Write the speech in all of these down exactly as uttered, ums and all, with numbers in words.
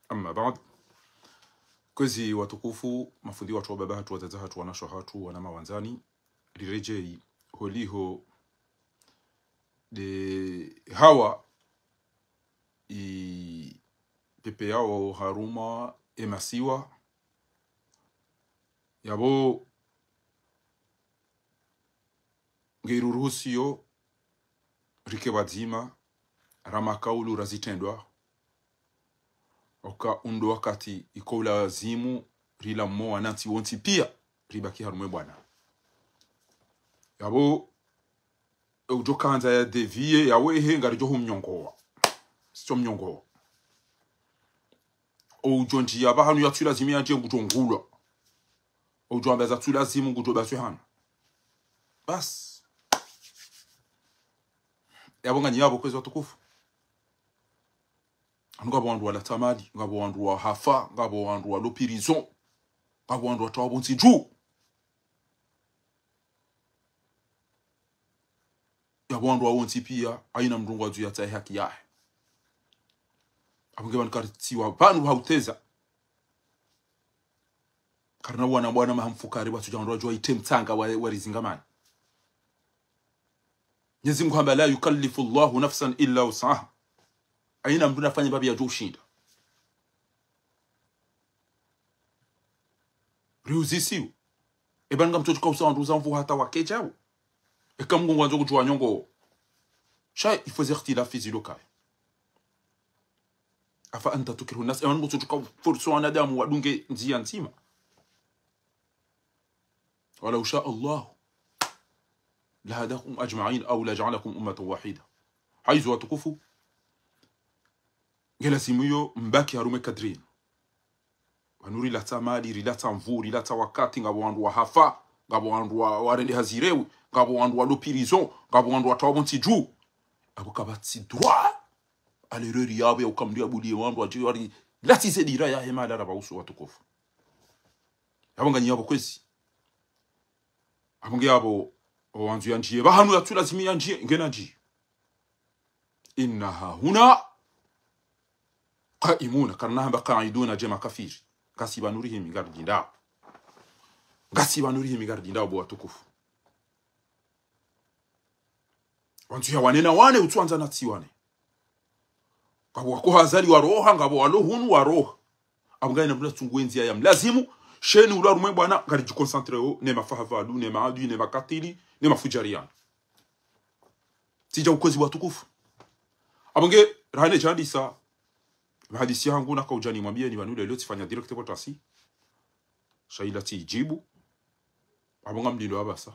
Amma baad. Kwezi watukufu, mafundi watru, wababa hatru, wadzadze hatru, wanashe hatru, wananya wandzani, riredjeyi holiho de hawa ipvepveyao harumwa emasiwa. Yapvo ngeyi ruruhusiyo rike pvwadzima, ra makaulu ra zitrendwa, oka undo wakati iko ulazimu rilamuwa na ntsi wontsi piya, ribaki harumwa e bwana. Yapvo, e udjo kandza ya dévier, yawehe ngaridjo humnyongowa. Sitso mnyongowa. O udjo ndjiya pvahanu yatsulazimu yandjiye ngudjo ngulwa. O udjo amba zatsulazimu ngudjo baswe hanu. Basi. Yapvo nganyi yapvo kwezi watukufu. Hanu ngapvo wandru walatsa mali, ngapvo wandru wahafa, ngapvo wandru walo prison, ngapvo wandru watrawa pvontsi dju. Yapvo wandru wawontsi piya, hayina mndru ngwadjo yatsahe haki yahe. Apvo nge pvanu karitsiwa pvanu pvahuteza. Karina wana bwana maha mfukare, watsudja wandru wadjuwa itre mtsanga wa, warizingamani. Mnyezi Mungu hamba, لا يكلف الله نفسا إلا وسعها. Hayina mndru nafanye mbapvi yadjo ushinda. Riuzisiwa. Eba ngamtsodjo kausa wandru za mvu hata wakedjawo. Eka Mungu ngwandzo kudjuwa nyongo. Sha, il faut ze ikhtilafi zilo kaya. أفأنت تكره الناس. Eba Mungu tsodjo kauforso wanadamu wadunge ndziya ndzima. ولو شاء الله لهداكم أجمعين أو لجعلكم أمة واحدة. Hayizo watukufu. Nge lazimu yo mbaki harumwa e kadri. Pvanu rilatsa mali, rilatsa mvu, rilatsa wakati, ngapvo wandru wahafa, ngapvo wandru wa, warende hazirewi, ngapvo wandru walo prison, ngapvo wandru watrawa pvontsi dju. Apvo kapvatsi droit. Alereri yapvo ya ukamdi ya buliye wandru wadji wari latsi ze dira yahe mahala ra pvausu watukufu. Yapvo nganyi yapvo kwezi. Apvo nge yapvo, o wandzo yandjiye pvahanu yatsulazimu yandjiye, nge nandjiye. إنا هاهنا قاعدون. Karina hamba قاعدون dje makafiri. Ngasi pvanu rihimi ngaridjindawo. Ngasi pvanu rihimi ngaridjindawo bo watukufu. Wandzo ya wane na wane, utsuwandza na tsi wane. Ngapvo wako Azali waroha, ngapvo walo hunu waroha. Apvo ngayina mndru natsunguwe ndziya ya mlazimu, sheni ulo harumwa e bwana, ngaridji concentré wo, ne mafahavalu, ne maadui, ne makatili, ne mafudjari yanu. Tsidja ukwezi watukufu. Apvo nge, rahane djandisa, mahadisi yahangu nakaudja nimwambiyeni pvanu leo tsifanya direct pvo tasi. Sha ila tsidjibu. Apvo ngamlindo apvasa.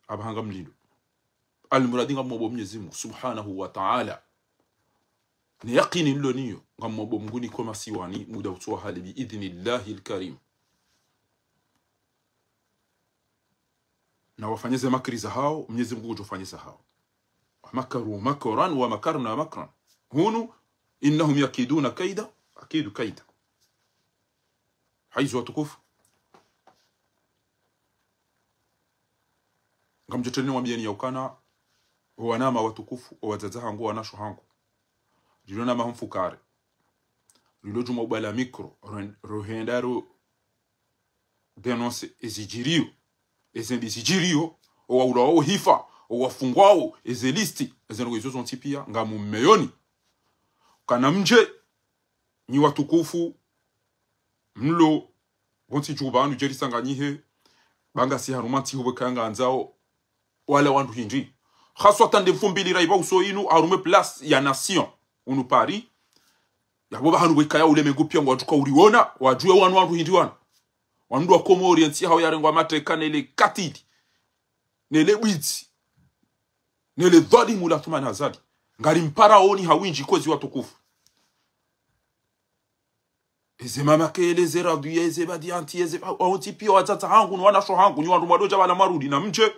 Apvaha ngamlindo. Almuradi ngamomba Mnyezi Mungu Subhanahu wa Ta'ala. Ne yakini nilo nayo, ngamomba Mungu niko masiwani, muda utsowa hale بإذن الله الكريم. Na wafanye ze makri zahawo, Mnyezi Mungu ngudjo fanya zahawo. ومكروا مكرا ومكرنا مكرا. Hunu, إنهم يكيدون كيدا، أكيد كيدا. Hayizo watukufu. Ngamdjo trende nimwambiyeni ya ukana, o wananya watukufu, o wadzadze hangu, wanashe hangu. Rilo na maha mfukare. Rilo djuma ubala micro, ro-, rohenda ro dénoncer ezidjiriyo, ezembi zidjiriyo, o waulwawo hifa, o wafungwawo, eze liste, eze ndrongo izo zontsi piya, ngamumeyoni. Kana mdje, nyi watukufu, mlo pvontsi dju pvanu djeri sanganyihe, ba ngasi harumwa ntsi hupvweka ngandzao wala wandru hindri. Haswatan nde mfumbili ra ipva uso inu, harumwa e place ya Nation, unu Paris. Yapvo pvahanu pvweka ya ulemengu piya ngwadjuka uliwona, wadjuwe wanu wandru hindri wanu. Wandru wa Komori, entsi yahawo yarengwa mateka nele katili, nele bwidzi, nele dhwalimu la Athumani Azali. Ngarimparaoni ha windji kwezi watukufu. Eze mamakele, eze radhiya, eze badianti, eze, a, awontsi piya wadzadze hangu, no wanashe hangu, nyi wandru mwadodja pvala mwarudi na mdje,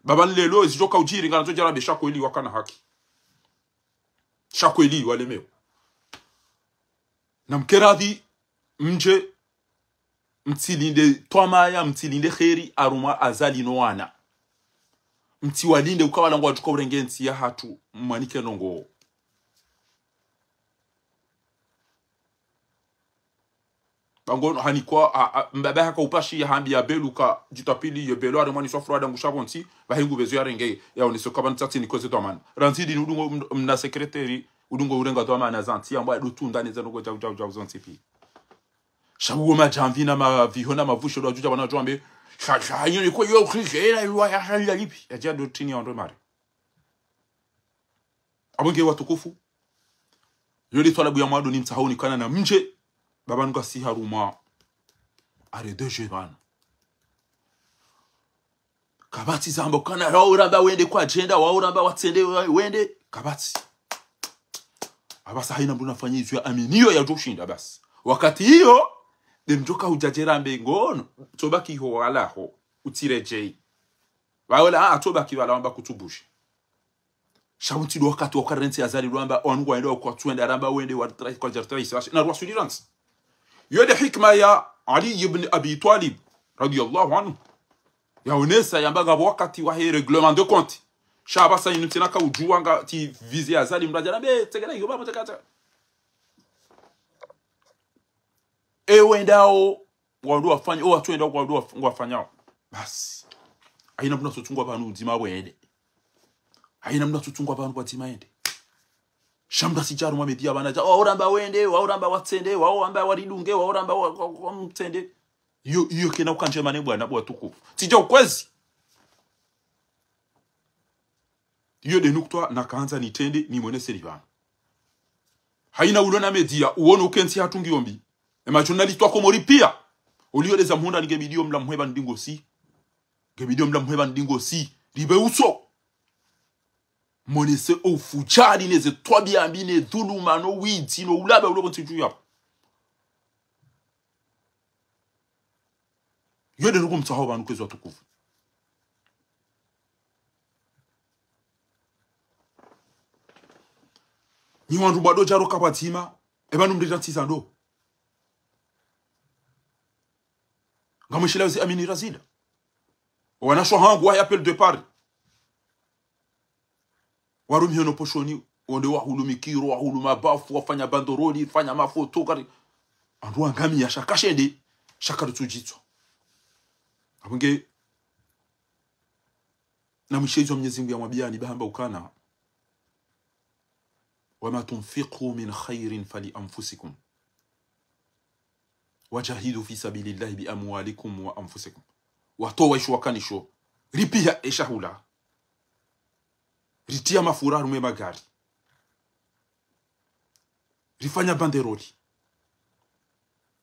ba pvanu lelo, ezidjoka udjiri, nganazodja rambe sha kweli wakana haki. Sha kweli walemewa. Na mkeradhi, mdje, mtsilinde twamaya, mtsilinde kheri, harumwa Azali no wana. Mtsiwalinde uka wala ngwadjuka urenge ntsi yahatru, mwanike ndrongo. Bango hanikwa, a, a, mbaba haka upashi ya hambi ya Belu ka, djitwa pili ye Belu, haremwa ni swafura dangusha pvontsi, bahi ngu bezo ya renge, ya oneso kaba ntsatsi ni kweze twamana. Randzi dini udungo m-, mna sekreteri, udungo urenga twamana zantsi, yamba ya dutunda neza noko jau, jau, jau zontsi pi. Sha uwo madjamvi na maviho na mavusho ndo adjudja bana djwambe, sha, sha, iyo ni kwa iyo krizela, iwa ya, ya, ya, lipi. Ya djia ndo tini ya ondo mare. Apvo nge watukufu. Yo le twalabu ya mwando ni mtsahoni kana na mdje. Baba nuka si harumwa. Are de jeu bana. Kapvatsi zamba kana, wa uramba wende kwa djenda, wa uramba watsende wa-, wende. Kapvatsi. Apvasa haina mndru nafanya izo ya aminiyo ya djoshinda basi. Wakati iyo, de mdjoka udjadjera mbe ngono, tobaki ho wala ho, utsiredjei. Waola, ah, tobaki wala wamba kutsubushe. Sha untsi ndo wakati wa karentsi Azali lwamba, wanu ngwaenda wa kwatsuenda, ramba wende, wa tra-, kwa jartra isashe, na rwasuli rantsi. Yo de hikma ya Ali ibn Abi Talib, radiyallahu anhu. Ya onesa, yamba ngapvo wakati wahe règlement de compte. Sha apvasa inu tsina ka udjuwa nga tsi vize Azali mradja, rambe, tsekela iyo, baba, tsekela, tsekela. E wendao, wandru wafanya, o watsuenda wandru waf-, ngwafanyao. Basi. Haina mndru natsotsungwa pvanu udzima wende. Haina mndru natsotsungwa pvanu pvadzima yende. Sha mndru asidje harumwa media bana dja, wa uramba wende, wa uramba watsende, wa uramba waridunge, wa uramba wa, wa, wa mtsende. Iyo, iyo kena ukandje mane bwana, bo watukufu. Tsidja ukwezi. Iyo de nukutwa nakandza nitrende, nimwonese li pvanu. Haina ulo na media, uono ukentsi hatungi ombi. E majournaliste wa Komori pia. Oliyo de za mhunda ni nge bidio mla mhweba ndingo si. Nge bidio mla mhweba ndingo si. Ribe uso. Monese o ufujari neze twabia mbi ne dhuluma no widzi no ulaba ulo pvontsi dju yapvo. Yo de nuku mtsaho pvanu kwezi watukufu. Nyi wandru bwado djaro kapvadzima, e pvanu mndru dja ntsiza ndo. Ngamwishilao zi amini razila. Wanasho hangu wa appel de Paris. Warumia ono poshoni, wonde wahulu mikiro, wahulu mabafu, wafanya bandoroli, fanya mafoto, kari. Wandru wangamiya sha kashende, sha karutsudjitswa. Apvo nge, na mwishe izo Mnyezi Mngu ya mwambiani, bahamba ukana, وما تنفقوا من خير فلأنفسكم وجاهدوا في سبيل الله بأموالكم وأنفسكم. Watowa isho wakanisho, ripiha e shahula, ritia mafura harumwa e magari, rifanya banderoli,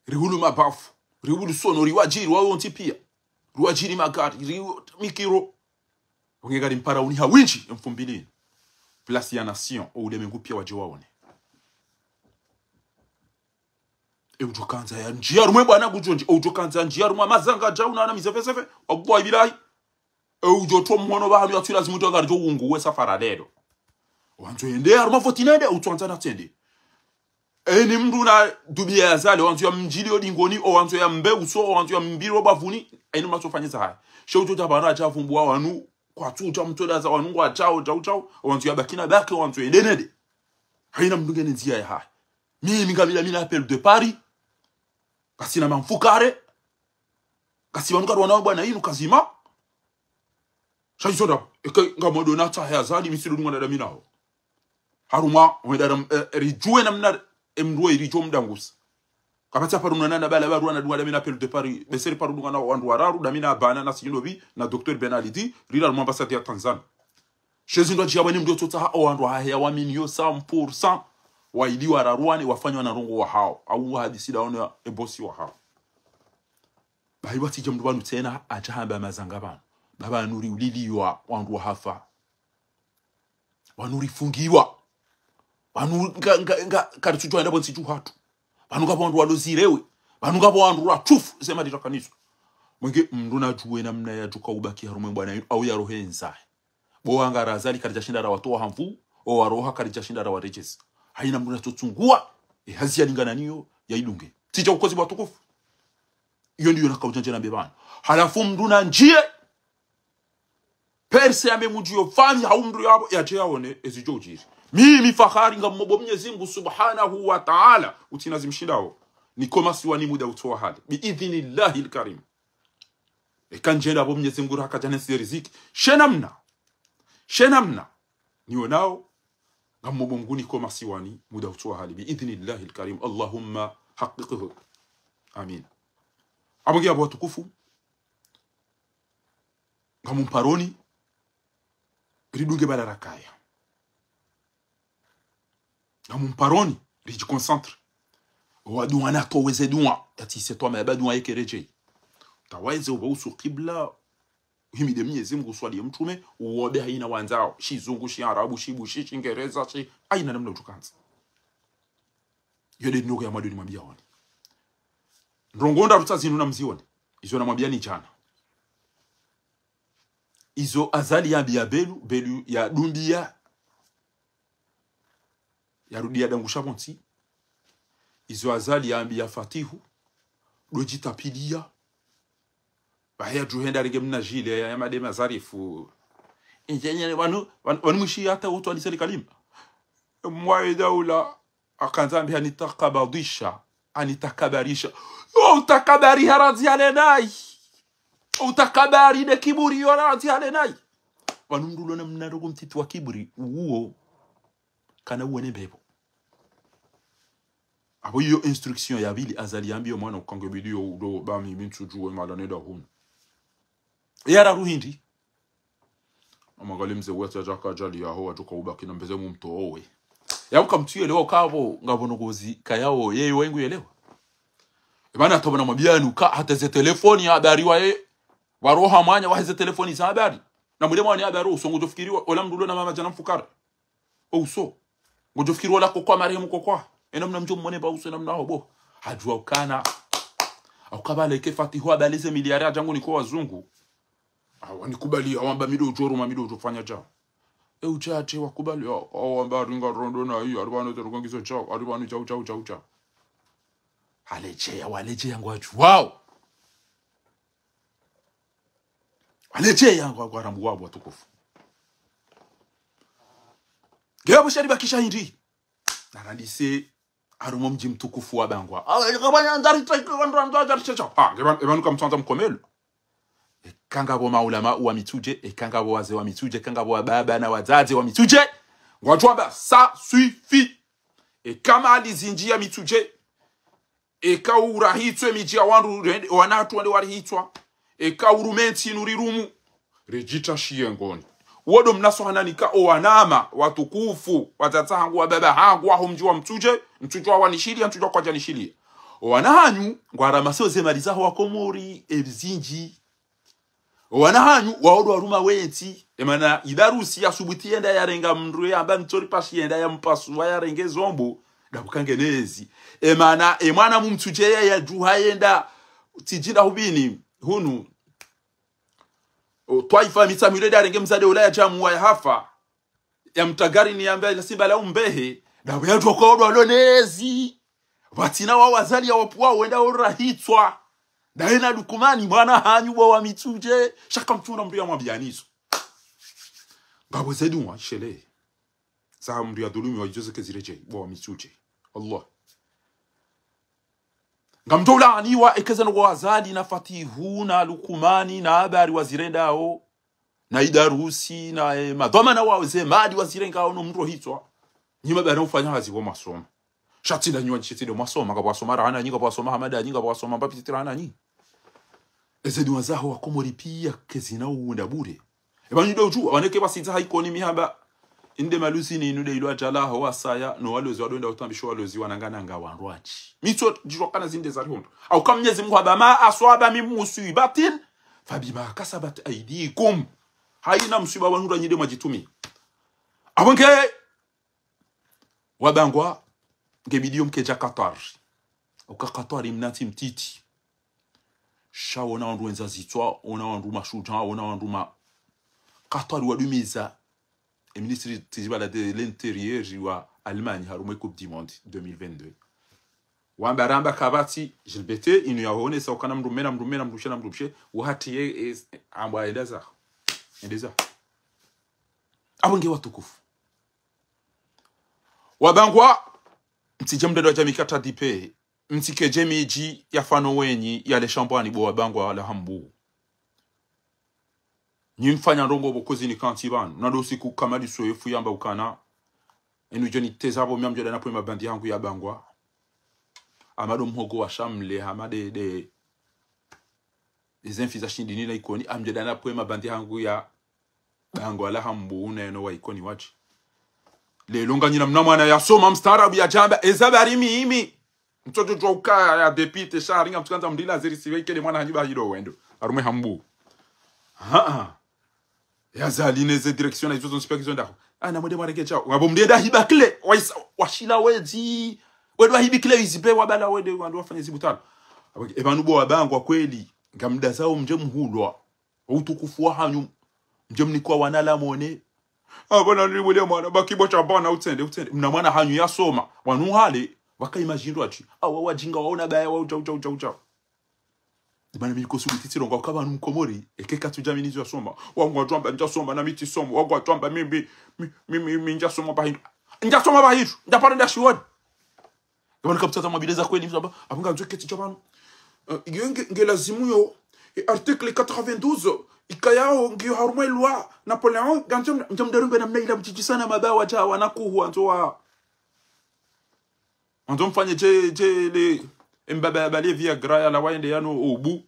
rihulu mabafu, rihulu sono, riwadjiri, wawo wontsi pia, riwadjiri magari, ri mikiro. Onge gari mpara uniha windji, e mfumbili. Place ya nation, o ulemengu pia wadje waone. E udjo kandza ya ndjia harumwa e bwana kudjo ndji, e udjo kandza ndjia harumwa mazanga djau na ana mizefesefe, wallahi bilahi. E udjo tro mhono pvahanu ya tsi lazimu tso ngari djo wungu we safara lelo. Wandzo yende harumwa voti nende, utsuandza na tsende. Eni mndru na dubiya ya Azali, wandzo ya mdjili o dingoni, o wandzo ya mbe uso, o wandzo ya mbiro bavuni, eni mndru na tsofanya za haya. She udjo dja pvanu adja vumbuwa wanu, kwatsu udja mtsoda za wanu ngwadjao, djao, djao, o wandzo ya baki na baki, o wandzo yende nende. Haina mndru ngena ndzia ya haya. Mimi ngabila mina appel de Paris. Kasina mamfukare. Kasi pvanu karwana bwana inu kazima. Sha izo ndapvo, eke ngamwendo na tsaha ya Azali, mi tsi ndo dunga na dami naho. Harumwa, wenda ram-, eh, ridjuwe namna, e mndru we ridjo mdangusa. Kapvatsi aparo nana na bala baru ana dunga dami na appel de Paris, beseri paro dunga na wandru wararu, dami na bana na Sindo Bi, na Docteur Ben Alidi, rila harumwa ambassade ya Tanzanie. She zindru adjiyabwa ni mndru yo tsotsaha o wandru wahahe ya wamini yo cent pour cent, wa ili wararuane, wafanywa na ndrongo wahao, au wahadisi daono ya e bosi wahao. Bahi watsidja mndru pvanu tsena, adja hamba mazanga pvanu. Baba wanu riuliliwa, wandru wahafa. Wanu rifungiwa. Wanu nga, nga, nga, karitsudjuwa enda pvontsi dju hatru. Wanu ngapvo wandru walozirewe. Wanu ngapvo wandru ratsufu, ze mali rakaniswa. Mwenge mndru nadjuwe namna yadjuka ubaki harumwa e bwana inu, au ya rohe nzahe. Bo wanga ra Azali karidja shinda rawatowa ha nvu, o waroha karidja shinda rawaredjezi. Haina mndru natsotsunguwa, e hazi yalingana niyo, ya idunge. Tsidja ukozi bo watukufu. Iyo ndiyo naka udjandje nambe pvanu. Halafu mndru nandjiye, perse yambe mndru yo fami, hau mndru yapvo, yadje yaone, ezidjo udjiri. Mimi Fahari ngamomba Mnyezi Mngu Subhanahu wa Ta'ala, utsina zimshindao. niko masiwani muda utsowa hale. Bi idhnillahi lkarim. Eka ndjenda pvo Mnyezi Mngu rahakadjana si riziki. She namna. She namna. Nionao. Ngamumomba Mngu niko masiwani muda utsowa hale. Bi idhnillahi lkarim. Allahumma haqiqhu. Amin. Apvo nge apvo watukufu. Ngamumparoni. Ridunge bala rakaya. Ngamumparoni, ridjiconcentre. Owa duwa na toweze duwa, yatsi se twa maba duwa yeke redjeyi. Taweze uba usu kibla, uhimide Mnyezi Mngu, uswaliye mtrume, uombe haina wandzao, shizungu, shiarabu, shibushi, shingereza, shi, haina namna utsokandza. Yo nde ndrongoo ya mwando nimwambiyaoni. Ndrongoo ndraru tsa zinu namzione, izo namwambiyani djana. Izo Azali yambiya Belu, Belu yadumbiya, yarudiya dangusha pvontsi. Izo Azali yambiya Fatihu, ndo djitapiliya. Pvahe yadjuhenda renge mna jile ya, ya madema zarifu. Injenye wanu, wanu, wanu mwishi hata wontsi walisali kalima. Mwaye daula, hakandza ambe hanitakabadhisha, hanitakabarisha. Yo utakabari haradhi hale nayi. Utakabari ne kiburi yo haradhi hale nayi. Pvanu mndru ulo na mna ndrongoo mtiti wa kiburi, uwo. Kana uwene mbepvo. Apvo iyo instruction ya pvili Azali yambiyo mwana ukange bidiyo udo ba mi, mi ntsudjuwe mahala nenda hunu. Yararu hindri. Amwangalie mze wetsi yadjaka ajali yaho, wadjoka ubaki na mbeze mumtowe. Yauka mtsu yelewa ukapvo, ngapvo ndrongoo zikayao, yeye wengu yelewa. Emana toba namwambiyani uka, hata ze telefoni ya habari waye, waroha mwanya, wahe ze telefoni za habari. Na mwile mwanya habari, uso ngudjofikiriwa, ola mndru ulo na mama djana mfukara. Ouso. Ngudjofikiri wala kokwa marehemu kokwa. Ena mna mdjo mwone ba uso ena mna hobo. Hadjuwa ukana. Aukabale ke Fatihu abale ze miliari adjangu niko wazungu. Awanikubali, awamba mi ndo udjo ruma, mi ndo udjo fanya dja. E udja ate wakubali, awamba ringa rondo na iyo, aribano teruka ngizo djao, aribano djao, djao, djao, djao. Haledjeya, waledjeya ngwadjuwao. Waledjeya ngwa, ngwarambuwa watukufu. Nge apvo sha ribakisha hindri. Narandise harumwa mdji mtukufu wa Bangwa. Ah, eka pvanu ndjari teka, ndjari teka. Ah, nge pvanu, epvanu kamtsandza mkomelo. Eka ngapvo maulama wa Mitsudje, eka ngapvo wazee wa Mitsudje, eka ngapvo wababa na wadzadze wa Mitsudje. Ngwadjuwamba, ça suffit. Eka mali zindji ya Mitsudje. Eka urahitswe midji ya wandru, rende, wanatru wende warihitswa. Eka urume ntsi nurirumu. Ridjita shiye ngoni. Wodo mnaso hanani ka owanama, watukufu, wadzadze hangu, wababa hangu, waho mdji wa Mitsudje, Mitsudje wawanishiliya, Mitsudje kwadjanishiliya. Owana hanyu, ngwaramaseo ze mali zaho wakomori, ezindji. Owana hanyu, waodo waruma wentsi, emana Idarusi yasubuti yenda yarenga mndru yamba ntsori pashi yenda yampasuwa yarenge zombo, ndabuka ngenezi. Emana, emwana mumtsudje ya yadjuha yenda, tsidjinda hubini, hunu. O, Twaifa Mitsamihuli ndarenge mdzadze ula yadjamuwa yahafa. Yamtagarini yamba ila simba la umbehe. Ndapvo yadjoka odo alonezi. Pvatsina wa wazali ya wapvuwa wenda orahitswa. Ndaye na Lukumani, mwana hanyu bo wa Mitsudje. Sha kamtsuna mndru yamwambiyani izo. Ngapvo ze duwa, shele. Za mndru yadhulumiwa izo zeke ziredjeyi, bo wa Mitsudje. Allah. Ngamdjo ulaaniwa eka ze ndrongoo Azali na Fatihu na Lukumani na habari wazirendao. Na Idarusi, na, eh, madhwamana wao ze mali wazirengao no mndru ohitswa. Nyi mabara ufanya hazi pvo mwasoma. Sha tsi nda nyi wa, tsi nda mwasoma, ngapvo wasoma rahana nyi, ngapvo wasoma hamada nyi, ngapvo wasoma mbapvi tsi rahana nyi. Eze duwa zaho wakomori piya kezina uwunda bure. Epvanu ndo udjuwa, waneke wasidza ha Ikoni mi hamba. Inde maluzini inu nde ilo adjala ho wasaya, no walozi wado wenda utambisho walozi wanangananga wandru watsi. Mitso djidjuwa kana zinde zarihundru. Auka Mnyezi Mngu hamba, ما أصاب من مصيبة فبما كسبت أيديكم. Haina mswiba wanu nda nyi nde mwadjitumi. Apvo nge, wabangwa, nge bidiyo mkedja Qatar. Uka Qatar mna ntsi mtiti. Sha wona wandru wendza zitswa, wona wandru mashudja, wona wandru ma-, Qatar wadumiza. E ministre tijibala de l'intérieur wa Allemagne harumwa e Coupe du Monde deux mille vingt-deux. Wamba ramba kapvatsi, Gilbert, inu yahonesa ukana mndru mme na mndru mme na mndru mshe na mndru mshe, uhati ye, e, amba enda za. Enda za. Apvo nge watukufu. Wabangwa, mtsidje mndru wadja mikata dipe. mtsike dje midji ya fano wenyi ya le shambwani bo wabangwa la hambu. Nyi mfanya ndrongo bo kozini kantsi pvanu. Na ndo siku kamadi soyefu yamba ukana. Enu djo niteza bo mi amdjo dana pwe mabandi hangu ya bangwa. Amado mhogo wa shamle, amade de. Eze mfi za shindini na Ikoni, amdjo dana pwe mabandi hangu ya bangwa la hambu na yeno wa Ikoni watsi. Lelo nganyina mna mwana ya soma mstaarabu ya djamba, eza bari mimi. Mtoto djwa uka ya dépité, sha ringa mtsukandza mndila zeri siwe ikele mwana hanyu ba hilo wendo. Harumwe hambu. Ha, ha. Ya zali ne ze direction na izo zonse pia kizo ndako. Ana mwende mwareke chao. Wabo mndenda hiba kile, waisa, washila wezi. Wende wahibi kile izipe wabala wende, wandru wafanye zibutalo. Abo, e pvanu bo wabangwa kweli. Ngamdazao mdje mhulwa. Utukufu wa hanyu. Mdje mnikwa wana la mone. Abana ni wule mwana, baki bo sha bana utsende, utsende. Mna mwana hanyu ya soma. Wanu hale, waka imagine watsi. Awa wajinga waona baya wa ucha, ucha, ucha, ucha. Dimana mi kosu biti tsirongo, uka pvanu Mkomori, eke katsu djamini zwa soma. Wangu watwamba ndja soma, na mi tsi soma. Wangu watwamba mimi, mi, mi, mi, mi ndja soma pvahindru. Ndja soma pvahindru, ndja paro ndja shiwoni. Yabana kapvutsa za mabile za kweli, mzaba, abunga nzwe keti djabanu. Eh, iyo nge, nge lazimu yo, e article quatre-vingt-douze, ikayao, ngiyo harumwa lwa, Napoléon, gandzo, ndja mdaru ngwe namna ila mtiti sana mabawa dja, wana kuhu, andzo wa. Andzo mfanye dje, dje, le, embaba ya bale Viagra ya la waende yano obu.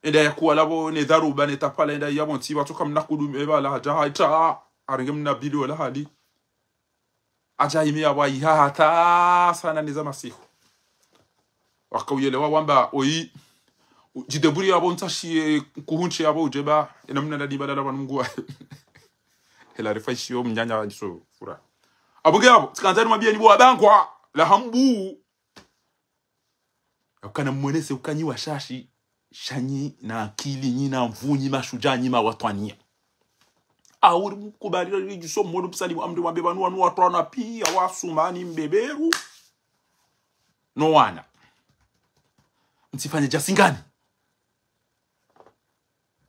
Enda ya kuwa labo, ne dharuba, ne tapala, enda yabo ntsi, watsoka mna kudu, eba la, dja, ha, dja, arenge mna bili wala hali. Adja imi ya wayi ha hata sana neza masihu. Waka uyelewa wamba oyi, u-, djideburi yabo ntsashi, eh, kuhunshi yabo udjeba, ena mna nadi badala pvanu Mngu wa. Hela rifa ishiyo mnyanya wa ndiso fura. Abunge yabo, tsikandza ni mwambie ni bo wabangwa, la hambu. Ukana mwenese uka nyi washashi, sha nyi na akili, nyi na nvu, nyi mashudja, nyi mawatwaniya. Auri mkubali la lidji somo no msalimu amri mwambe pvanu wanu watwana pia wasumani mbeberu. No wana. Mtsifanye dja singani.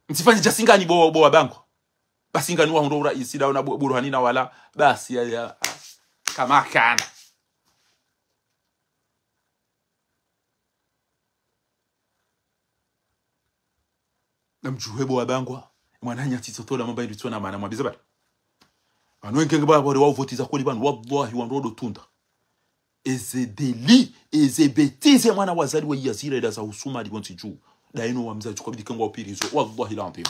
Mtsifanye dja singani bo, bo wabangwa. Basi ngani wahundro uraisi dao na bu-, Buruhani na wala. Basi ya, ya. Kama kana. Na mdjuhe bo wabangwa, mwana hanya tsitso tola mamba indru tsona mana mwambiza bari. Pvanu wengenge bari wao votiza kweli pvanu, wallahi wandru wodo tunda. Eze délit, eze bêtise mwana wazali wa yazira ila za usuma libontsi dju. Daino wa mzali tukabidi kengwa upirizo, wallahi l'adhim.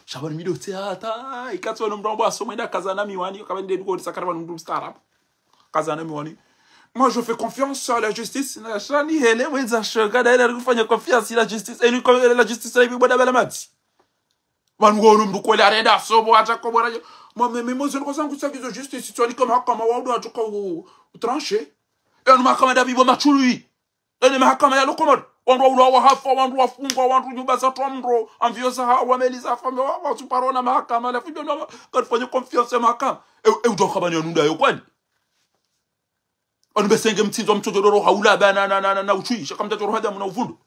Sha pvanu mi do tse hata, ikatso no mndru amba asoma enda kaza na miwani, kaba nde duko sakara pvanu mndru mstaarabu. Kaza na miwani. Moi, je fais confiance à la justice. Na sha ni hele, mwenza shoka, na hele kufanya confiance à la justice. Eni kwa la justice, na ibi boda bala mati. Pvanu ngono mndru kweli arenda, sobo, hata kwa bwana. Mwa, me, me, mwa, zinu kwa zangu sakizo justice, tswani kwa mahakama, waudu atuka u, u trancher. Enu mahakama da bibo machului. Ene mahakama ya lo Komori. Wandru waulwa wahafa, wandru wafungwa, wandru nyumba za twa mro, amvio za hawa, meli za hafa, wa, wa, suparona mahakama, la fujo na, karifanya confiance ya mahakama. E, e, utoka bani wanunda yo kwani? Wanu besenge mtsindzo mtsodjororo haula ba na, na, na, na, na uchui, shaka mtsodjororo haja mna uvundo.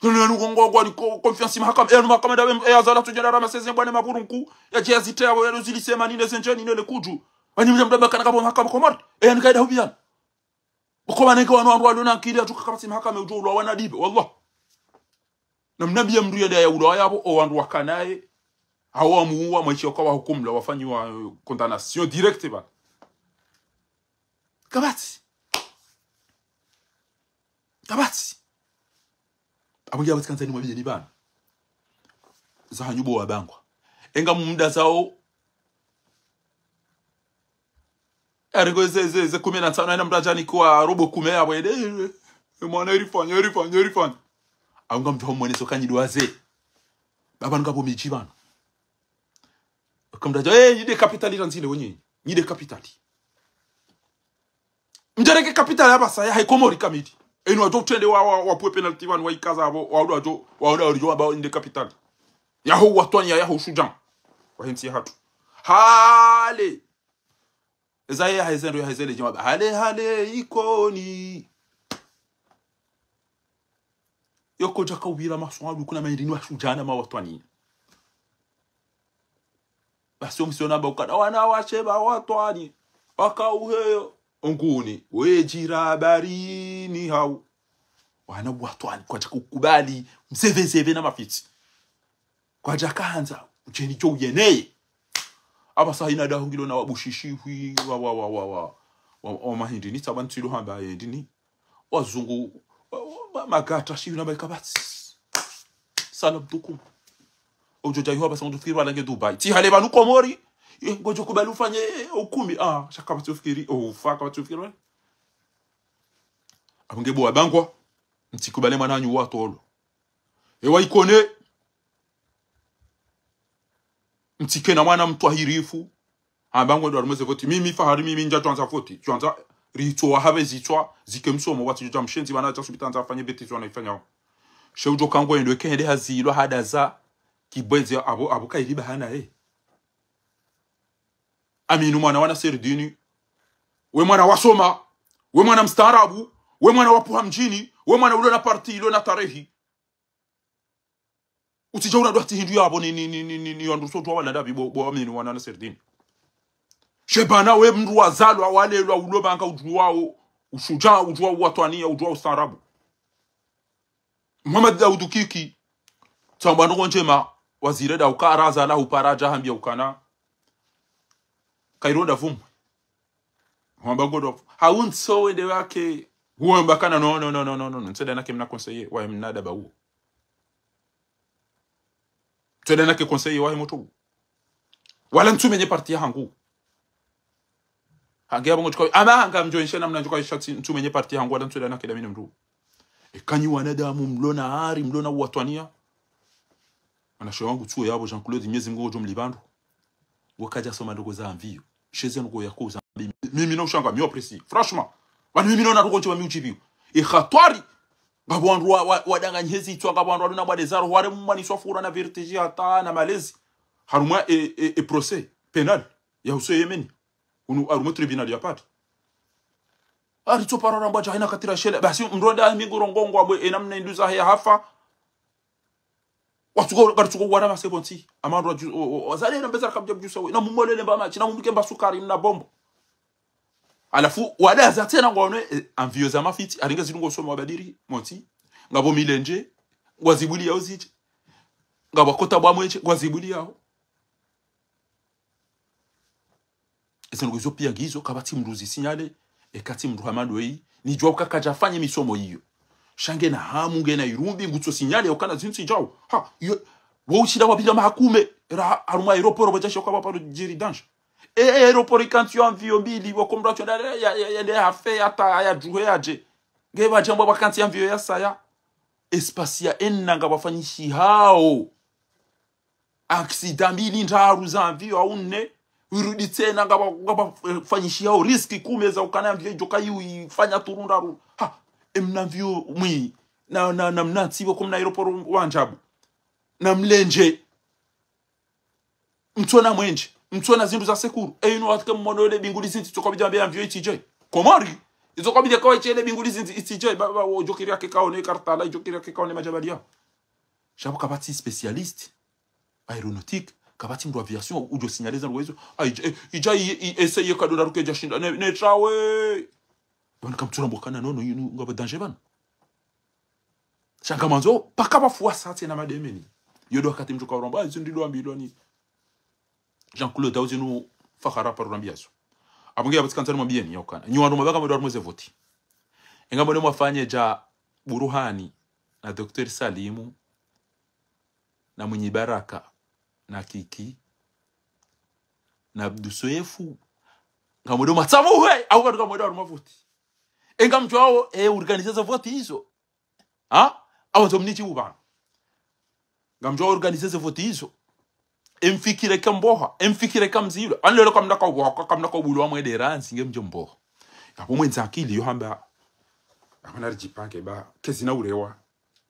Tunu yanu kongo kwa ni ko-, confiance mahakama. E, yanu mahakama da, e, azala tsodjana rama seze bwana maburu nku, ya dje ya zite ya, ya zili sema nine zenje nine le kuju. Wani mdja mdaba kana kabo mahakama Komori. E, yani kaida hubiyan. Uko banenge wanu wandru walio na akili atuka kapvatsi mahakama udjo ulwa wana dibe, wallah. Na mnambie mndru yende ya ulwa yabo, o wandru wakanaye, hawa wamuwa, mwaishiya uka wahukumlwa, wafanyiwa, eh, condamnation directe ba. Kapvatsi. Kapvatsi. Abungi abo tsikandza ni mwambie ni pvanu. Za hanyu bo wabangwa. Enga mumda zao. Eringo ze, ze, ze kume na ntsanu, haina mndru adja ni kwa robo kume yabo, ede, e, e, mwana erifanya, erifanya, erifanya. Aunga mndru hamwonesa uka nyi ndo wazee. Baba ngabo midji pvanu. Uka mndru adja, e, nyi nde kapitali randzile wenye. Nyi nde kapitali. Mdjareke kapitali ya pvasa ya hayi Komori kamili. Enu wadjo utrende wa, wa, wapwe penalty pvanu waikaza abo, wa, wadjo, wa, wadjo, wadjo, aba nde kapitali. Yaho watwani ya, yaho shudjan. Wa hentsi ya hatru. Hale. Eza ye ya hezendo ya hezele djema ba. Hale, hale, Ikoni. Yoko djaka ubira maswadu kuna maindini wa shudjana mawatwani. Basi omsiona ba ukada wana washe ba watwani. Waka uheyo. Onguni. Wedjira habari. ni hau. Wana watwani, kwadjaka ukubali, mzeve-zeve na mafitsi. Kwadjaka handza, udjeni djo uyeneye. Apvasa hayina daho ngilo na wabushishi hwi, wa, wa, wa, wa, wa, wa, wa mahindri ni tsaba ntsilo hamba ye ndini. Wazungu, wa, wa, ma, magata, shivi na maika batsi. Salam tukum. Udjo dja iho apvasa ngudjo fikiri wala nge Dubai. Tsi hale pvanu Komori, eh, ngodjo kubali ufanye, eh, ukumi. Ah, sha kapvatsi ufikiri, oh, ufa kapvatsi ufikiri wala. Apvo nge bo wabangwa, mtsikubali mwana wanyu watolwa. Ewa ikone, mtsikena mwana mtwahirifu, amba ngwendo harumwa ze voti. Mimi Fahari, mimi ndja tswandza voti. Tswandza ritsowa hapve zitswa, zike msomo, watsi djudja mshenzi, pvana tsasubita handza afanye bêtise wana ifanyao. She udjo kangwendo, eke hende hazilwa, hadaza, kibwezi, apvo, apvo kailiba hana, eh. Aminu mwana wa Naserdini, we mwana wasoma, we mwana mstaarabu, we mwana wapvuha mdjini, we mwana ulo na parti, ulo na tarehi. Utsidja ura dwati hindru yapvo ni, ni, ni, ni, ni, ni wandru sodjuwa wala ndapvi bo, bo Aminu mwana wa Naserdini. She pvana we mndru wazalwa, walelwa, ulo pvanga udjuwao ushudjaa, udjuwao uwatwaniya, udjuwao ustaarabu. Mohamed Daoud Kiki, tsamba ndrongo ndjema, waziri da ukaraza la upara dja hambia ukana. Kairo nda vumwe. Hwamba ngodo. Hauntso wende wake. Huwamba kana no, no, no, no, no, no, no. Ntsweda nake mna conseiller, wahe mna daba uwo. Ntsweda nake conseiller, wahe moto uwo. Wala ntsumenye parti yahangu. Hange yapvo ngodjo kawi, ama hanga mdjo enshe namna ndjo kawi sha tsi, ntsumenye parti yahangu wala ntsweda nake da mi ne mndru. Eka nyi wanadamu mlo na hari, mlo na uwatwaniya. Mwanashe wangu tsuwo yapvo Jean-Claude, Mnyezi Mngu ngodjo mlipva ndro. Wakadja soma ndrongo za mvio. Sheze ndrongo ya kuza. Mimi na ushanga, mi wa presi. Franchement. Pvanu mimi naona ndrongo ndjema mi udjibiwa. E hatwari. Ngapvo wandru wa, wa, wadanganyihe zitswa, ngapvo wandru waluna bwade zaro, ware mwaniswa fura na vertige hata na malaise. Harumwa e, e, e procès pénal. Ya uso Yemeni. Unu harumwa tribunal ya Paris. Aritso paro rambwa dja hayina katira shele. Basi mndru nda mingu rongongo abwe ena mna indru zahe ya hafa. Watsuko, karitsuko wara mase pvontsi. Ama wandru wadju, o, o, o, zale na mbeza kabja bjusa we. Na mumolele mba matshi, na mumike mba sukari, mna bombo. Halafu, wadaza tsena ngwaone, eh, amvio za mafitsi, haringa zinu ngosoma wabadiri, montsi. Ngapvo milendje, ngwazibuli yao zidje. Ngapvo kota bwa mwenje, ngwazibuli yao. Eze ndrongo izo pia ngizo, kapvatsi mndru zi signale, eka tsi mndru hama ndo eyi, nidjuwa uka kadja fanye misomo iyo. Sha ngena hamu, ngena irumbi, ngutso signale, ukana zintsi djao. Ha, iyo, wo ushinda wapvira mahakume, ra, harumwa aéroport, pvwadja shoka waparo djiri danger. E, e, aéroport ikantsi yo amvio mbili, wo komra tsho nda, ya, ya, ya, ya, hafe, hata, ya djuhe, ya dje. Nge pvadjambwa pvakantsi amvio ya saya. Espace ya ena ngapvafanyishihao. Aksida mbili ndraru za mvio au nne, urudi tsena ngapva, ngapva, eh, fanyishihao risque kume za ukana mvio idjoka yu ifanya turu ndraru. Ha, emna mvio mwi, na, na, na mna tsiwo kumna aéroport wa ndjabu. Na mlendje. Mtsona mwenje, mtsona zindru za secours. E inu watike mmono ele binguli zintsi, itsoka bidi ambe ya mvio itsidje. Komori, itsoka bidi kawa itsi ele binguli zintsi, itsidje. Ba, ba, wo djokiri yake kaone Kartala, djokiri yake kaone madjabali ya. Sha pvo kapvatsi spécialiste aéronautique, kapvatsi mndru aviation, udjo signale za ndrongo izo. Ah, idja, eh, idja i, i, essayer kado na ruke dja shinda. Ne, ne trawe. Pvanu kamtsura mbokana nono, inu ngapvo danger pvanu. Sha ngamandzo, paka pvafuwa sa tsena mademeni. Yo ndo wakati mndru kauramba, ah, izo ndilo ambilwa ni Jean-Claude, au zinu Fahara paro rambiazo. Apvo nge yapvatsi kantsani mwambieni, ya ukana. Nyi wandru mabaka mwendo harumwa ze voti. Enga mwendo mwafanye dja Buruhani na Docteur Salimu na Mwinyi Baraka na Kiki na Abdu Soefu. Ngamwendo mwatsamuhe, au katuka mwendo harumwa voti. Enga mdjuwao, e, organiser ze voti izo. Ha? Awo ndzo mnidjibu pvanu. Ngamdjo organiser ze voti izo. Emfikire kamboha, emfikire kamzilwa. Ani lelo kamna kauboha, kamna kaubulwa mwende randzi nge mdjo mboha. Yapvo mwendza akili yo hamba. Apvo naridjipange ba, kezi na urewa.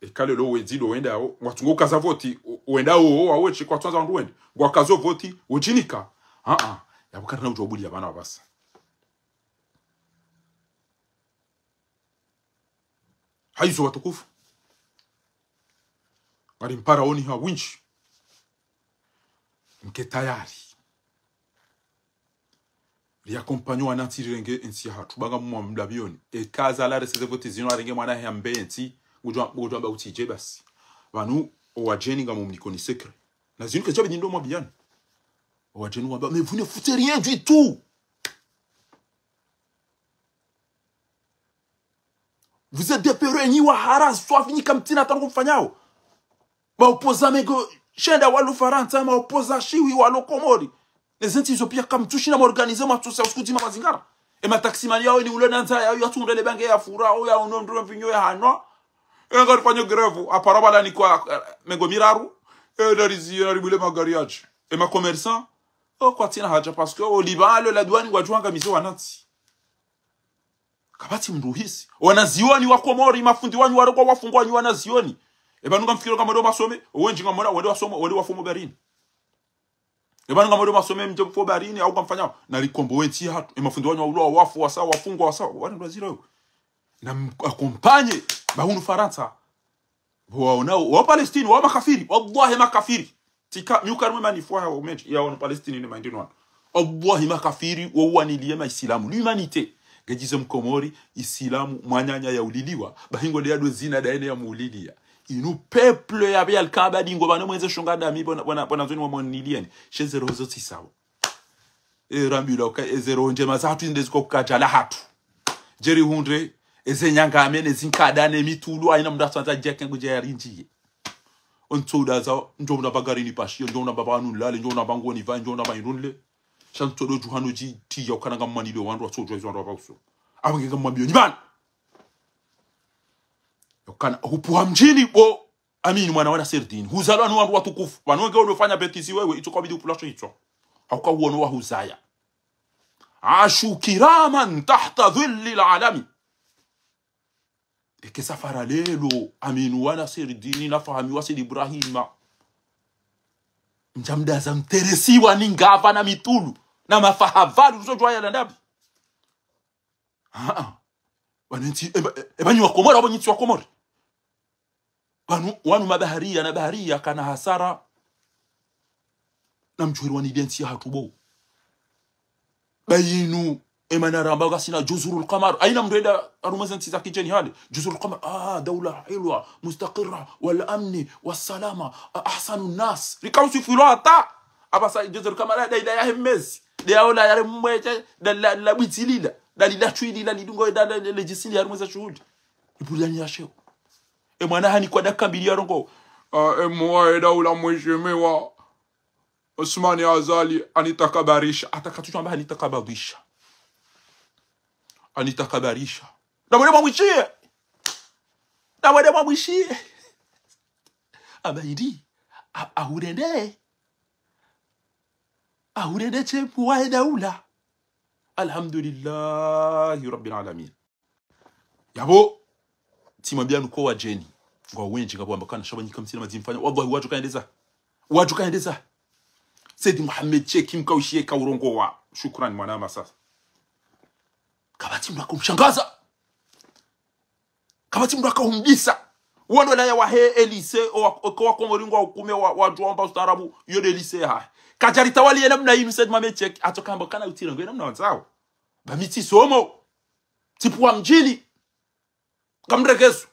Eka lelo wendzi ndo wendao, ngwatsungo ukaza voti, wendao, wawe tsi kwatswandza wandru wende. Ngwakazo voti, udjinika. Ha, ha. Yapvo karina udjo ubulia pvana wapvasa. Hayizo watukufu. Ngari mparaoni ha windji. Mke tayari. Yakompanye wanantsi rirenge entsi yahatru. Ba ngamumwambioni. Eka Azali areseze vote zinu arenge mwana he ambe entsi. Ngudjo, ngudjo amba utsi dje basi. Pvanu, owadjeni ngamumnikoni secret. Na zinu kazidja pveni ndo mwambiani. Owadjeni wamba, mais vous ne foutez rien du tout. Vous êtes des peureux, nyi wahara, swafi nyi kamtsina hata mfanyao. Maopposants mengo shenda walo Farantsa, maopposants shiwi walo Komori. Ne zentsi izo piya kamtsushina mwaorganize mwatsosa usiku dzima mazingara. E mataximani yao ni ulo na ndzaya yao yatsundre le bange ya fura, o ya uno ndro mvinyo ya hanwa. E ngarifanyo grève, apara bala ni kwa, eh, mengo miraru. E ndarizi, naribule magari yadji. E ma commerçants, o kwatsina haja, parce que o libalo la douane ngwadjuangamize wanantsi. Kapvatsi mndru uhisi. Wanazioni wa Komori, mafundi wanyu warengwa wafungwa wanyu wanazioni. Epvanu ngamfikiri ngamwendo masome, wendji ngamwona, wende wasoma, wende wafomo baharini. Epvanu ngamwendo masome mdje mfo baharini, au ngamfanyao. Narikombowe entsi yahatru. E mafundi wanyu waulwa, wafu, wasa, wafungwa, wasa, wale ndo wazira yo. Na m-, accompagner, ba hunu Farantsa. Bo waonao, wa Palestine, wa makafiri, wallahi makafiri. Tsika, mi ukarimwe manifwa ya omenji, ya ono Palestine ne mandino wanu. Wallahi makafiri, wo waniliye maisilamu, l'humanité. Ngedjize mkomori, isilamu, mwananya ya uliliwa, bahingo le ya do zina da ene ya muuliliya. Inu peuple ya be alkaba dingo, bano mwenze shonga dami, bona, bona, bona zoni wa mwaniliyeni. Sheze roho zo tsi sawa. E rambilwa uka eze roho ndjema zahatru nde ziko kukadjala hatru. Djeri hundre, eze nyangame, ne zinkada, ne mitulu, haina mndru atsandza djeke ngudje yarindjiye. Ontso udaza, ndjo mna bagarini pashiyo, ndjo mna baba anu nlale, ndjo mna bango ni va, ndjo mna ba indunle. Sha ntsodo djuhano dji, tiya ukana ngamwanilio wandru, watsodjuwa izo wandru wapvauso. Apvo nge ngamwambioni bana. Ukana, hupuha mdjini, bo, Amini mwana wa Naserdini. Huzalwa ni wandru watukufu. Pvanu nge ulofanya bêtise wewe, itso kabidi upvula sho itso. Hauka uono wa huzaya. Ashu kiraman tahta dhilli al-alami. Eke safara lelo, Amini wa Naserdini, na Fahami wa Said Ibrahima. Mdja mdaza mteresiwa ni ngapva na mitulu. Na mafaha pvali, uso djuwa ya landabi. Ah, ah. Pvanu entsi, eba, eba nyi wa Komori, apvo nyi tsi wa Komori. Pvanu, wanu mabahariya, na bahariya, kana hasara. Na mdjuheri waniliye entsi yahatru bo. Bayinu, emana ramba ngasina Juzurul Qamar. Haina mndru enda harumwa ze ntsi za kidjeni hale. Juzurul Qamar, ah, daula hilwa, mustaqirra, wal amni, was salama, ah, ahsanu nas. Rika usifilwa hata. Apvasa Juzurul Qamar, da ila ya hemezi. Da ya ola ya remweche, da la, la bwitsilila. Da lila tswilila, lidungo, da, da, le, le djisili harumwa ze shuhuli. Iburiyani ya sheo. E mwana hanikwa dakika mbili ya rongo. Ah, e mwa e daula mheshimiwa Ousmane Azali hanitakabarisha. Hata katsutsu amba hanitakabadhisha. Hanitakabarisha. Na mwende mwamwishiye. Na mwende mwamwishiye. Amba hindri. A-, ahurende. Ahurende she mkuu wa e daula. Alhamdulillahi Rabbil Alamin. Yapvo, tsimwambiani uka owadjeni. Ngwao wendji ngapvo wamba kana sha pvanu nyi kamtsina madji mfanya. Wallahi, wadjo kaendeza. Wadjo kaendeza. Said Mohamed Cheikh mkawishiye ka urongowa. Shukran, mwana masasa. Kapvatsi mndru aka umshangaza. Kapvatsi mndru aka umdisa. Wandru la ya wahe e lycée, o wa, o wa Komori ngwa hukume wa, wadjuwa amba ustaarabu, yo nde lycée hahe. Kadjari tawali ye namna inu Said Mohamed Cheikh, hatsoka amba kana utira, ngwe namna wandzao. Ba mi tsisomo. Tsipuha mdjini. Ngamregezo.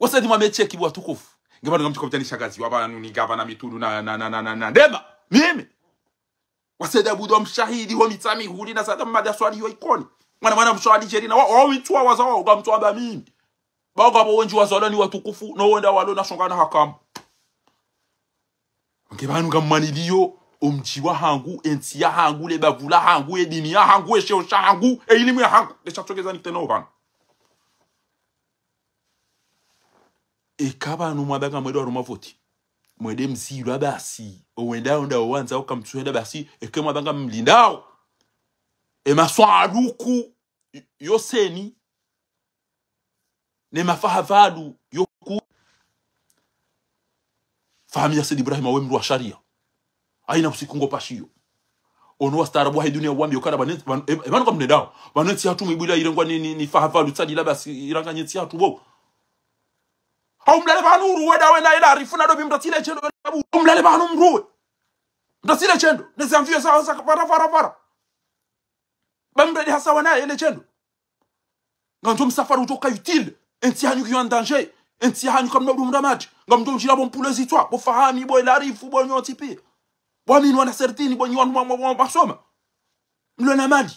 Wa Said Mohamed Cheikh bo watukufu. Nge pvanu ngamtsuka mtani shagazi, wa pvanu ni gavana mitulu na, na, na, na, na, na, ndema. Mimi. Wa Said Abdou mshahidi, ho Mitsamihuli huli na Said Ahmed Aswali ho Ikoni. Mwana, mwana mshahidi djeri na wa, wa witsuwa wazao, ngamtsuwa amba mimi. Ba ngapvo wendji wazalwa ni watukufu, no wenda walo na shonga na hakamu. Nge pvanu ngamwaniliyo, omdji wahangu, entsi yahangu, le bavu lahangu, e dini yahangu, e sheo shahangu, e ilimu yahangu. Nde sha tsogeza ni tena opvanu. Eka pvanu mwamba ngamwendo harumwa voti. Mwende mzilwa basi. Owenda onda owandzao kamtsuhenda basi. Eke mwamba ngamlindao. E maswaluku yo seni. Ne mafaha pvanu yo ku. Fahamiya Said Ibrahima we mndru wa sharia. Haina usiku ngo pashiyo. Ono wastaarabu wahe dunia wambiyo kana pvanu, pvanu, e, e, pvanu kamnendao. Pvanu entsi yahatru mwibula irengwa ni, ni, ni faha pvanu tsalila basi iranganye entsi yahatru bo. Hau mlale pvanu uruwe dawe na ila arifu na dobi mndatsile shendo. Hau mlale pvanu mruwe. Mndatsile shendo. Neze avion za, za, vara, vara, vara. Ba mrende hasa wana ele djendo. Ngandzo msafara udjo ka utile. Entsi hanyu kiyo en danger. Entsi hanyu kamna udu mra madji. Ngamdjo mdjila bo Mpule Zitswa, bo Fahami, bo Elarifu, bo nyontsi piya. Bo Aminu wana Sertini, bo nyi wanu mwa, mwa, mwa, mwasoma. Mlo na mali.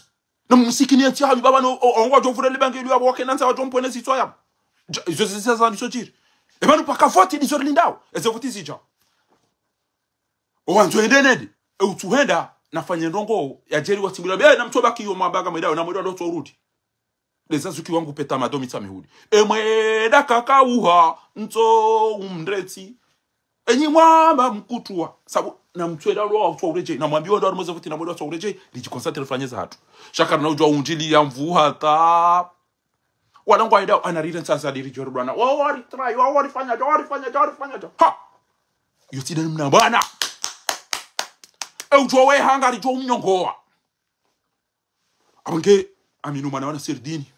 Na msikini entsi hanyu baba no, o, o, ngwadjo vure le bange liyo abo wakena ntsa wadjo mpwene zitswa yabo. Dja, izo zisa zani so djiri. Eba no paka voti ndizo rilindao. Eze voti zidja. Owandzo ende nende. E utsuhenda, nafanye ndrongo, ya djeri watsibula, be, na mtsoba kiyo mwabanga mwedao, na mwedao ndo tso urudi. Leza zuki wangu peta madomi tsa mihudi. E mweda kakauha, ntso umndretsi. Enyi mwamba mkutuwa. Sabu, na mtsueda ndo wa utsuwa uredje, na mwambiwa ndo wa rumoze voti, na mweda utsuwa uredje, lidji concentré fanye za hatru. Shakara na udjuwa undjili ya mvuha ta. Wala ngwaida, ana rire ntsaza liri djorudwana. Wa wari try, wa wari fanya dja, wari fanya dja, wari fanya dja. Ha! Yo tsi dani mna bwana. E udjo we hanga ridjo umnyongowa. Abange, Aminu mwana wana Serdini.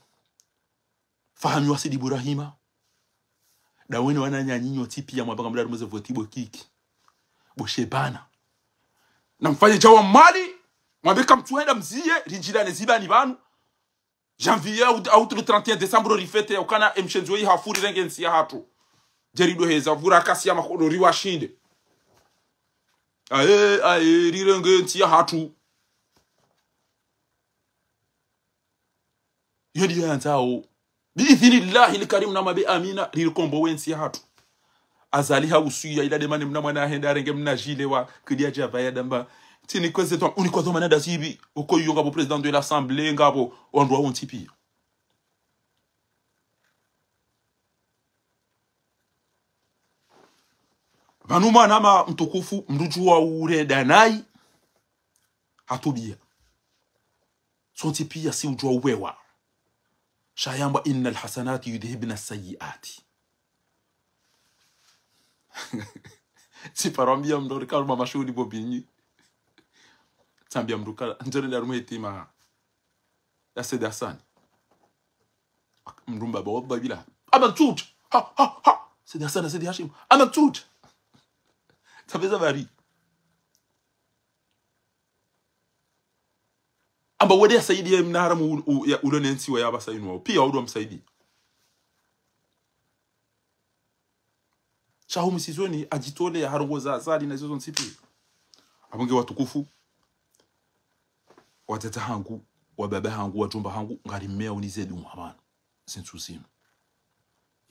Fahami wa Sidi Burahima. Dawene wana nyanyi nyontsi piya mwabanga mdari mweze voti bo Kiki. Bo Shebana. Na mfanye djawa mali. Mwambe kamtsuhenda mziye, rindjilane zibani banu. Janvier, août, août, le trente et un décembre, rifete, ukana emshenzi weyi hafu rirenge ntsi ya hatru. Djeri ndo heza, vura kasi ya makodo riwashinde. Aye, aye, rirenge ntsi ya hatru. Yo ndiyo yandzao. Bi idhinillahi lkarim na mabe amina, ririkombowe ntsi ya hatru. Azali ha usuya ila demane mna mwana ahenda arenge mna jile wa kidia java ya damba. Tini kweze twa, unikwa dhwamana da zibi, uko iyo ngapvo président de l'assemblée, ngapvo wandru wa wontsi piya. Pvanu mwana ma mtukufu, mndru djuwa urenda nayi, hatubiya. Sontsi piya si udjuwa uwewa. Sha yambwa, إن الحسنات يذهبن السيئات. Tsi paro ambiya mndru rika harumwa mashuhuli bo binyi. Tsambiya mndru ka, ndjere nda harumwa hitima ya Said Hassan. Mndru mbaba, wallahi bila. Amba ntsuja. Ha, ha, ha. Said Hassan, Said Hashim. Amba ntsuja. Tsapveza bari. Amba wende ya Saidi ya mna haramu u-, u-, ya ulo ne ntsi wa ya basa inu wao. Piya waudu wa msaidi. Sha hu msizoni, adjitole ya harongoza Azali na izo zontsi piya. Abonge watukufu, wadzadze hangu, wababa hangu, wadjomba hangu, ngari mmeya unize dumu apvanu. Zintsu zinu.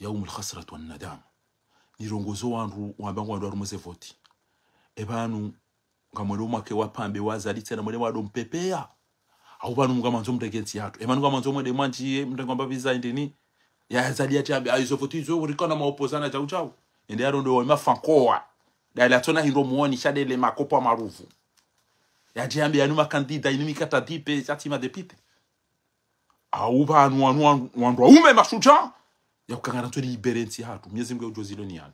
يوم الحسرة والندامة. Nirongozo wandru, wamba ngwandru harumwa ze voti. Epvanu, ngamwendo mwake wapvambe wa Azali tsena mwende mwado mpepeya. Au pvanu mngamwandzo mrenge ntsi ya hatru. Epvanu ngamwandzo mwende mwandjiye, mrenge amba visa indini. Ya Azali yatsi ambe, ayizo voti izo, urikana maopozana djau djau. Ende yarondo wa mafankowa. Dali atsona hindru muoni, sha dele makopo wa maruvu. Yatsi ambe, yanu makandida, inu mikata dipe, sha tsi madepite. Au pvanu wanu, wanu, wandru waume mashudja, ya ukangara ntsu libere ntsi ya hatru. Mnyezi Mngu udjo zilo niyani.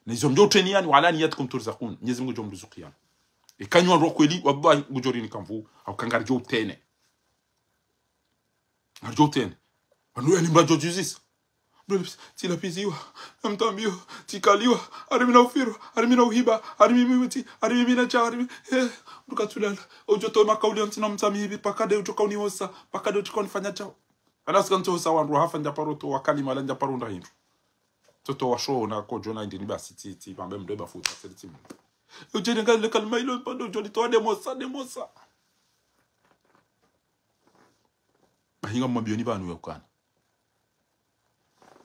Na izo mdjo utene yani, وعلى نياتكم ترزقون. Mnyezi Mngu udjo mruzuku yani. Eka nyi wandru wa kweli, wallahi, ngudjo rini kamvu, au kangari djo utene. Ngari djo utene. Pvanu yani mba djo djuzisa. Mdole psi, tsi lapiziwa, na mtambiwa, tsi kaliwa, ari mi na ufirwa, ari mi na uhiba, ari mi miwiti, ari mi mina cha, ari mi, eh, mdru katsulala. Udjo towa makauli yontsi na mtsamihi bi, paka de udjo kaunihosa, paka de udjo kaunifanya chao. Ala sika ntsohosa wandru, hafa ndja paro towa kalima, la ndja paro nda hindru. Toto wa shona, kodjo na indini basi, tsi, tsi, pvambe mdwe bafuta, tseli tsi mdwe. Udjo nengale kalima ilo, pvando udjo litowa demosa, demosa. Bahi ngamwambiyo ni pvanu ya ukana.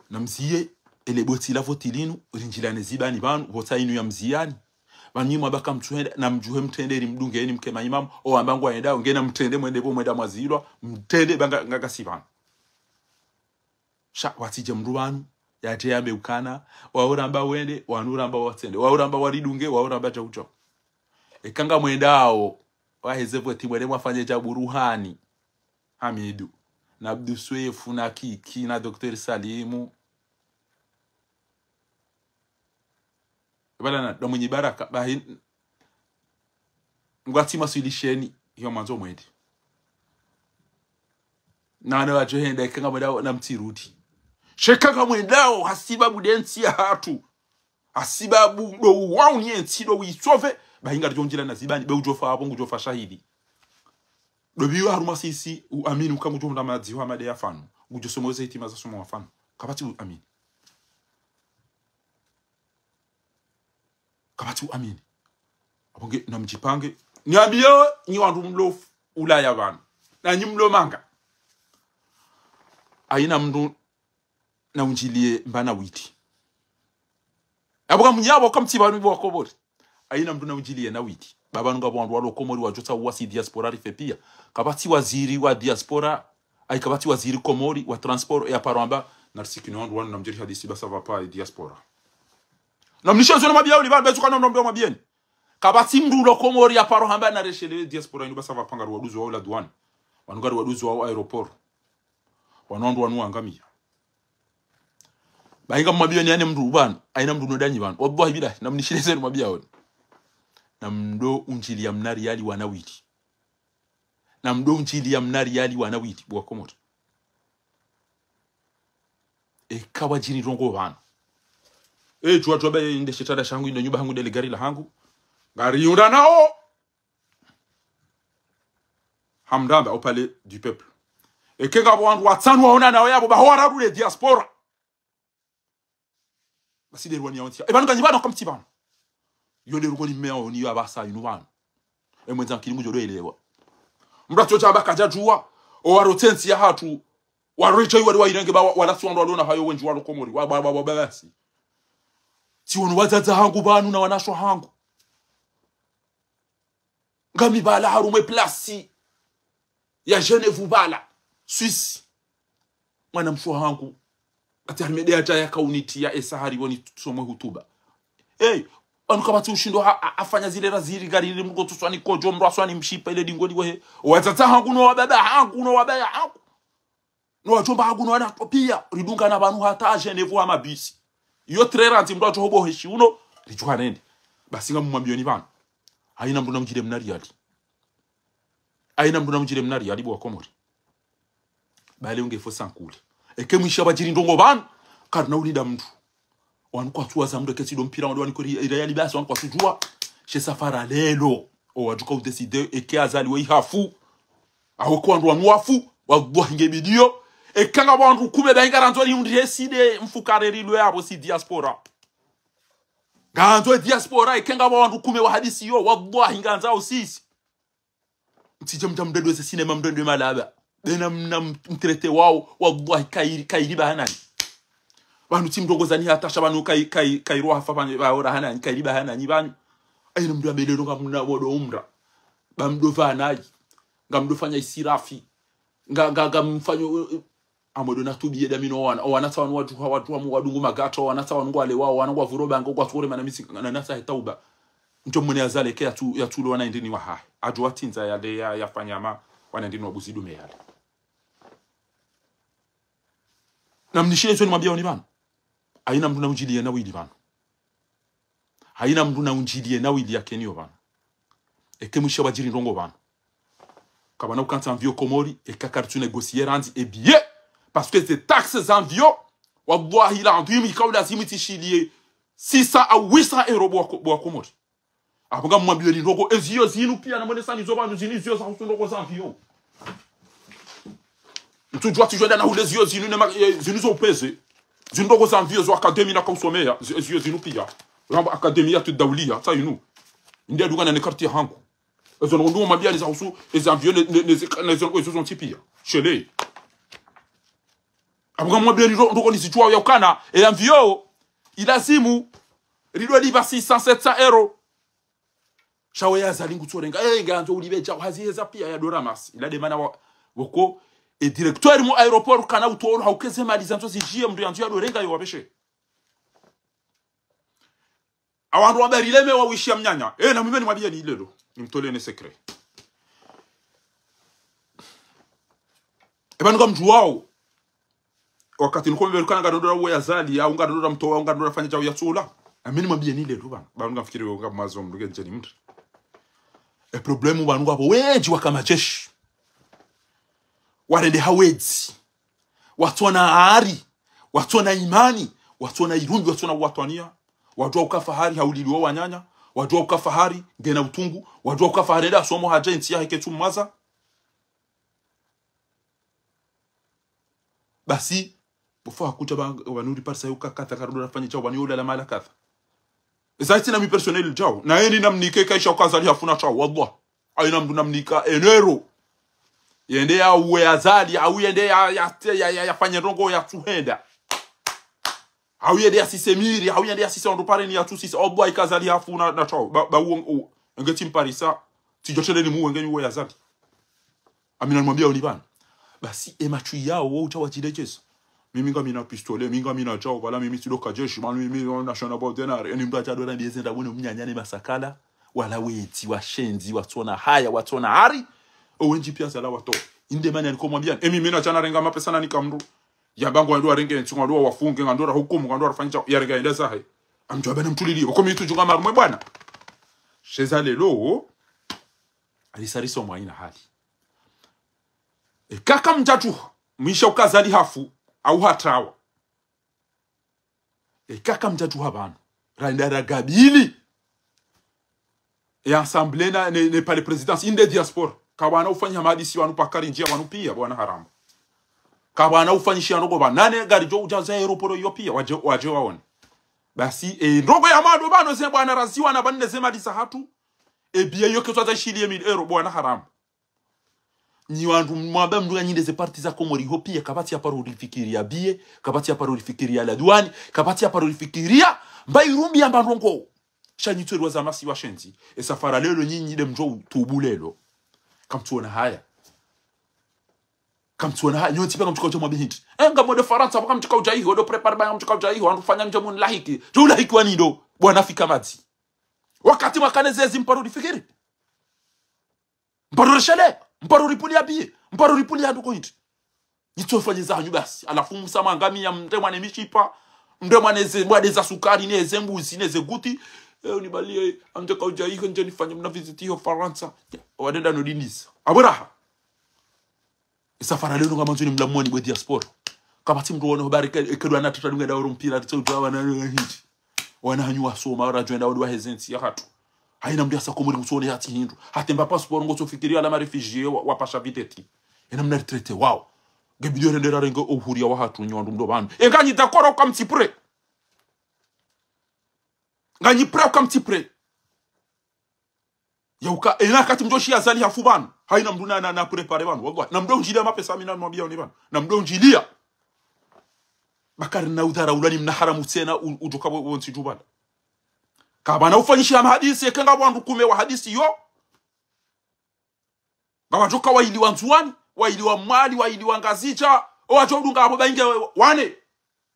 Na mziye, ele bwetsi la voti linu, rindjilane zibani pvanu, vota inu ya mziyani. Pvanu nyi mwabaka mtsuhenda, na mdjuhe mtrende, eri mdunge, eni mke maimamu, o wamba ngwayenda, ngena mtrende, mwende pvo mwenda mwazilwa, mtrende, banga, ngakasi pvanu. Sha, watsidje mndru pvanu, yatse yambe ukana, wauramba wende, wanuramba watsende, wauramba waridunge, wauramba djau djau. Eka ngamwendao, waheze voti mwende mwafanye dja Buruhani. Hamidu, na Abdu Swefu, na Kiki, na Docteur Salimu. Pvala na, na Mwinyi Baraka, bahi, ngwatsi maswilisheni, iyo mwandzo mwende. Na wana wadjo henda, eka ngamwendao, na mtsirudi. Sha eka ngamwendao, hasibabu de ntsi ya hatru. Hasibabu ndo uwauni ye ntsi ndo uisove, bahi ngaridjo ndjila na zibani, be udjofa apvo, ngudjofa shahidi. Ndo pvi yo harumwa sisi uamini uka ngudjo hundra madziho hama nde ya fanu. Ngudjo somo ze hitima za somo wa fanu. Kapvatsi uamini. Kapvatsi uamini. Apvo nge namdjipange. Niambiyo nyi wandru mlo Ulaya pvanu. Na nyi mlo manga. Haina mndru naundjiliye mba na witi. Apvo ngamnyabo kamtsi pvanu bo wa Komori. Haina mndru naundjiliye na witi. Ba pvanu ngapvo wandru walo Komori wadjo tsaha uwasi diaspora rife piya. Kapvatsi waziri wa diaspora, hayi kapvatsi waziri Komori wa transport ya paro amba, narisikini wandru wanu namdjiri hadisi ba ça va pas diaspora. Namnishiye zo namwambiyawo ni pvanu, ba izo kana namwambiye mwambiyeni. Kapvatsi mndru ulo Komori ya paro hamba nareshelee diaspora inu ba ça va pas ngari waduzi wawo la douane. Wanu ngari waduzi wawo aéroport. Wanu wandru wanu wangamiya. Ba inga mwambiyeni haina mndru pvanu, haina mndru no ndanyi pvanu. Wallahi billahi, namnishiye zo namwambiyawo ni. Namdo undjiliya mna riyali wana wili. Namdo undjiliya mna riyali wana wili, bo wa Komori. Eka wadjiri ndrongo pvanu. E, djuwa djuwa ba inde shetala shangu, inde nyumba hangu, inde le gari la hangu. Ngari yunda nawo. Hamdamba, au palais du peuple. Eke ngapvo wandru watsanu waona nawo yapvo, ba ho wararu le diaspora. Basi nde rwani ya ontsi. E pvanu nganyi pvanu kamtsi pvanu. Yo nde rukoni mmeya oni yo apvasa inu pvanu. E mwendza nkili ngudjo ndo elewa. Mndru atso dja ba kadja djuwa. O waro tsi entsi ya hatru. Waro idja iwari wa irenge ba wa, wala tsi wandru walona hayo wendji walo Komori. Wa, wa, wa, wa, ba basi. Tsi wono wadzadze hangu pvanu na wanashe hangu. Ngami pvala harumwa e plasi ya Genève pvala, Suisse. Mwana mshe hangu. Ati harimede hata ya kauniti ya esa hari woni tsomwe hutuba. Hey, pvanu kapvatsi ushindo ha, ha, hafanya zile raziri gari ili mndru tsuswani kodjo, mndru aswani mshipa ile dingo liwehe. Wadzadze hangu no wababa hangu no wabaya hangu. No wadjomba hangu no wana piya, ridungana pvanu hata Genève ha mabisi. Yo trerantsi mndru adjo hobo heshi uno, ridjuha nende. Basi ngamumwambiyoni pvanu. Haina mndru naundjiliye mna riyali. Haina mndru naundjiliye mna riyali bo wa Komori. Bale unge fo sankuli. Eke mwisha wadjiri ndrongo pvanu, karina ulinda mndru. Wanu kwatsu waza mndru eke tsi ndo mpira wandru wani kori ira yali basi wanu kwatsu djuwa. She safara lelo. O wadjuka udécider eke Azali we ihafu. Awe ko wandru wanu wafu. Wallahi nge bidiyo. Eka ngapvo wandru kume ba inga randzo li undri hesi nde mfukare rilwe apvo si diaspora. Ngandzo e diaspora eke ngapvo wandru kume wa hadisi yo. Wallahi ngandzo usisi. Mtsidje mdja mdredwe ze sinema mdredwe malaba. Bena mna mtrete wawo, wallahi kairi, kairi ba hanani. Pvanu tsi mndrongo zani hata sha pvanu kai, kai, kairwa hafa pvanu, ba ora hanani, kairi ba hanani pvanu. Haina mndru ambelelo ngamna wodo umra. Ba mdo pvanayi. Ngamdo fanya isirafi. Nga, nga, ngamfanyo, Amwedo natubiye damino wana. O wana tsa wanu wadjuha, wadjuha mu wadungu magato, o wana tsa wanu ngwalewa, o wana ngwavuro bango, ngwasukure mana misi, na nasa he tauba. Ntso mwene Azali ke yatsu, yatsulo wana indini wahahe. Adjo watsindza yale ya, yafanya ma, wana indini wabuzi dume yale. Namnishiye zo nimwambiyawoni pvanu. Haina mndru naundjiliye na wili pvanu. Haina mndru naundjiliye na wili yakeniyo pvanu. Eke mwisha wadjiri ndrongo pvanu. Kapvana ukantsi avion Komori, eka karitsu négocier randzi e billet. Parce que ze taxes za avion, wallahi l'adhwim, ikao lazimu itsishiliye six cents à huit cents euros bo wa Ko-, bo wa Komori. Apvo ngamumwambiyeni ndrongo, eziyo zinu piya namwone sani zo pvanu zinu ziyo za husu ndrongo za avion. Ntsudjuwa tsidjo enda na hule ziyo zinu ne ma-, eh, zinu zo upeze. Zinu ndrongo za avion zo académie nakausomea, zi-, ziyo zinu piya. Rambo académie ya tudauliya, tsa inu. Inde adungana ne carte ya hangu. Ezo ndrongo ndumwambiyani za husu, ezi avion ne, ne, ne, zi-, ne, zo, ezo zontsi piya. Shele. Apvo ngamumwambiyeni ndo-, ndrongo nizidjuwao ya ukana, e avion, ilazimu, ridwe lipva six cents, sept cents euros. Sha we Azali ngutsorenga, eh, ngandzo ulipve djao hazi heza piya ya doramas. Ila de mana wa, woko, e directeur mu aéroport kana utoro haukeze mali zandzo zijiye mndru yandzo ya dorenga yo wapveshe. Awandru wabari leme wawishiya mnyanya. Eh, na mwimeni mwambiyeni ilelo. Nimtoleni secret. E pvanu ngamdjuwao. Wakati niko mbeli kana ngarondora uwe Azali, au ngarondora mtowa, au ngarondora fanya djao ya tsula. Amini mwambiyeni ilelo pvanu. Pvanu ngamfikiri we ngamwazo mndru ke ndjeni mndru. E problème pvanu ngapvo wendji waka madjeshi. Warende ha wedzi. Watsona hari. Watsona imani. Watsona irumbi. Watsona uwatwaniya. Wadjuwa uka fahari hauliliwa wananya. Wadjuwa uka fahari ngena utungu. Wadjuwa uka fahari eda somo hadja intsi yahe ketsu mwaza. Basi, bo fundi hakutsa ba, pvanu riparisa yo ka kadha, karudjo rafanya djau, pvanu yo ulala mahala kadha. Eza tsi na mi personnel djau. Na yeni namnike kaisha uka Azali hafuna djau, wallah. Haina mndru namnika enero. Yende yauwe Azali, hau yende ya, ya, ya, ya, ya, yafanye ndrongo yatsuhenda. Hau yende yasise miri, hau yende yasise wandru pareni yatsusise. Wallah, ika Azali hafuna na djau. Ba, ba uwo, uwo. Enge tsimparisa. Tsidjo tsende nimuwe nge niuwe Azali. Amina nimwambia oni pvanu. Basi, e matswi yao, wo utsa wadjile djeso. Mimi ngamina pistolet, mimi ngamina djau, pvala mimi tsi ndo ka jeshi, manu mimi nashona bo denari, eni mndru atsa dora ndiye zenda bwene mnyanya ne masakala, wala wetsi, washenzi, watsona haya, watsona hari, owendji pia zala wato. Inde mani aliko mwambia, emi mina tsana renga mapesa nanika mndru. Yamba ngwandro warenge ntsi, ngwandro wafunge, ngwandro rahukumu, ngwandro rafanye djau, yarenga yende zahe. Amdjo amba namtulili, oko mi tsudjunga marumwe bwana. Sheza lelo, alisariso mwa ina hali. Eka kamdjadjuha, mwisha uka Azali hafu, au hatrawa. Eka kamdjadjuha pvanu, randa ragabili. E assemblée na, ne, ne palais présidence, inde diaspora. Kapvana ufanyisha mahadisi wanu paka rinjia wanu pia, bwana haramu. Kapvana ufanyisha ndrongo pvanu, nane ngaridjo udjaza aéroport iyo pia, wadje, wadje waone. Basi, e, ndrongo ya mwando pvanu ze bwana raziwa na pvanu ne ze mali zahatru. E billet yo ketswa za shili ye mille euros, bwana haramu. Nyi wandru mwamba mndru nganyinde ze parti za Komori ho pia, kapvatsi ya paro rifikiria billet, kapvatsi ya paro rifikiria la douane, kapvatsi ya paro rifikiria, mba irumbi yamba ndrongo. Sha nyi tswerwa za masiwa shenzi, e safara lelo nyinyi nde mdjo utubu lelo. Kamtsuona haya. Kamtsuona haya, nyontsi pia kamtsuka udja mwambe hindri. E, ngamwendo Farantsa, paka mtsuka udja iho, ndo préparer ba ngamtsuka udja iho, wandru fanya mdje munlahiki. Djo ulahiki wani ndo, bwana fika madzi. Wakati mwakane zezi mparo rifikiri. Mparo rishele, mparo ripulia billet, mparo ripulia ndrongo hindri. Nyi tso fanye zahanyu basi. Halafu msa mwangamia mndre mwane mishipa, mndre mwane ze, mwane za sukari, ne ze mbuzi, ne ze guti. E, unibalie, amdje ka udja iho, ndje nifanye mna visite iho Farantsa. Wadenda no dinisa. Aburaha. E safara lelo ngamandzo nimlamwoni bwe diaspora. Kapvatsi mndru wone habari ke, ekedwa na tata dunga dauro mpira, tso udja wana hindri. Wana hanyu wasoma, ora djwenda wandru waheze ntsi yahatru. Haina mndru yasa Komori ngutsone hatsi hindru. Hata mba passeport ngutsofikiria la ma réfugiés wa, wapasha viteti. Ena mna retraité wao. Nge bidi yo rende rarenge o uhuria wahatru nyi wandru mdo pvanu. E nganyi d'accord uka mtsi prêt. Nganyi prêt uka mtsi prêt. Yauka, ena wakati mdjo shia Azali hafu pvanu. Haina mndru na, na, na préparer pvanu. Wallah, na mdjo undjilia mapesa mi namwambia oni pvanu. Na mdjo undjilia. Bakari na udhara ulani mna haramu tsena u, udjoka wo, wontsi djubala. Kapvana ufanyisha mahadisi, eke ngapvo wandru kume wahadisi yo. Ngapvadjoka waili wa Ndzuwani, waili wa Mwali, waili wa Ngazidja, owadjo udunga apvo bainge wane.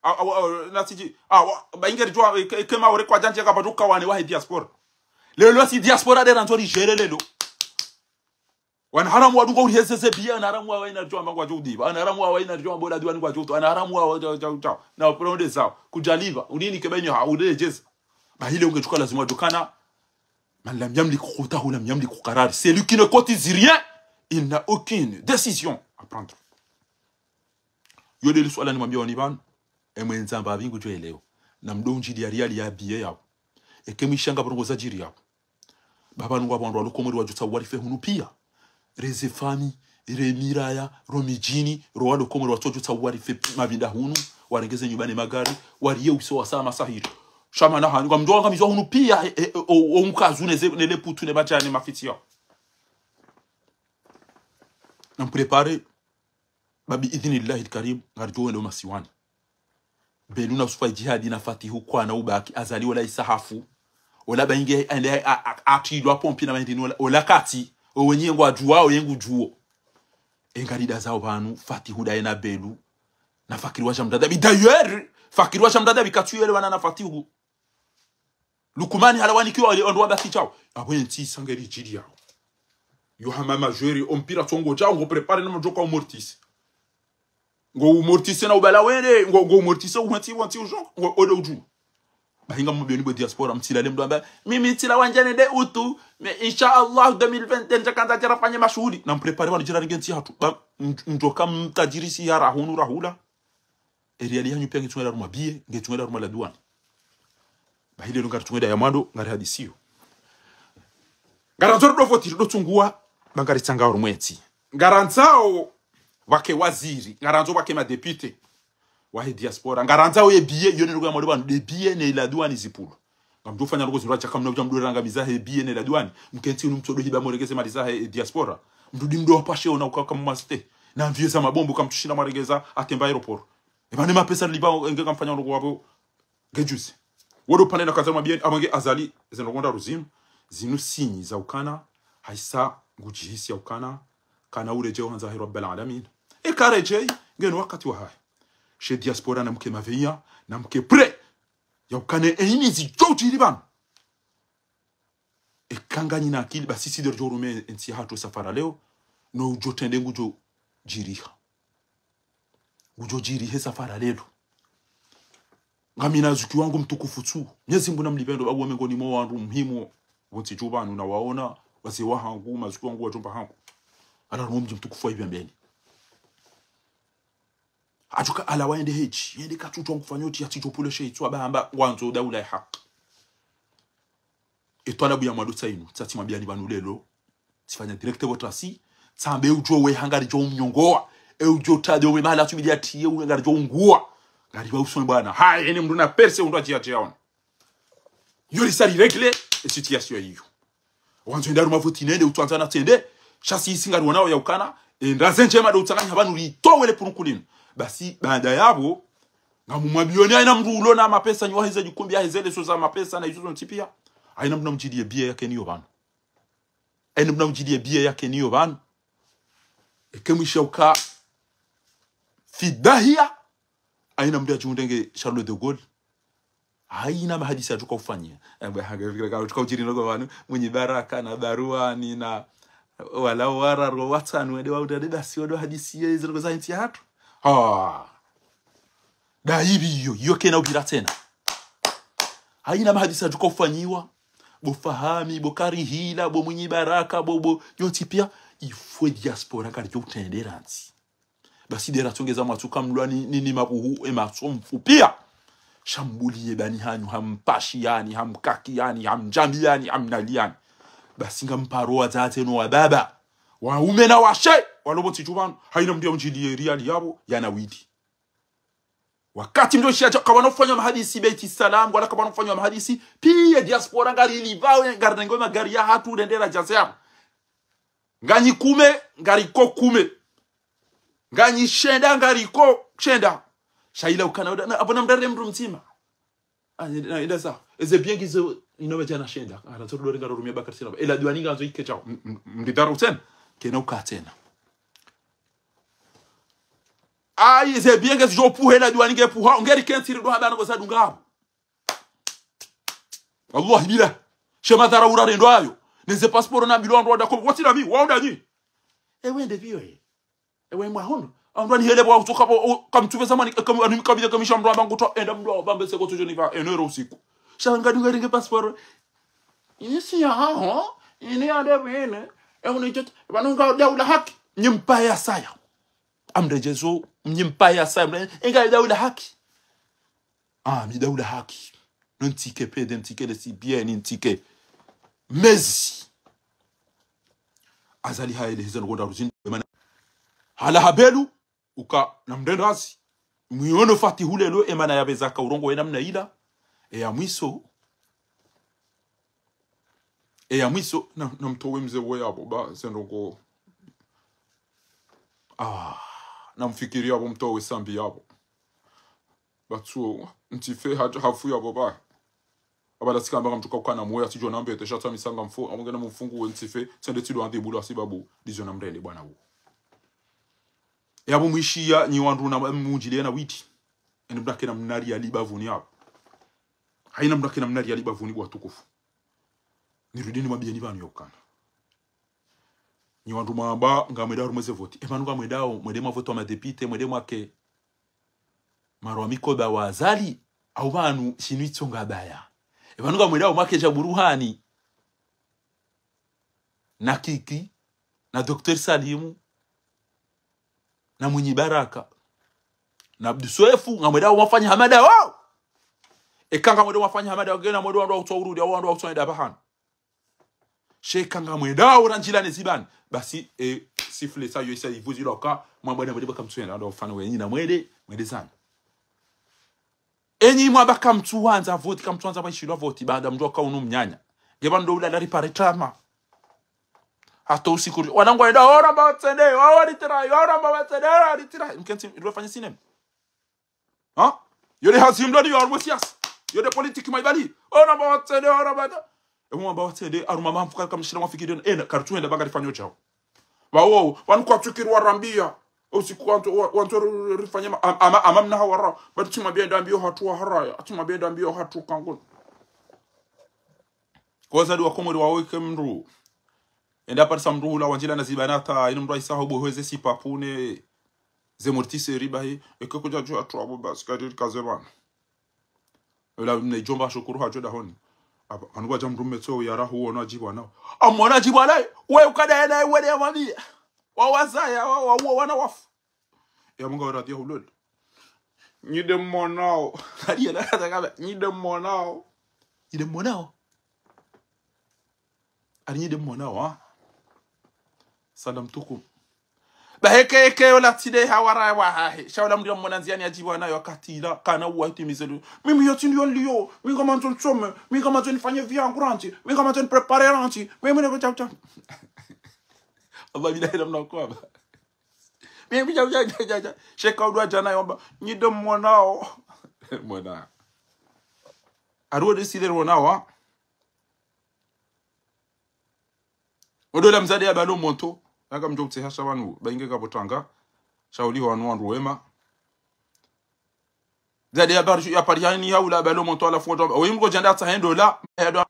A, a, a, na tsidji, a, wa, bainge ridjua, e, ke, ke Maore kwadjandje kapvadjoka wane wahe diaspora. Lelo si diaspora nde randzo ridjere lelo. Wana haramu wadunga urihezeze billet, wana haramu wawa ina ridjua mba ngwadjo udiba, wana haramu wawa ina ridjua mba ola douane ngwadjo uto, wana haramu wawa, djau, djau, djau. Na upronde zao. Kudjaliva, unini ke baini ha, udejeza. Ba hile unge djuka lazima wadjokana. من لم يملك قوته لم يملك قراره. Celui qui ne cotise rien, il n'a aucune décision à prendre. Yo nde li suala nimwambia oni pvanu, e mwendza mba pvi ngudjo elewa. Na mdo undjilia riali ya billet yapvo. Eke mwishanga pvo ndrongo zadjiri yapvo. Ba pvanu ngapvo wandru walo Komori wadjotsaha warife hunu pia. Re ze fami, re miraya, ro midjini, ro walo Komori watsodjotsaha warife mapvinda hunu, warenge ze nyumba ne magari, wariye uso wa sama sahiri. Sha mana hanyu, ngamdjo angamizwa hunu pia, e, e, o, o mkazu ne ze, ne le putu ne badjani mafitsi yao. Na mpréparer, ba bi idhnillahi lkarim, ngaridjo wende o masiwani. Belu na Yusufa Djihadi na Fatihu kwana ubaki, Azali ola isa hafu. Ola bainge, ende, a, a, atrilwa pompi na mahindini ola, ola kati, owenye ngwadjuao, ye ngudjuo. E ngarida zao pvanu, Fatihu ndaye na Belu, na Fakiri wa Shamdadabi. D'ailleurs, Fakiri wa Shamdadabi katsuyelewana na Fatihu. Lukumani halawanikiwa wale wandru wabaki djao. Apvo ye ntsi isa ngeri djiri yao. Yo hama majweri, o mpira tsongo djao, ngo préparer na mdjoka umortise. Ngo umortise na ubala wende, ngo, ngo umortise uhentsi, uhentsi ujo, ngo ode udju. Bahi ngamwambioni bwe diaspora, mtsilale mdo amba, mimi tsila wandjane nde utu, mais insha Allah deux mille vingt et un ndjakandza djara fanye mashuhuli. Na mpréparer pvanu djira rige ntsi hatru. Ba, mdj-, mdjoka mtadjiri si ya rahunu rahula. E riali hanyu pia ngetsungela harumwa billet, ngetsungela harumwa la douane. Bahi lelo ngaritsungela ya mwando, ngarihadisiyo. Ngarandzo rido voti, rido tsungua, ba ngaritsanga harumwa entsi. Ngarandzao, Pvwake waziri, ngarandzo pvwake madéputé wahe diaspora. Ngarandzo ye billet, yo nde ndrongoo ya mwando pvanu, nde billet ne la douane zipvulwe. Ngamdjo fanya ndrongoo zindru hadja kamna udja mdorangamiza he billet ne la douane. Mkentsi unu mtsodo hiba mwaregeze mali zahe diaspora. Mdrudi mdo wapashe ona uka kamwasite. Na mvio za mabombo kamtsushinda mwaregeza atemba aéroport. Eba ne mapesa liba enge kamfanya ndrongoo wapvo. Nge juzi. Wodo pvane na kaza mabiyeni, amwenge Azali, ze ndrongoo ndraru zinu, zinu sinyi za ukana, haisa ngudjihisi ya ukana, kana uredjei ohandza he Rabbal Alamin. Eka haredjei, ngeno wakati wahahe. She diaspora namke maveillants, namke prêts, ya ukana eini zidjo udjiri pvanu. Eka nganyina akili, basi si ndo ridjo urume entsi yahatru safari leo, no udjo trende ngudjo djiriha. Ngudjo djiriha safari leo. Ngamina zuki wangu mtukufu tu. Mwenyezi Mungu namlipve ndo, babu wa mengoni mwa wandru muhimu, pvontsi dju pvanu nawaona, wazee wahangu, mazuki wangu, wadjomba hangu. Ala no mdji mtukufu wa Ibembeni. Adjuka ala waende hedji, yende katsudjuwa ngufanyao tsi, yatsidjo pvulwa she itswa bahamba, ngwandzo daula ya haki. Etwalabu ya mwando tsayinu, tsatsi mabiyani pvanu leo, tsifanya direct votation, tsambe udjo we hangaridjo umnyongoa, e udjo tade we mahala tsubidi atiye, we ngaridjo unguwa. Ngaripva usoni bwana. Hayi, ene mndru na perse undru adjiya djiyaona. Yo risali régler e situation iyo. Wandzo enda harumwa voti nende, utwandzana tsende, sha si isi ngariwonao ya ukana, e ndrazi ndjema ndo utsanganya pvanu ritowe le puruku linu. Basi, baanda yapvo, ngamumwambiyoni haina mndru ulo na mapesa, nyi waheze djikumbi, yaheze leso za mapesa, na izo zontsi piya. Haina mndru namdjiliye billet yake niyo pvanu. Haina mndru namdjiliye billet yake niyo pvanu. Eke mwisha uka fidahiya. Haina mndru yadjihundre nge Charles de Gaulle. Haina mahadisi yatsuka ufanyia. Embe hage fikira ka utsuka udjiri ndrongoo pvanu, Mwinyi Baraka na Baruani na wala wararu watsanu wende wahundra nde basi wende wahadisi ye ze ndrongoo za entsi yahatru. Ha. Nda ipvi iyo, iyo kayina upvira tsena. Haina mahadisi yatsuka ufanyiwa. Bo Fahami, bo Karihila, bo Mwinyi Baraka, bo, bo, yontsi piya, il faut diaspora ngaridjo utrendera ntsi. Basi nde ratsongeza mwatsuka mlwa ni, ni, ni mabuhu, e matso mfu piya. Shambuliye bani hanyu, hampashiyani, hamkakiyani, hamdjambiyani, hamnaliyani. Basi ngamparo wadzadze no wababa. Waume na washe, walo pvontsi dju pvanu, haina mndru yamdjiliye riyali yapvo, yana wili. Wakati mndru shiya dja, kapvwana ufanywa mahadisi Beit Salam, wala kapvwana ufanywa mahadisi, piya diaspora ngarilipvao, ngarinengao magari yahatru, rendera djaze yapvo. Nganyi kume, ngariko kume. Nganyi shenda, ngariko shenda. Sha ila ukana, na, apvo namdare mndru mdzima. Ah, na, enda sa. Eze billet ngizo, ino bedjana shenda. Ah, na tsoro dori ngaro rumia bakari sina. Ela douane ngandzo ike djao. M-, m-, mndidara utsena. Kayina uka tsena. Ayi, eze billet ngezidjo pvuha, ela douane nge pvuha. Ngeri kentsi ri ndo hamba ndrongoo za dunga apvo. Wallahi billah. She madhara urarendo ayo. Neze passeport na bilo wandru wanda ko, wati na mi, wanda nyi. Ewe nde pviyo ye. Ewe mwahono. Wandru wani hele pvwa utsoka pvo, o, kamtsuve zamani, e, kam-, ani kabila kamisha mndru amba ngutwa, enda mndru wabambe seko tsojo niva, eno ero usiku. Sha ngadi ngaringe passeport. Ini si ya haho, ini ya nde pvene, e, unu ijote, pvanu nga daula haki, nyi mpaya saya. Amredjezo, nyi mpaya saya, mre-, inga daula haki. Ah, mi daula haki. No ntike pede, ntike le C B N, ntike. Mezi. Azali haele hizo ndrongoo ndraru zinu, emana. Hala habelu, uka namrende hazi. Mwiwono fatihu lelo, emana yapveza ka urongowe namna ila. Eya mwiso. Eya mwiso, na, namtowe mze wo yapvo, ba, ze ndrongoo. Ah, namfikiri yapvo mtowe Sambi yapvo. Batsuo, ntsife ha-, hafu yapvo ba. Abala tsikamba ngamtsuka ukana moya tsidjo nambe, tesha tsa misanga mfu, amwenge na mfungu we ntsife, tsende tsidjo andi bula sibabu, ndizo namrende bwana wo. Yapvo mwishiya, nyi wandru na mundjiliye na witi. Eni mndru akena mnari ya libavuni yapvo. Haina mndru akena mnari ya libavuni bo watukufu. Nirudi nimwambiyeni pvanu ya ukana. Nyi wandru mwamba, ngamwendao harumwa ze voti. Emanu ngamwendao, mwende mwavoti wa madepite, mwende mwake marwa mikoba wa Azali, au pvanu shinu itsonga baya. Emanu ngamwendao mwake dja Buruhani, na Kiki, na Docteur Salimu, na Mwinyi Baraka, na Abdu Swefu, ngamwendao mwafanya hamada wao. Eka ngamwendao mwafanya hamada wao, ngena mwendao wandru wa kutswa urudi, au wandru wa kutswa enda pvahanu. She eka ngamwendao randjila ne zibani. Basi, e, sifflet sa yo isa ivuzi loka, mwamba na mwende ba kamtsuhenda, ndo ufanya wenyi na mwende, mwende zanyu. Enyi mwamba kamtsuhandza voti, kamtsuhandza pvayishilwa voti, baada mndru waka unu mnyanya. Ngepvo ndo ula lari pare trama. Hata usiku, wanangu wenda, ora mba watsende, wa walitira, ora mba watsende, ora walitira. Mkentsi, ilo fanya sinema. Ha? Yo nde hazi mloni yo harumwa siasa. Yo nde politiki maibali. Ora mba watsende, ora mba. Emu mba watsende, harumwa mamfuka kamshila mafikiri, ena, karitsuhenda ba ngarifanyo djao. Pvawo, pvanu kwatsukiri warambia. Usiku wantu, wa-, wantu ri-, ri-, rifanye ma-, am-, ama, ama mna hawara. Bati tsima bienda mbio hatru wa haraya. Tsima bienda mbio hatru kangoni. Kwa zadi wa Komori waweke mndru. Enda parisa mndru hula wandzila na zibanata, inu mndru aisa hobo hweze sipapune, ze mortise riba hi, eke kudja djua tu abo basi, kadiri kaze bana. Ela mne djomba shukuru hadjo dahoni. Apa, pvanu pvadja mndru mmetso uyara huono adjibwa nao. Amwona adjibwa naye, we ukada yena, we ne amwambia. Wa wazaya, wa, wa, wa, wana wafu. Ya Mungu wa radhi ya hulol. Nyi nde mmonao. Hadi ya nakata kama, nyi nde mmonao. Nyi nde mmonao. Ari nyi nde mmonao, ha? Salam tukum. Ba heke, heke, ola tside hawara wahahe. Sha ola mndru ya mmona ndziani adjibwa nayo wakati ila, kana uwa itimize lu. Mimi yo tsi ndiyo nliyo. Mi ngamandzo ntsome. Mi ngamandzo nifanye vie yangu rantsi. Mi ngamandzo niprépare rantsi. Mimi ne kucha kucha. Allah bila ila mna kwaba. Mimi kucha kucha kucha kucha. Sheka udwa djana yomba. Nyi nde mmonao. Mwana. Ari wo nde sile ronao, ha? Odola mdzadze ya balo monto, yaka mdjo kutseha sha wanu, ba inge kapvo tanga, sha uli wanu wandru wema. Mdzadze ya bari, ya pari yani ya ula balo monto ala fuwa djomba. Oyi mgo djanda tsa hendo la, ya dwa.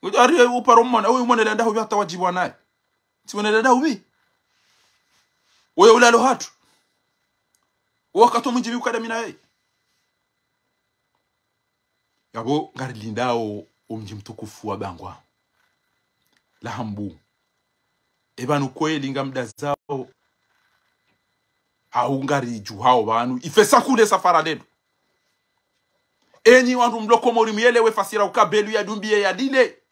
Uja ari uparo mmona, oyi mmona landa hubi hata wadjibwa naye. Tsi wone landa hubi. Oye ula lo hatru. Wakati mwindji mi ukada mi naye. Yapvo ngarilindao omdji mtukufu wa Bangwa. Lahambu. Epvanu kweli ngamdazao. Hau ngaridjuhao pvanu. Ifesa kule safara lelo. Enyi wandru mlo Komori muyelewe fasira uka belu ya dumbiye ya lile.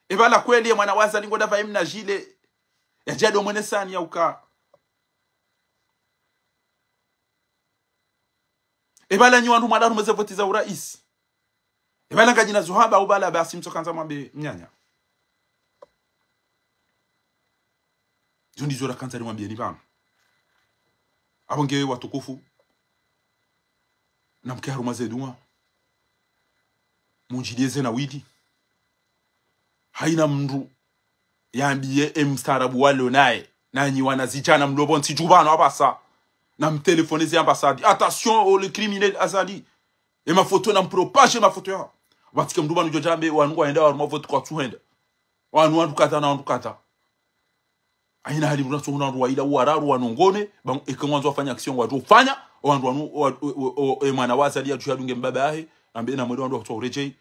Epvala kweli ye mwana wa Azali ngodja pvaye mna djile. Ya djado mwene sani ya uka. Epvala nyi wandru mwala harumwa ze voti za urais. Epvala ngadjina zo hamba upvala basi mtsokandza mwambe mnyanya. Zo ndizo rakandza rimwambiyeni pvanu. Apvo nge watukufu. Namke harumwa ze dua. Mundjiliye ze na wili. Haina mndru yambiye emstaarabu walo naye. Nanyi wanazidjana mlo pvontsi dju pvanu apvasa. Namtelefone ze ambassade. Attention, oh, le criminel Azali. Emafoto nampropage emafoto ya. Pvatsike mndru pvanu djo djambe, wanu ngwaenda, wanu mavoti kwatsuhenda. Wanu wandru kadha na wandru kadha. Haina hali mndru natso huna wandru waila wararu wanongone, ba eka ngwandzo wafanya action ngwadjo ufanya, wandru wanu, wa, o, o, o, e mwana wa Azali yadjuhe yadunge mbaba yahe, ambe na mwendo wandru wakutwa uredjei,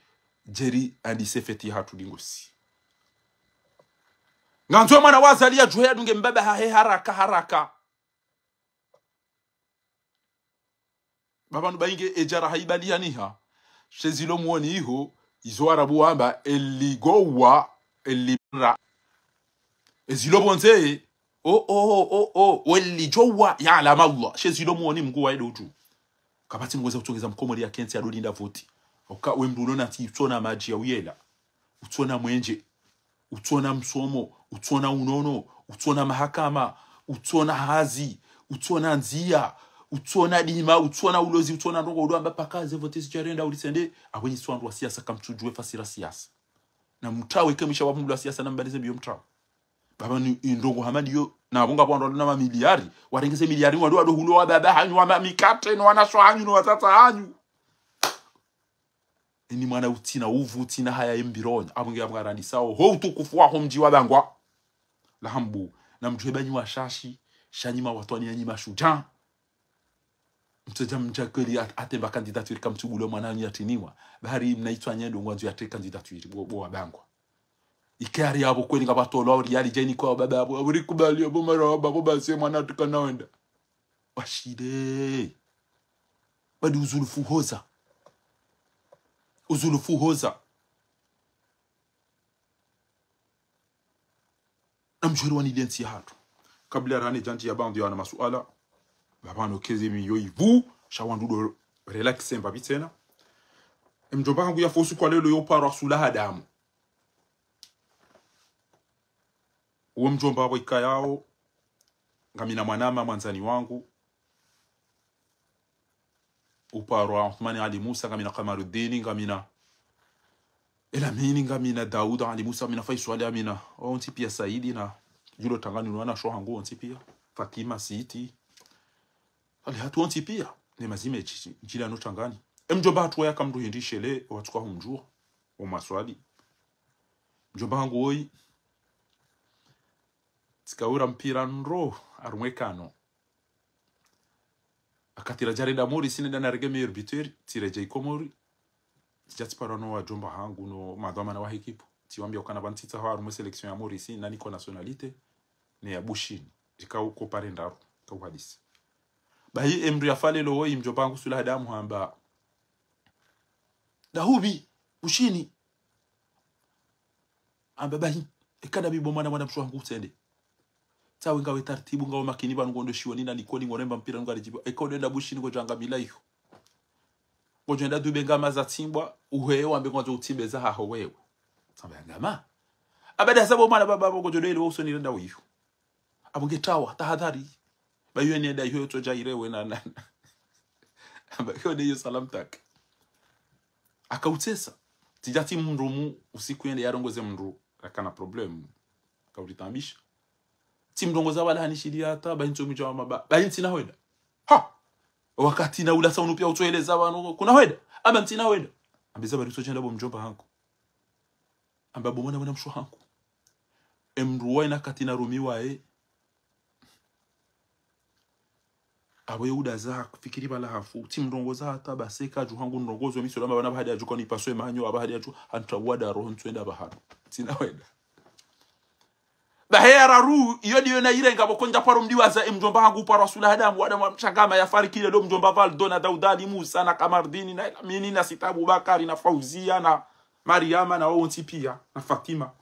djeri andi sefeti hatru dingosi. Ngandzo e mwana wa Azali yadjuhe yadunge mbaba hahe haraka, haraka. Ba pvanu ba inge edjara haibali yaniha. She zilo mwoni iho, izo Arabu wamba, eligowa, elibra. Ezilo pvondze, o, o, o, o, o, elidjowa, ya'lamu Allah. She zilo mwoni Mngu waye ndo udjuo. Kapvatsi Mngu weza kutsongeza Mkomori yakentsi yadolinda voti. Oka we mndru ulo natsi utsona madji ya uyela. Utsona mwenje. Utsona msomo, utsona unono, utsona mahakama, utsona hazi, utsona ndzia, utsona dima, utsona ulozi, utsona ndrongo, udo amba paka ze voti zidjarenda ulisende, apvo nyi si wandru wa siasa kamtsudjuwe fasira siasa. Namtrawe ke mwisha wa mndru wa siasa nambalize mbiyo mtrawe. Ba pvanu indrongo hama ndiyo, na pvo ngapvo wandru walo na mamiliari, warenge ze miliari, wandru wado hulo wababa hanyu, wa mamikate, no wanasho hanyu, no watata hanyu. Ini mwana utsina uvu, utsina haya ye mbironyi. Apvo nge apvo ngarandisao ho utukufu waho mdji wa Bangwa. Lahambu. Namdjuhe ba nyi washashi, sha nyi mawatwani ya nyi mashudjaa. Mtsodja mdja kweli at-, atemba candidature kamtsubule mwana wanyu yatiniwa. Bahari mna itswa nyendo ngwandzo yatre candidature, bo, bo wa Bangwa. Ike ari apvo kweli ngapvatolwa, uri yali djeni kwa baba apvo, uri kubali apvo mara wa baba, apvo basi mwana tuka nawenda. Washile. Badi uzulufu hoza. Uzulufu hoza. Na mdjuheri wa nili entsi yahatru. Kabla rane djandji ya bandhu ya wana masuala. Baba no keze miyo ivu. Sha wandru ndo relax mbapvi tsena. Emdjomba hangu ya fosu kwa lelo yo paro asula hadamu. Uwo mdjomba wa ikayao. Ngamina mwanama mwandzani wangu. Uparo wa Uthmani Ali Musa, ngamina Kamaruddini, ngamina Elamini, ngamina Dauda Ali Musa, ngamina Faiswali, ngamina. Wontsi pia Saidi na. Djulo Tangani no wana shohangu wontsi pia. Fatima Siti. Ali hatru wontsi pia. Ne mazime chichi, djila no Tangani. Emdjomba hatru waya kamdru hindri shele, watsuka humdjua. Omaswali. Mdjomba hangu woyi. Tsikaura mpira ndro, harumwa ekano. Wakati radja renda Maurice nenda narenge meilleur buteur, tsiredjei Komori. Tsidja tsiparwa no wadjomba hangu no madhwamana wa ekipu. Tsiwambia ukana pvanu tsitsaho harumwa sélection ya Maurice, na niko nationalité, ne ya Bushini. Ikao uko pare ndraru, ikao hadisi. Bahi emdru ya falelo woyi mdjomba hangu sula hadamu hamba. Dahupvi, Bushini. Amba bahi, eka ndapvi bo mwana mwana mshe hangu utsende. Tsawe ngawe tartibu, ngawe makini pvanu ngondo shioni na likoli ngonemba mpira ngaridjibu. Eka undenda Bushini ngodjo angamila iyo. Ngodjo enda dube ngama za tsimbwa, uheye wambe ngodjo utsimbe zahaho wewe. Tsamba ya ngama. Amba ndahasa bo mwana baba bo ngodjo doile wo usoni renda wiyo. Amba nge tawa, tahadhari. Ba iyo nenda iyo tsodja irewe na, na, na. Amba iyo nde iyo salamu take. Akautsesa. Tsidja tsi mdru mu, usiku yende yarongoze mdru. Akana problème. Akaulitambisha. Tsi mrongoza wala hanishiliya hata, bahi ntso mdja wa maba. Bahi ntsina hwenda. Ha! Wakati na ula sa unu pia utsoeleza pvanu, kuna hwenda. Amba ntsina hwenda. Ambe za bari utsodjenda bo mdjomba hangu. Amba bo mwana mwana mshe hangu. Emdru wa ina kati na rumi waye. Abo ye udaza kufikiri pvala hafu. Tsi mrongoza hata basi kadju hangu ndrongozo misolo amba pvana pvahadi adjuka nipaswe manyo, aba hadi adju, hantra wada roho ntsu enda pvahanu. Ntsina hwenda. Bahi ya raru, iyo ndiyo na irenga pvoko ndja paro mdiwaza emdjomba hangu paro asula hadamu, wadamu wa mshangama ya fariki lelo mdjomba Valdo na Dauda Ali Musa na Kamardini na Elamini na Sita Abubakari na Fauzia na Mariama na wontsi pia na Fatima.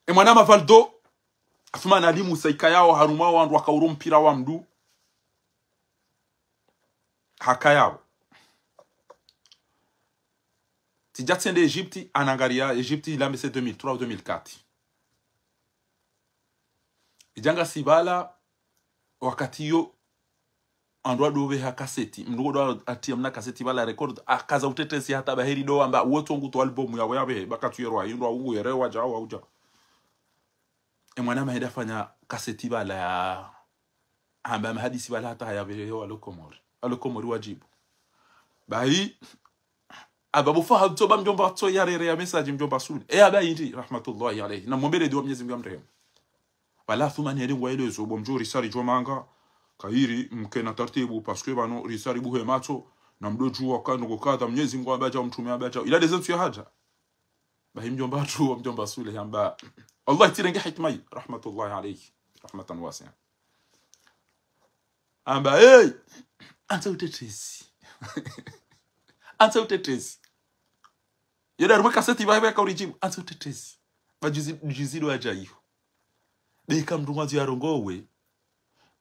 Emwana ma Valdo, Uthmani Ali Musa ikayao harumwa wandru wakauro mpira wa mdru. Hakayao. Tsidja tsende Egypte, anangaria Egypte, ilambe se deux mille trois ou deux mille quatre. Idjanga sibala, wakati iyo, andru ado pveha kaseti, mdru ndo atia mna kaseti pvala record, akaza utetezi hata baheri ndo amba, uwo tsongu to album ya weya pvehe, baka tuyerwa, indro ungu yerewa, djawa, udja. Emwana mahenda fanya kaseti pvala ya, amba mahadisi pvala hata haya pvehe, alo Komori. Alo Komori wadjibu. Bahi, aba bufa hatso ba mdjomba tso ya rere ya message mdjomba Sule. E aba indi, rahmatullahi alayhi. Na mwombele dua Mnyezi Mngu amrehemu. Pvala Uthmani yali ngwa elezo, bo mdjo risari djo manga, kayiri, mkena tartibu, parce que pvanu risari buhe matso, na mdo djuwa kanu kukadha, Mnyezi Mngu abadja, mtrume abadja. Ila ndeze ntsu ya hadja. Bahi mdjomba tu, mdjomba Sule, yamba. Allah itsirenge hikma yi, rahmatullahi alayhi. Rahmatan wasi'a. Amba, hey! Antsa utetezi. Antsa utetezi. Yoda rumwe kaseti bahi baka uridjibu. Antsa utetezi. Ba juzi, juzi ndo adja iyo. Beka mdru ngwandzo yarongowe.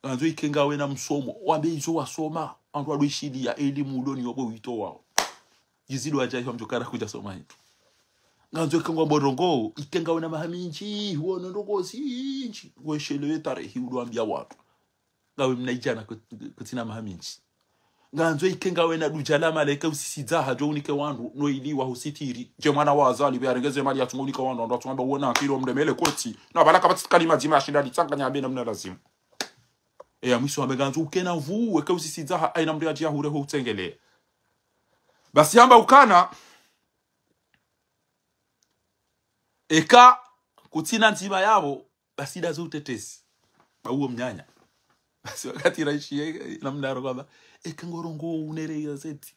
Ngandzo ike ngawe na msomo. Wambe izo wasoma. Andru ado ishiliya elimu ndo ni yobo wito wao. Juzi ndo adja iyo mdjokara kudja soma hindru. Ngandzo ike ngwambo ndrongoo. Ike ngawe na maha mindji. Huono ndrongoo zindji. Weshelewe tarehi udo ambia wandru. Ngawe mna idjana kut-, kutsina maha mindji. Ngandzo ike ngawe na dudja la malaika usisidza hadjo unike wandru, no ili wahusitiri. Dje mwana wa Azali, be arengeze mali yatsungo unike wandru, wandru watsungo amba uona akili wa mlemele koti. Na pvala kapvatsi kalima dzima yashinda litsanganya ambe na mna lazimu. Eya mwiso ambe ngandzo ukena nvu, eke usisidza ha, aina mndru yadji yahure ho utsengele. Basi amba ukana, eka kutsina ndzima yapvo, basi ndazo utetezi. Ba uwo mnyanya. Basi wakati raisi ye, namna aro kwamba, eke ngorongo unere ya zeti.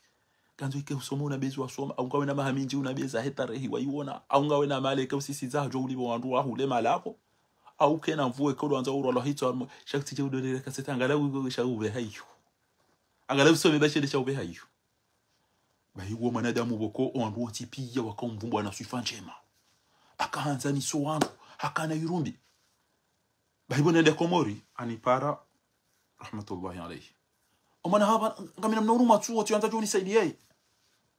Ngandzo eke usoma unabezi wasoma, au ngawe na maha mindji unabeza he tarehi waiona, au ngawe na mali eke usisidza hadjo ulipvo wandru wahule mali apvo, au kena nvu eke udo andza urwa lwa hitswa harumwa, shakutsi dje udorere kaseti, angalau uwe sha upveha iyo. Angalau usome ba shele sha upveha iyo. Bahi uwo mwanadamu pvoko, owandru wontsi piya waka umvumbwa na swifa ndjema. Haka handza niso wandru, hakana irumbi. Bahi bo nende Komori, hanipara, rahmatullahi alayhi. Omwana hapva, ngamina mna huruma tsuwo, tsiwandza djo nisaidiye.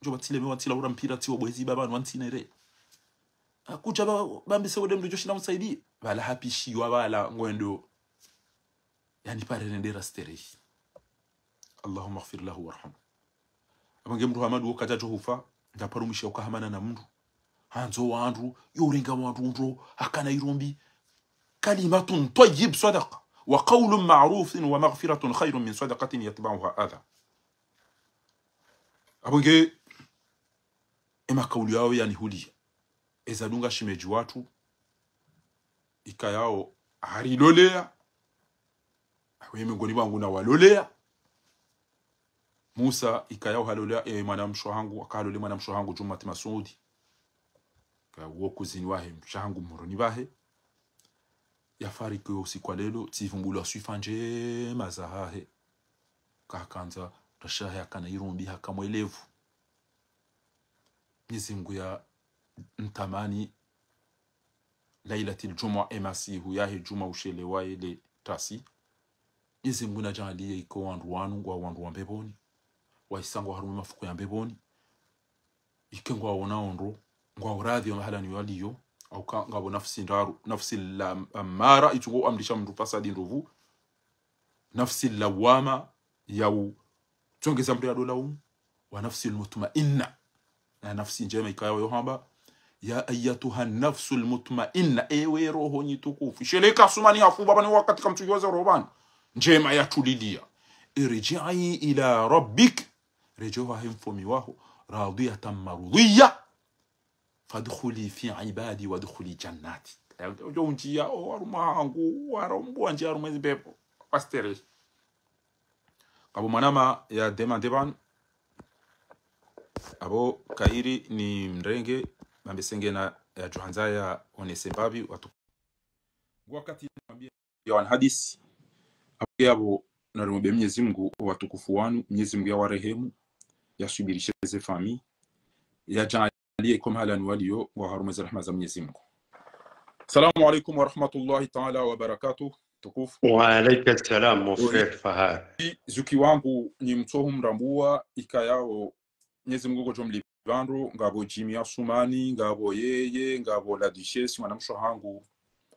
Djo pvatsile me wantsila ura mpira tsiwo bwezi baba, wantsinere. Hakudja ba, bambi se wode mndru djo shinda msaidi. Pvala hapvishiwa pvala ngwendo. Yanipare nende rasterehi. Allahumma ighfir lahu warhamhu. Apvo nge mndru hama ndo kadja djo hufa, ndaparo mwisha uka hamana na mndru. Handzo wandru, yo urenga wandru ndro, hakana irumbi. كلمة طيبة صدقة، وقول معروف ومغفرة خير من صدقة يتبعها أذى. Apvo nge, ema kauli yawo yanihuliya. Eza dunga shemedji watru, ikayao hariloleya, awe mengoni mwangu na waloleya. Musa, ikayao haloleya, e, mwana mshe hangu, haka halole mwana mshe hangu, Djumati Masudi. Ka uwo kuzini wahe, mshe hangu mhoroni pvahe. Yafariki yo usiku wa lelo, tsivumbulwa swifa ndjema zahahe. Ka hakandza, rashahe hakana irumbi, haka mwelevu. Mwenyezi Mungu ya mtamani Lailatil Djumwa, emasihu yahe djumwa ushelewa ele tasi. Mwenyezi Mungu nadjaaliye ike wandru wanu ngwao wandru wa mbepvoni. Wahisa ngwao harumwa mafuko ya mbepvoni. Ike ngwaonao ndro, ngwao radhi wa mahalani waliyo. Hauka ngapvo nafsi ndraru, nafsi la amara, itsungo amrisha mndru fasadi ndopvu. Nafsi lawama, yau tsongeza mndru ya dola umu. Wa nafsi lmutmainna. Na nafsi ndjema ikayao yo hamba: يا أيتها النفس المطمئنة, ewe roho nyi tukufu. Sheleka sumani hafu pvapvani wakati kamtsuki waza roho pvanu. Ndjema yatuliliya. ارجعي إلى ربك. Redjea hahe mfaume waho. راضية مرضية. فادخلي في عبادي وادخلي جنتي. Udjo undjiya, o, harumwa hangu, wara umbu wandjiya harumwa ezi mbepvo. Pastere. Ngapvo mwanama ya demande pvanu. Apvo kayiri nimrenge, mambe sengena yadjo handza yaonese mbapvi, watu. Wakati namwambia ya wana hadisi. Apvo yapvo narimwombe Mwenyezi Mungu, o watukufu wanu, Mwenyezi Mungu yawarehemu, yaswibirishe ze famiyi, yadjaaliye ko mahalani waliyo, ngwao harumwa ze rahma za Mwenyezi Mungu. Salamu alaikum wa rahmatullahi taala wa barakatuh, tukufu. Wa alaikum salam, mon frère Fahad. Zuki wangu ni mtsohu mrambua, ikayao Mwenyezi Mungu ngodjo mlipva ndro, ngapvo Jimmy Asumani, ngapvo yeye, ngapvo la Duchesse, mwana mshe hangu,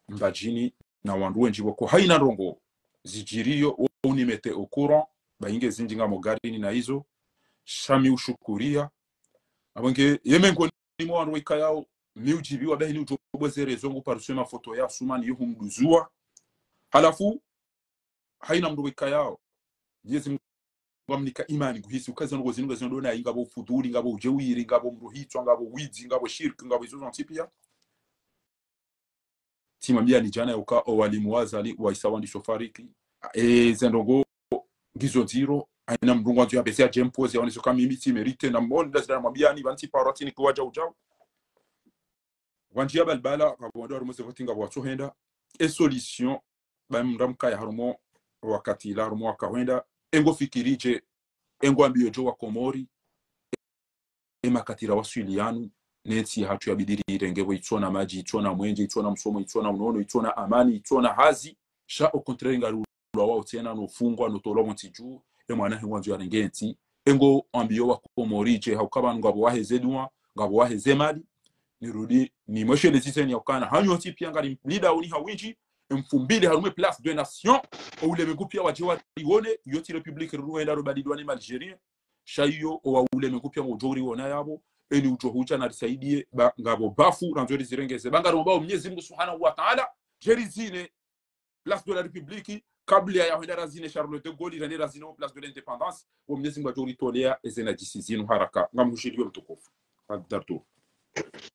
Mbadjini, na wandru wendji pvoko. Haina ndrongo zidjiriyo, wo unimete au courant, ba inge zindji ngamo garini na izo, sha mi ushukuriya. Apvo nge, ye mengoni mwa wandru waikayao, mi udjibiwa, bahi ni udjo bweze rezo ngu parusiwe mafoto ya Asumani, yo humduzuwa. Halafu, haina mndru waikayao, Mwenyezi Mungu ngamnika imani, nguhisi uka zinu ngo zinu ngo zinu ndo nayi, ngapvo ufudhuli, ngapvo ujewiri, ngapvo mruhitswa, ngapvo widzi, ngapvo shirki, ngapvo izo zontsi piya. Tsimwambia ni djana ya uka o walimu wa Azali, wahisa wandisa ufariki. E, ze ndrongo ngizo ndziro, haina mndru ngwandzo ya bese ya djempozi, ya oneso ka mimi tsi mérité, na moni, ndazida namwambia ni, pvanu tsi paro, tsi ni kiwa djau djau. Wandjiya balbala, ngapvo wandru harumwa ze voti ngapvo watsohenda. E solution, ba mndru mkaya harumwa wakati la harumwa wakahwenda, engo fikiri dje, engo ambiyo djo wa Komori, e makati ra waswili yanu, ne ntsi yahatru yabidi rirenge pvo itsona madji, itsona mwenje, itsona msomo, itsona unono, itsona amani, itsona hazi, sha au contraire ngari ulwawao tsena, no fungwa, no tolwa pvo ntsi dju, e mwana he ngwandzo yarenge ntsi, engo ambiyo wa Komori dje, hauka pvanu ngapvo waheze duwa, ngapvo waheze mali, nirudi, nimwesheleze zeni ya ukana, hanyu wontsi piya ngari mlida uni ha windji, emfumbili harumwa e Place des Nations, o ulemengu piya wadje warione, iyo tsi République riruhenda robadilwa ne ma Algériens, sha iyo o wa ulemengu piya ngudjo uriona yapvo, eni udjo hudja narisaidiye, ba ngapvo bafu, randzo rizirengeze, ba ngari mwambao Mwenyezi Mungu Subhanahu wa Taala, dje rizine, Place de la République, kabla ya hwenda razine Charles de Gaulle, rende razine o Place de l'Indépendance, wo Mwenyezi Mungu adjo ritolea eze nadjisi zinu haraka. Ngamhushiliyo mtukufu. Abdartu.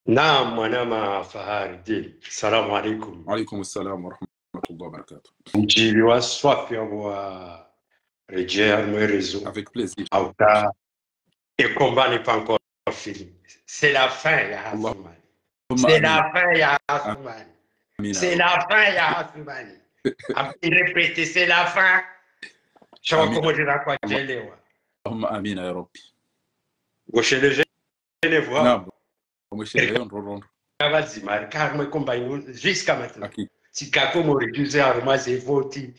Naam, mwanama Fahari Dil. Salamu alaikum. Alaikum salam wa rahmatullahi wa barakatuh. Mdjiliwa swafi ya wa redjea mwerezo. Avec plaisir. Hauka e combat n'est pas encore fini. C'est la fin, ya Asumani. C'est la fin, ya Asumani. C'est la fin, ya Asumani. Ambi répéter, c'est la fin. Sha wa Komori rakwadjelewa. Allahumma amina ya Rabbi. Ngosheleje ne vwa. Naam. Ngosheleje yo ndro ndro ndro. pvadzima, rika harumwa e combat inu jusqu'à maintenant. Hakika. Tsika Komori juzi harumwa ze voti.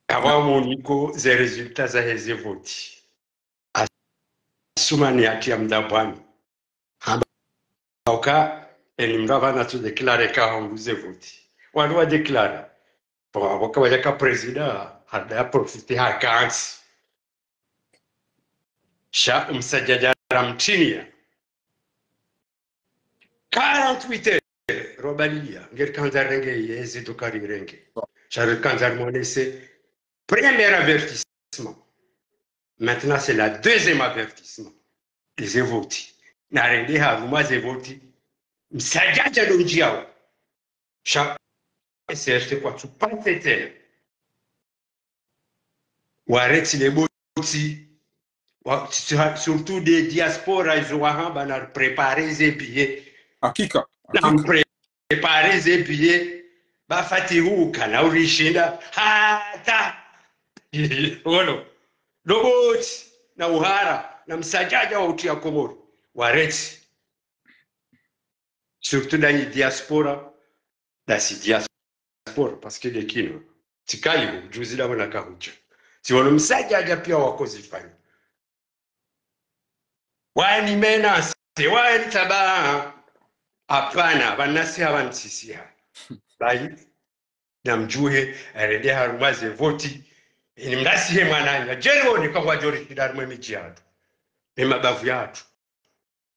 Kavwa moniko ze résultats zahe ze voti. Assoumani hatria mdabwani. Hamba uka, eni mndru apvanu atsu déclarer ka hangu ze voti. Wandru wa déclarer. Bon, apvo ka wadjaka président, hada profiter hakantsi. Sha Msadjadja ramtrinia. Quarante-huit heures, robalilia, ngeri kandza rirenge yezi duka rirenge. Sha ri kandza rimonese premier avertissement. Maintenant, c'est la deuxième avertissement. Ze voti. Narende harumwa ze voti. Msadjadja ndo ndjiyawo. Sha C R T kwatsu pantse tsena. Waretsi le boti. Wa, surtout de diaspora, izo wahamba na préparer ze billets. Hakika, na hakika. Préparer ze billets. Ba Fatihu kana urishinda. Hata. Ono. Lo boti. Na uhara. Na Msadjadja wa utria Komori. Waretsi. Surtout ndanyi diaspora, ndasi diaspora, parce que de kino, tsikayi hu, juzi ndapvo nakahudja. Tsiwono Msadjadja pia wakozifanya. Wani menace, wani taba, apvana, apvanu nasiha, apvanu ntsisiha. Bayi, namdjuhe, arende harumwa ze voti, ini mnasihe mwananya, djeri wone ka ngwadjo rishinda harumwa e midji yatru. E mabavu yatru.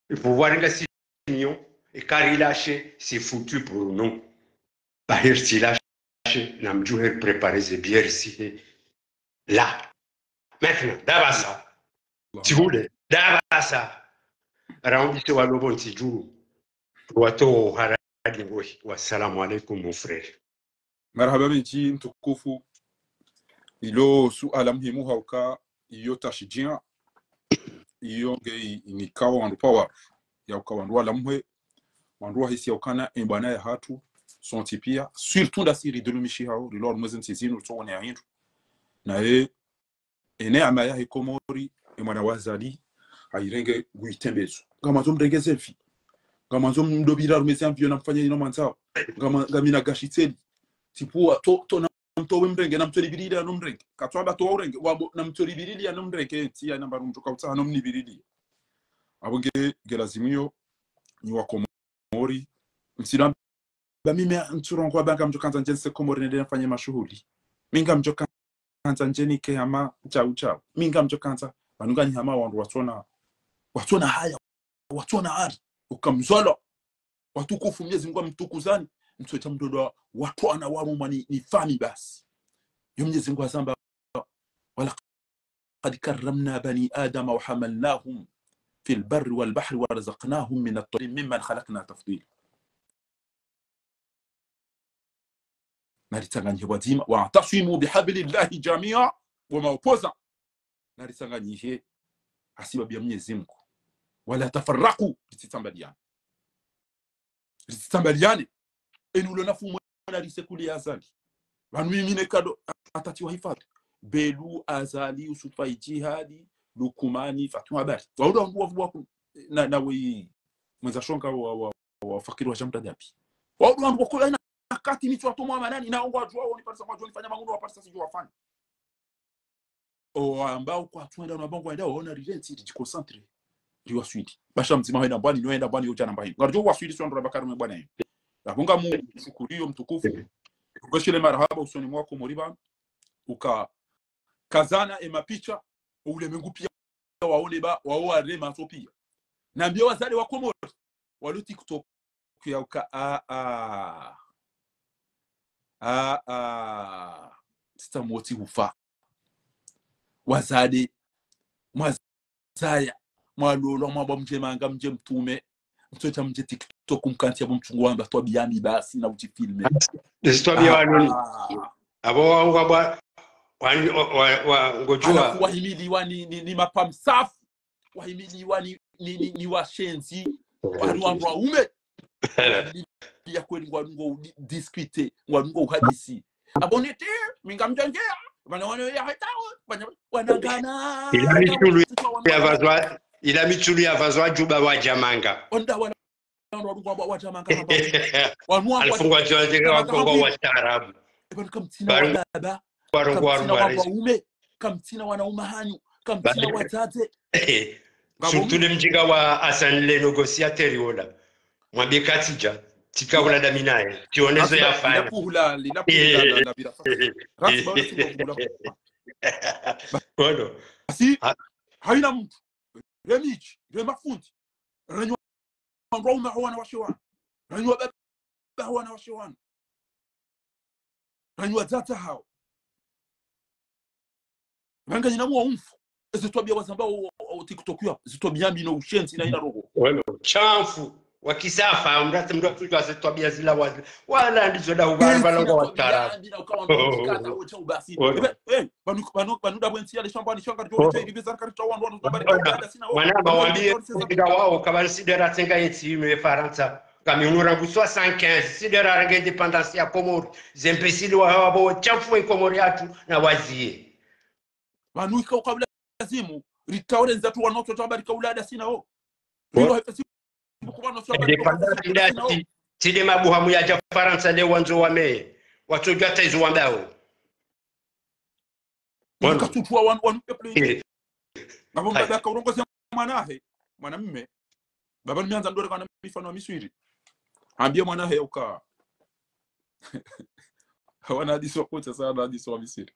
E pouvoir ngasi nayo, e ka rilâcher, c'est foutu pour nous. Bahi ritsi lâcher, namdjuhe ripréparer ze billets risihe. Là. Maintenant, ndapvasa. Tsi hule, ndapvasa. Raundise walo pvo ntsi dju. Wato haradi ngohi. Wassalamu alaikum, mon frère. Marahaba mendji mtukufu. Ilo suala muhimu hauka iyo tashjia, iyo nge i-, inikao wandru pvwa, yauka wandru walamuhe, wandru wahisi yaukana e bwana yahatru, sontsi pia, surtout ndasi ridhulumishihao, rilo harumwa ze ntsi zinu, ritsowone ya hindru. Naye, e neema yahe Komori, e mwana wa Azali, ayirenge nguitembezo. Ngamandzo mrenge ze mvi. Ngamandzo mdopvira harumwa ze mvi yo namfanye ino mwandzao. Ngama-, ngamina gashitseli. Tsipvua, to, to na mtowe mrenge, namtwe libirili ya no mrenge. Katwamba towa urenge, wabo, namtwe libirili ya no mrenge, ntsi ya namba rumdjo kautsaha no mnibirili. Apvo nge, nge lazimu iyo, nyi wa Komori. Msidjamba mimi ntsurongoa ba ngamdjo kandza ndje ntse Komori nende nafanye mashuhuli. Mi ngamdjo kandza ndje nike hama tshau tshau. Mi ngamdjo kandza, pvanu nganyi hama wandru watsona, watsona haya, watsona ari. Uka mzolo. Watukufu Mnyezi Mungu amtukuzani. Mtsotsha mdodo wa, watwana warumwa ni, ni fami basi. Yo Mnyezi Mungu hazamba, ولقد كرمنا بني آدم وحملناهم في البر والبحر ورزقناهم من الطيبات مما خلقنا تفضيلا. Naritsanganyihe pvwadzima, واعتصموا بحبل الله جميعا, bo ma opposants. Naritsanganyihe hasibabu ya Mnyezi Mungu. ولا تفرقوا, ritsitsambaliane. Ritsitsambaliane. Eni ulo nafu mwana risekuli ya Azali. Pvanu mimi ne kado atati wa hifadhi. Belu, Azali, Yusufa, Ijihadi, Lukumani, Fatuma Habari. Waudo wangu wavu waku, na, na wei, mwendza shonga wa, wa, wa Fakiri wa Jamda Dabi. Waudo wangu waku, na kati mitsu watomwa manani, na wangu wajua, woni parisa, wajua nifanya manguno, wa parisa sijua wafanya. O ambao kwatsuenda no ambao ngwaenda ona rirentsi ridjiconcentré. Riwaswili. Basha mdzima hwenda mbwani, no hwenda mbwani, yo djana mbwani. Ngaridjo waswili swa ndo rabakari mwe bwana yo. Yapvo ngamu shukuriyo mtukufu. Rugeshele marahaba usoni mwa Komori pvanu. Uka kazana e mapicha, o ulemengu pia waone ba, wao warema so pia. Nambiye wazade wa Komori. Walo TikTok yauka, a, a. A, a. Sita motsi hufa. Wazade, mwazaya, mwalolwa, mwabwa mdje manga, mdje mtume, mtsotsha mdje TikTok, mkantsi yapvo mtsungu wamba twabiya mi basi na udjifilme. Ezi twabiya wanoni. Ah. Apvo wa, wa, wa, wa, wa, wa, ngodjua. Halafu wahimiliwa ni, ni, ni mapamsafu. Wahimiliwa ni, ni, ni, ni washenzi. Wanu wandru waume. Ya kweli ngwanungo udi-, discuter, ngwanungo uhadisi. Apvo nete, mi ngamdjongea, pvana wano ya hetawo, pvana, wanangana. Ila mitsulu ya vazwa, ila mitsulu ya vazwa djuba wadja manga. Onda wana wandru wadunga wa, wa djama nga hamba. Wanu wa, alifungwa djwa djega wa Kongo wa taarabu. Eba kamtsina wa baba, kamtsina wa waume, kamtsina wanaume hanyu, kamtsina wadzadze. Surtout le mdjinga wa Hassan le négociateur wola. Mwambe katsidja, tsika hula dami naye. Tsionezo ya fanya. Lina kuhula, lina kuhula, la, la bila fasi. Rasi ba wala si kuhula. Kono. Asi, haina mndru. Remidji, remafundi. Renyu wandru waume ho wanawashe wanu. Renyu wababa ho wanawashe wanu. Renyu wadzadze hawo. Pvanga nyina mwa umfu. Eze twabiya wazamba o, o, o TikTok ya. Eze twabiya mbi no ushenzi na ina roho. Weno, shamfu. Wakisafa, mrate mrate mrate eze twabiya zila wazi. Wala ndizo da ubali bala ngo watara. Mbi na ukawa mbi kata wocha ubasi. Weno. Ebe, eh, banu, banu, banu da bwensi ya le shamba ni shanga ridjo ridjo iribiza kari tawa ndo ndo bari. Mwana mawambie, mdjinga wao, kabali sidera tsenga yetsi inu ye Farantsa. Kami unu rangu soixante-quinze, sidera range indépendance ya Komori. Ze imbécile wa hawa bo, shamfu wa Komori yatru na waziye. Pvanu ika ukabula lazimu, ritaure nzatru wanoto taba rikaula da sina o. Bo. Rilo hefe si, buku wanoto taba rikaula da sina o. Indépendance nda si, tsi de mabuhamu yadja Farantsa le wandzo wame. Watsodja ta izo wambao. Wanu. Ika tutuwa wanu, wanu peuple. Eh. Ngapvo mbaba kaurongoza mwanahe, mwanamme. Baba ni miandza ndore kana mifano wa Miswiri. Ambie mwanahe uka. Hawana hadisi wa kutsa sana hadisi wa Miswiri.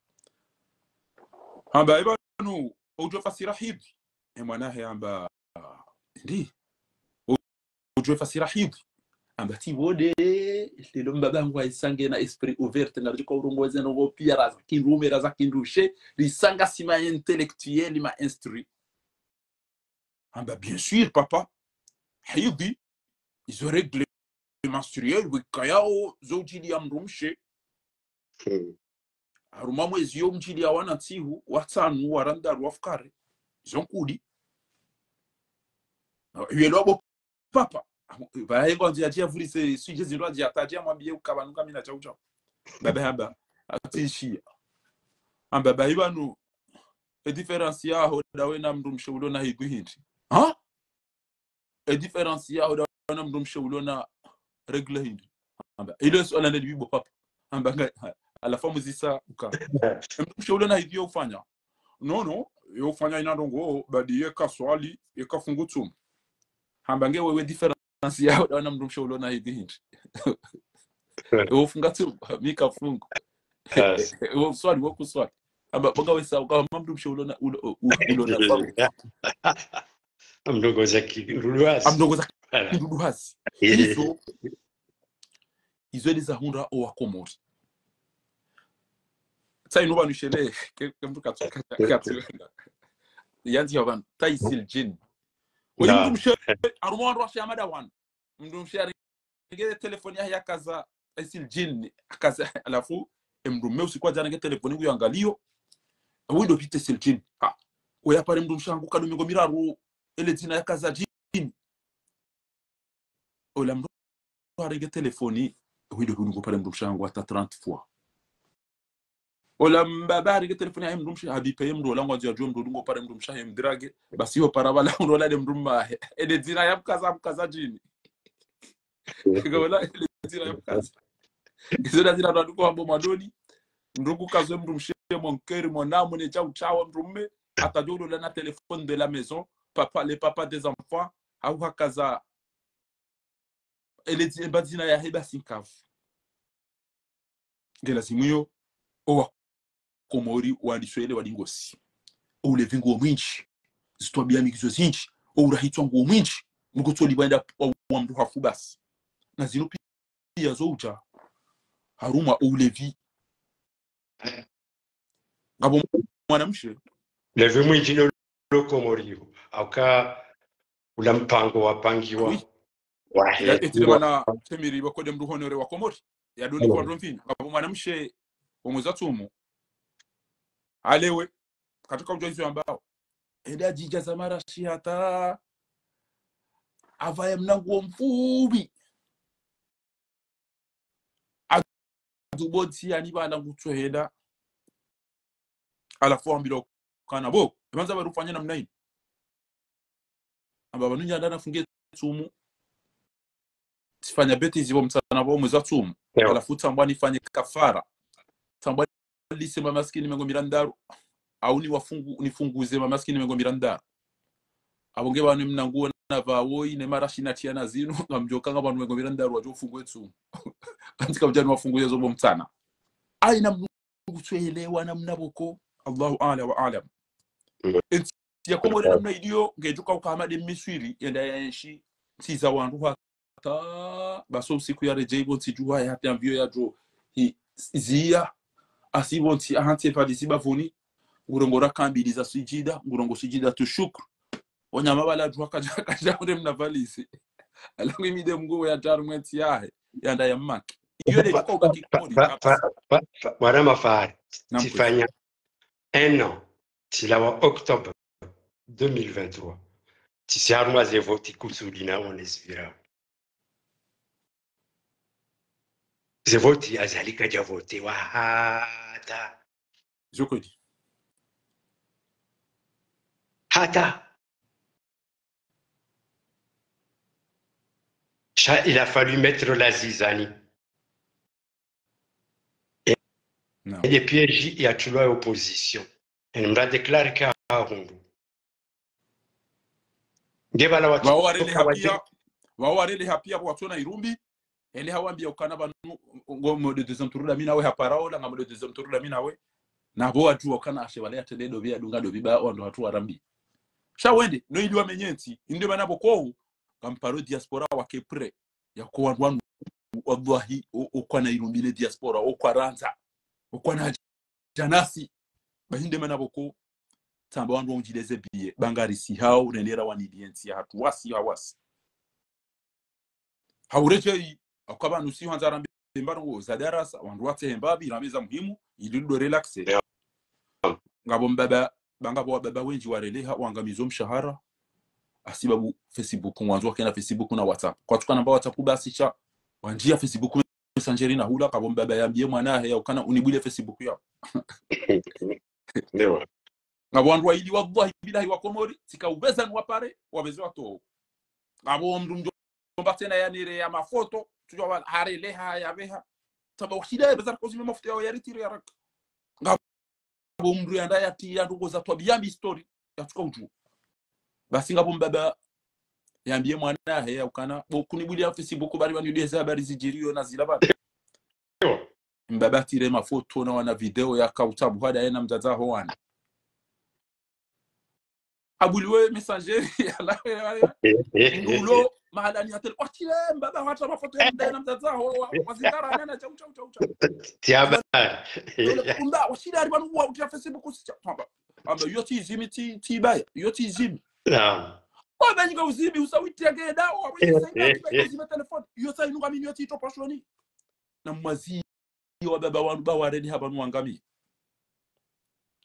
Hamba, eba nu, udjo fasira hidhi. E mwanahe hamba, ndi. Udjo fasira hidhi. Hamba tsi wode, lelo mbaba ngwa isange na esprit ouvert, ngaridjo ka urongoze no go pia raza kindrume, raza kindrushe, risanga si ma intellectuel, ma instruit. Hamba, bien sûr, papa. Hidhi, izo règles menstruelles, wikayao, zo udjili ya mdrumshe. Hmm. Harumwa mwezi yo mdjili ya wana ntsihu, watsanu, warandaru, wafukare. Izo nkudi. Yelo abo papa. Baye ngo anzi adjia vuri se, suje zindru adjia, tadjia mwambie ukaba nuka mina chau chau. Baba hamba, atsishia. Hamba, bayi banu, e différence yaho dawe na mdrumshe ulo na hidhi hindri. Ha? E différence yaho dawe na mdrumshe ulo na règles hindri. Hamba, ile suala nde libibo papa. Hamba nga, halafu amuzisa uka. Mdrumshe ulo na hidhi yo ufanya. Non, non, yo ufanya ina ndrongo, badi ye kaswali, ye kafungu tsumu. Hamba nge wewe différence yaho dawe na mdrumshe ulo na hidhi hindri. Eh. Yo ufunga tsumu, mi kafungu. Yes. Yo uswali, wo kuswali. Hamba, bonga wesa, uka mdrumshe ulo na, ulo, ulo, ulo na famu. Amdrongoza ki, ruluhazi. Amdrongoza ki, ruluhazi. Eh. Izo, izo ndiza hundra owa Komori. Tsa inu pvanu shele, ke, ke mdru katsu, katsu, katsu. Yandzi ya pvanu, taisil jin. Oyi mdrumshe, harumwa wandru washe amada wanu. Mdrumshe arenge telefoni yahe yakaza, taisil jin, akaza, halafu, e mdrume usiku wadja arenge telefoni kuyangaliyo. Awi ndo pvi taisil jin. Ha. Oya pare mdrumshe hangu kadume ngo miraru, ele dzina yakaza jin. Ola mdru arenge telefoni, windo hunu ngo pare mdrumshe hangu hata trente fois. Ola mbaba arenge telefoni yahe mdrumshe, habipe ye mdru, ola ngwandzo yadjuwe mdru ngo pare mdrumshe yahe mdrage, basi yo para pvala mdru ola nde mdrume wahe. Ende dzina ya mkaza, mkaza jini. Ngo ola ende dzina ya mkaza. Izo nda zina ndo aduko wambo mwadoni. Mdru kukazwe mdrumshe, mon cœur, mon âme, ne chau chau mdrume. Hata djo ulola na téléphone de la maison, papa, le papa des enfants, hau hakaza. Ele dzi-, emba dzina yahe basi nkavu. Nge lazimu yo, owa Komori, wandiswele, wadingosi. Oulevi nguwo mwindji. Zitwabiya mbi ngizo zindji. Ourahitswa nguwo mwindji. Mdru kutsolipva enda wa, wa mdru hafu basi. Na zinu pia zo udja harumwa oulevi. Ngapvo mwanamshe. Levi mwindji no lo Komori yo. Hauka ula mpango wapangiwa. Oui. Wahe. Ya, etile mwana temiri bakode mdru honore wa Komori. Ya doni kwa mdru mfini. Ngapvo mwanamshe wa mwezi wa tsumu. Halewe. Katsuka udjuwa izo yambao. Enda djidja za marashi hata. Hapvaya mna nguwo mfupvi. Adu botsi yani pvala ngutso henda. Halafu wambilwa ukana bo, emandza pvanu ufanya namna ini. Hamba pvanu nyanda nafunge tsumu. tsifanya bêtise pvo mtsana pvo mwezi wa tsumu. Ewa. Halafu tsamba nifanye kafara. Tsamba nilise mamasikini mengo miraru. Au niwafungu, nifunguze mamasikini mengo miraru. Apvo nge pvanu mna nguo na pvawo, ine marashi na tsiya na zinu, ngamdjoka nga pvanu mengo miraru wadjo fungwe tsumu. Kanti kamdjani wafunguze zo pvo mtsana. Haina mndru kutswelewa namna pvoko. Allahu a'la wa a'lam. Mm. Entsi ya Komori namna iliyo, ngedjo kauka hama nde Misri, yenda yenshi, ntsi za wandru hata, basi usiku yaredjeyi pvo ntsi djuha ya hata mvio yadjo hi, ziya, asi pvo ntsi ahantse pvali zibavuni, ngurongo raka mbili za sujida, ngurongo sujida tu shukru. Onyama pvala djuha kadja, kadja ure mna pvalizi. Alangu imi nde mngu ya djaru mwentsi yahe, yanda ya maki. Iyo nde djuka uka Kikomori, kabisa. Wana mafari, tsifanya un an, tsilawa octobre deux mille vingt-trois. Tsisi harumwa ze voti kusudi na one zivira. Ze voti Azali kadja votewa hata. Djo kweli. Hata. Sha, il a fallu mettre la zizanie. Et, et des pièges ya tulwa opposition. Et on a déclaré que ahundu. Nge pvala watu, wao warele hapia, wao warele hapia watsona irumbi, ele hawambia ukana pvanu, ngo mode deuxième tour la mina we hapara ola, nga mode deuxième tour la mina we. Na pvo watu wakana ashe wale atele dobi ya dunga dobi ba wandru watu warambi. Sha wende, no ili wamenye ntsi, inde mana pvoko, ngamparo diaspora wake prêt, ya ko wandru wanu, wallahi, o, okwana irumbi ne diaspora, okwa randza, okwana djanasi, bahinde mana pvoko, tsamba wandru waundjileze biye, bangarisi hao, renera wanili entsi ya hatru, wasi, hawasi. Hauredjeyi, akaba nusi hwandza rambe mba ndrongo za darasa, wandru watse hemba bi, rambe za muhimu, ili ludo relaxe. Yeah. Ngapvo mbaba, bangapvo wababa wendji wareleha, wangamizo mshahara, hasibabu Facebook, ngwandzo wakena Facebook na WhatsApp. Kwatsuka namba WhatsApp basi sha, wandjia Facebook Messenger na hula, kapvo mbaba yambie mwana hahe ya ukana unibwile Facebook yao. Ndewa. Ngapvo wandru waili wallahi billahi wa Komori, tsika ubeza ni wapare, wabeze wato. Ngapvo mndru mdjomba tsena ya nire ya mafoto, tsudjuwa wala hareleha ya beha. Tsamba washida ya beza kozi me mafoto yao ya retire ya raka. Ngapvo mndru yanda ya ti ya ndrongo za twabiya mbi story, ya tsuka udju. Basi ngapvo mbaba yambie mwana hahe ya ukana, bo kunibwilia Facebook bari pvanu ndeze habari zidjiriyo na zila pvanu. Mbaba tire mafoto na wana video ya kautabu hada yena mdzadze ho wana. Abwiliwe Messenger, ya la, ya la, ya la. Ndulo, mahala ni hatele, watile, mbaba hata mafoto ya mda yena mdzadze ho, wa, wazingara, nana, chau, chau, chau, chau. Tiaba. Ndulo, kumba, washida, ari pvanu, wa, utia Facebook, usicha, amba. Amba, yo tsi izimi, tsi, tsi baya, yo tsi izimi. Naam. Wabanyika uzimi, usawiti ya geda, wa, wa, izimi, izimi telefoni, yo tsa inunga mini, yo tsi ito pashoni. Na mwazi, wababa wanu ba wareleha pvanu wangamiya.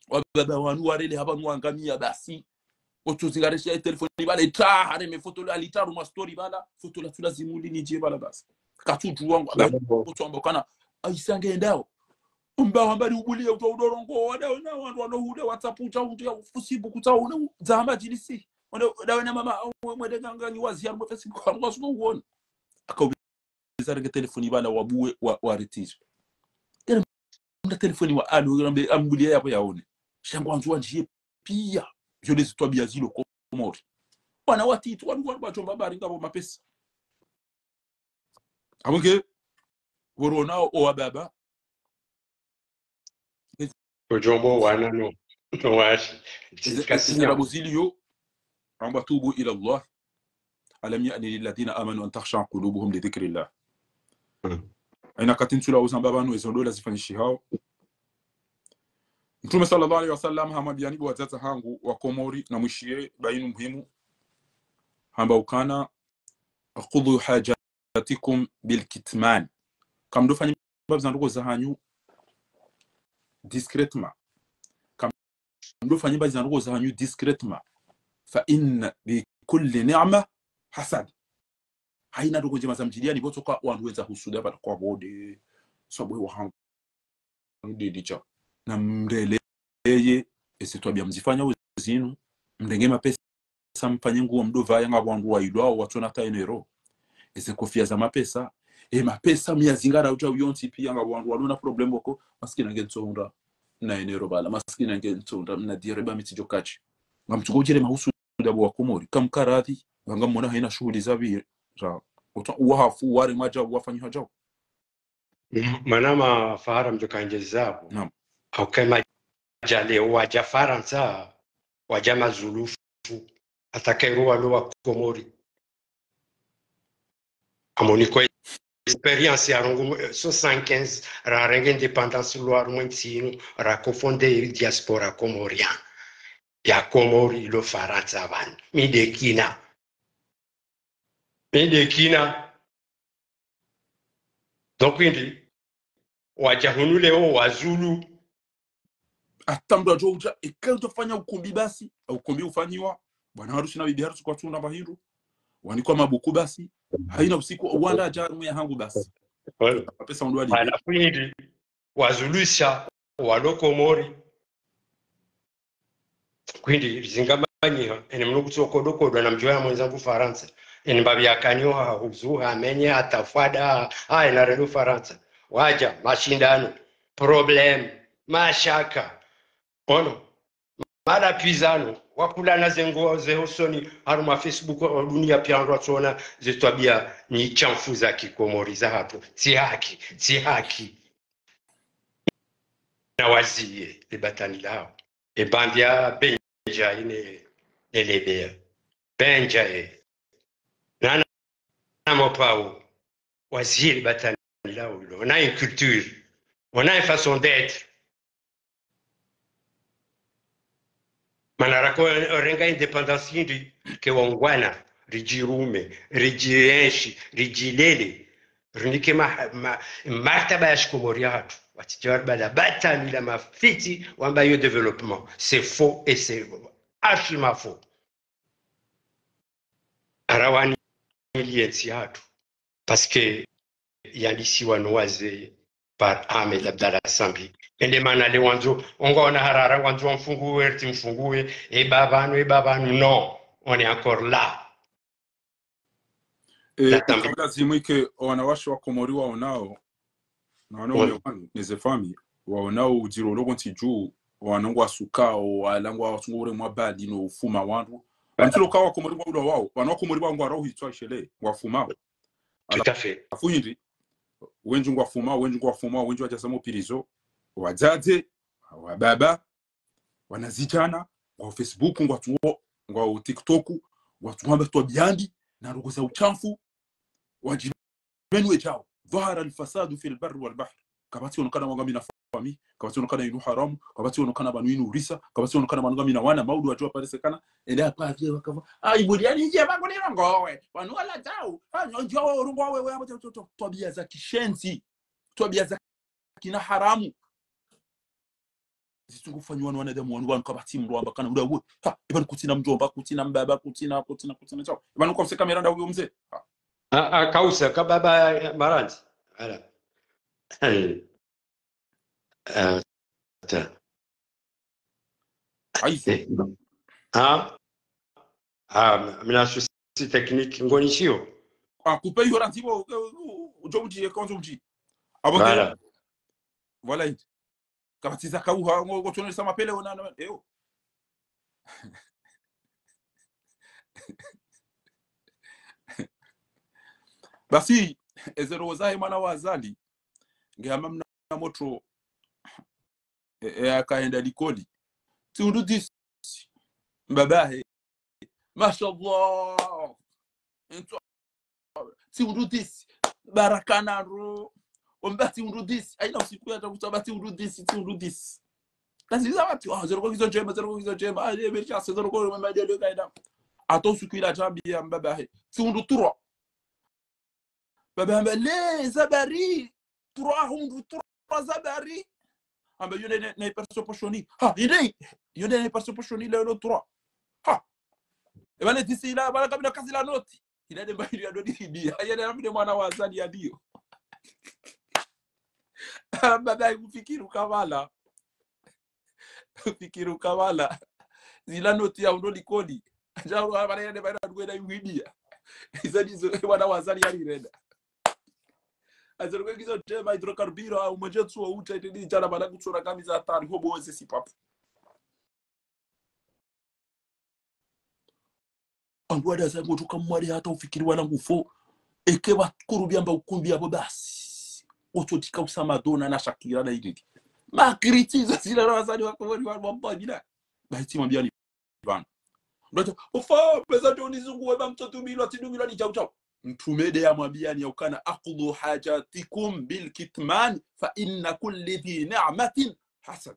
Wababa wanu wareleha pvanu wangamiya basi. Otso zingaresha ye telefoni pvala ita, hareme foto la litaru ma story pvala, foto la tsula zimuli nidje pvala basi. Katsudjuwa ngwa, ba, otso amba ukana, aisa ngendao. Mba wamba ni ubulie uta udorongo, wada, na wandru wano hude, WhatsApp uta, uta, Facebook uta, uta, za hama djilisi. Wada, wada wena mama, mwe, mwede nganga ni wazi ya mwe Facebook, mwa suko uone. Aka zare nge telefoni pvala wabuwe wa, wa retire. Kere mna telefoni wa alu, ambe, ambulia yapvo yaone. Sha ngwandzo wandjie piya. Zio nde zitwabiya zilo Komori. Wana watiti, wanu, wanu wadjomba bari ngapvo mapesa. Apvo nge, pvo rona o wababa. Udjombo wana no, no washi. Eze, eze, eze ndrongo ziliyo, amba tubu ila Allah. ألم يأن للذين آمنوا أن تخشع قلوبهم لذكر الله. Mm. Haina wakati ntsula uzamba pvanu ezo ndola zifanyishihao. Mtrume swallallahu alayhi wa sallam hamwambia ni bo wadzadze hangu wa Komori na mwishiye bayinu muhimu. Hamba ukana, خذوا حاجاتكم بالكتمان. Kamdo fanya mba zandroko zahanyu discrètement. Kamdo fanya mba zandroko zahanyu discrètement. فإن لكل نعمة حسد. Haina ndroko ndjema za mdjiliani pvo tsoka wandru wendza husuda pvala kwa bode. Sabwe wahangu. Ndidi cha. Na mreleye, eze twabiya mzifanya uzinu, mrenge mapesa mfanye nguo mdo pvaya ngapvo wandru wailwao watsona hata enero. Eze kofia za mapesa. E mapesa mi yazingara udja uyontsi pia ngapvo wandru walo na problème woko. Masikina nge ntsohundra na enero bala. Masikina nge ntsohundra na diarrhée ba mi tsidjo kachi. Ngamtsuko udjere mahusu ndapvo wa Komori. Kamkaradhi, ngamwona haina shuhuli za pvi, za, uta-, uwahafu, ware mwadja, uwafanyi hadja. M-, mana ma Fahara mdjo kandjeza pvo. Naam. Hauka madjale, wadja Farantsa, wadja mazulufu, hata kairu walo wa Komori. Amoniko expérience ya rongo, eh, soixante-quinze, rarenge indépendance lwa rumwe ntsi inu, rakofonde diaspora comorienne. Ya Komori ilo Farantsa pvanu. Mi nde kina. Mi nde kina. Donc, indi, wadja hunu leo, wazulu. Hata mndru adjo udja, eka udja fanya ukumbi basi, ukumbi ufanyiwa. Bwana harusi na bibi harusi kwatsuna pvahindru. Wanikwa mabuku basi. Haina usiku, wanda adja mwe hangu basi. Voilà. Mapesa mndru wali. Halafu indi, wazulusa, walo Komori. Kwindi zingamanyiha, eni mnu kutsokodokodwa na mdjuwa ya mwenzangu Farantsa. Eni mbapvi yakanyo ha, huzu, ha, menye, hata fwada, ha, ena relo Farantsa. Wadja, mashindano, problème, mashaka. Ono, malapvizano, wakulana ze ngo, ze hosoni, harumwa Facebook, o dunia pia wandru watsona, ze twabia ni shamfu za kikomori za hatru. Tsi haki, tsi haki. Na waziye, le batani lao. E bandi ya Benja ine, ne lebea. Benja e. Nana, na mopao. Waziye le batani lao lo. On a une culture. On a une façon d'être. Mana rako renga indépendance hindri ke wangwana, ridjirume, ridjienshi, ridjilele, rinike ma, ma, martaba ya shikomori ya hatru. Watsidja waribala batani la mafiti, wamba yo développement. C'est faux et c'est archiment faux. Arawani lientsi hatru. Parce que yandisiwa no wazee par Ahmed Abdallah Sambi. Ende mana le wandzo, ongo ona harara wandzo wamfunguwe, ritsi mfunguwe, e baba anu, e baba anu, non. On est encore là. Eh, kabla zimwike, wanawashe wa Komori waonao, na wanaume wanu, neze fami, waonao udjiro loko ntsi dju, wanangu wasukao, walangwa wasungu ure mwabali no ufuma wandru. Wantsi loka wa Komori wa ula wao, wana wa Komori wa ngwa rauhi tswa ishele, ngwafumao. Tout à fait. Afu hindri, wendji ngwafumao, wendji ngwafumao, wendji wadjasa mo pirizo, wadzadze, wababa, wanazidjana, ngwa Facebook, ngwa tuo, ngwa TikTok, ngwa tuamba twabiandi, na rogo za uchafu, wadji menu edjao. ظهر الفساد في البر والبحر. Kapvatsi onokana wanga mina fami, kapvatsi onokana inu haramu, kapvatsi onokana pvanu inu urisa, kapvatsi onokana pvanu ngamina wana, maudu wadjo aparesekana, ende apvavye wakava. Ai, muri yani nje pvangu ni rongowe, pvanu wala dzao, ha, nyo nje wa urungu wawe, wawe, to, to, to, twabia za kishenzi, twabia za kina haramu. Zitsungu fanywa ni wanadamu wanu, wanu kapvatsi mndru amba kana ula we. Ha, ipvanu kutsina mdjomba, kutsina mbaba, kutsina, kutsina, kutsina, chao. Ipvanu kwa mse kamera nda uyo mze. Ha. A, a, kausa, ka baba, eh, Maranzi. Ala. Eh. Ah, ta. Aïe. Eh, non. Ah. Ah, mina souci technique, ngoni shio. Ah, coupez yo ranti bo, eh, eh, eh, udjo udji, eh, konzo udji. Ah, bon, voilà. Voilà, indi. Kapvatsi za kauha, ngo, ngo tsono sa mapele ona, na, eo. Basi, ezero zahe mwana wa Azali, nge hama mna motro, e, e, akaenda likoli. Tsi undru disi, mbabahe. Mashallah. Entso, tsi undru disi. Barakana ro. Omba tsi undru disi. Haina usiku ya takuta ba tsi undru disi, tsi undru disi. Kazi za watu, ah, zero kwa kizo ndjema, zero kwa kizo ndjema. Ah, ye, mecha, zero kwa mama dele kaida. Hata usiku ila djambi ya mbabahe. Tsi undru trois. Baba hamba, le, zabari. Trois hundru trois zabari. Hamba, yo ne, ne, ne perso poshoni. Ha, inde. Yo ne, ne perso poshoni, le, le trois. Ha. Eba ne disi ila, bala kamina kazi la noti. Ila de mba ila do di, di. Aya de mwana wa Azali ya dio. Baba, ufikiri ukabala. Ufikiri ukabala. Zila noti ya undro likoli. Djaro, bala ila de bala duwe na yuhidia. Izo ndizo, wana wa Azali yalirenda. Azali kwe ngizo ndjema, hydrocarbure, au mwenje tsuwa uta, ite ndi djana bala kutsora kamiza hatwari, ho bo ze sipapu. Wandru wada zango tuka mwari hata ufikiri wala ngufo. Eke wakurubi amba ukumbi abo basi. Otsotika usa Madonna na Shakira na ilili. Makiriti za zila na wazali wa Komori wa, wa, wa, bila. Bahiti mwambia ni bana. Mdoto, ufa, pesa tu nizungu weba mtoto milo, ati dumilo ni jau jau. Mtume nde yamwambia ni yaukana, "Aqdu hajatikum bil kitman, fa inna kulli dhi ni'matin hasad."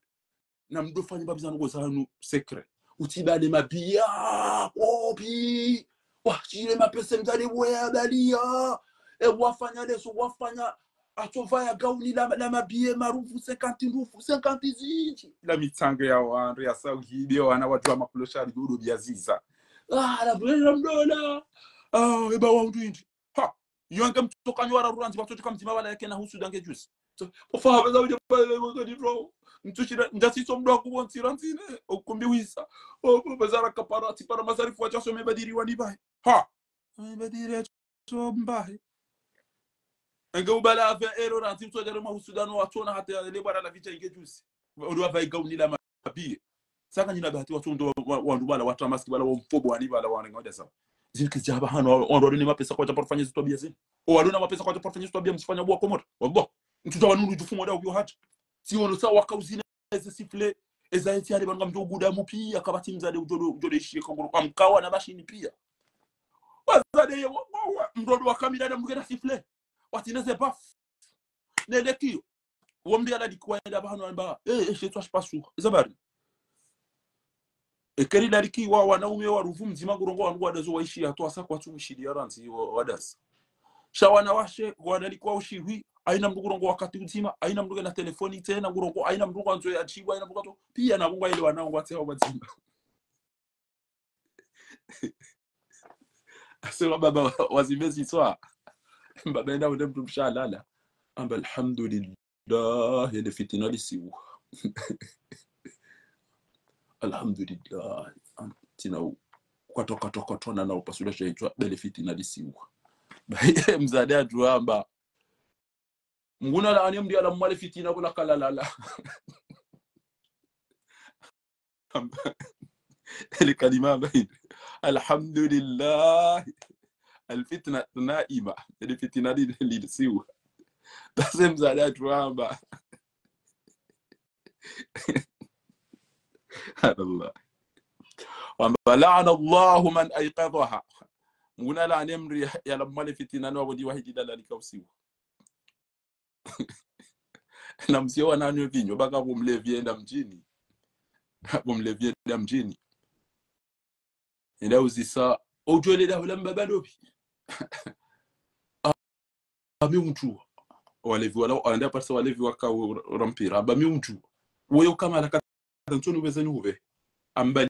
Na mdo fanya mbapvi zanu ngo zanu secret. Utsi bale mabiya, kopi. Washile mapesa mzale weya baliya. E wafanya leso, wafanya. Atso vaya gauni la, la mabiye marufu, cinquante rufu, cinquante zindji. La mitsango ya wandru, ya sauhide, wana wadjuwa makuloshari, dodo biya ziza. Ah, la vwela mdola. Ah, eba wa undru indri. Ha, yonge mtsoka nyora ruranzi, watsotika mdzima wala yake na husu dange juzi. So, ofa, hapeza uje pale, mtsushira, ndjasiso mdo wa kubo ntsira ntsine, ukumbi wisa. O, peza ra kapara, tsipara masarifu wa chaso mebadiri wani bahi. Ha, mebadiri so mbahi. Enge ubala ave ero ranti mtso jaro mahusu dano watsona hata le bwana la vita inge juzi. Odo ava igauni la mabiye. Saka nyina bahati watsondo wa, wa, wandru bala watra maski bala wa mfobo wani bala wa renga wada sawa. Zini kizaba hano, wa, wandru wale ni mapesa kwa chapara fanya zitwabiya zini. O wale na mapesa kwa chapara fanya zitwabiya msifanya bwa Komori. Wallah. Mtsuta wanunu jufu moda uyo hata. Si wono sa wakauzina eze sifle, eza eti hali banga mdjo guda mu piya, kabati mzade udjode, udjode ishiye kongoro, kwa mkawa na bashini piya. Wazade ye, wa, wa, wa, mdodo wa kamila na mdru kena sifle. Watsina ze bafu. Nende kiyo. Wombi ala dikuwa yenda bahano amba, eh, eh, shetwa shipasu. Zabari. Ekeri lariki wa wanaume wa ruvu mdzima ngurongo wanu wadazo waishi ya toa sa kwatsu mshili ya randzi wa, wadazi. Sha wanawashe, wanalikuwa ushihwi, haina mdru ngurongo wakati udzima, haina mdru kena telefoni tsena, ngurongo, haina mdru kwandzo ya jibu, haina mdru kwandzo, piya na mungu ile wanao ngwatse hao wadzima. Asema baba wa, wazime ziswa. Baba enda unde mdru mshalala. Amba alhamdulillah. Dah, yele fitina lisiwa. Alhamdulillah. Am, tsina u, kwato, kwato, kwato, na, na upasula shayitwa, bele fitina lisiwa. Baye, mzade atuamba. Mnguna la ane mdi ala mwale fitina kula kalalala. Ele kalima amba hindri. Alhamdulillah. Alfitna naima. Ele fitina li, li, lisiwa. Basi mzade atuamba. Subhanallah. Wamba, "La'ana Allahu man ayqadhaha." Mnguna la ane mri ya, yala mwale fitina no wabodi wahidi la lalika usiwa. Na msiyo wananywe vinyo, baka bo mlevi enda mdjini. Bo mlevi enda mdjini. Enda uzisa, "Udjuwa le daho la mbaba lopi?" "Ah, mi umdjuwa." Walevi wala, anda parisa walevi waka u, ura mpira. "Amba mi umdjuwa." Wewe ukama la kata ntsoni ubezani ube. Amba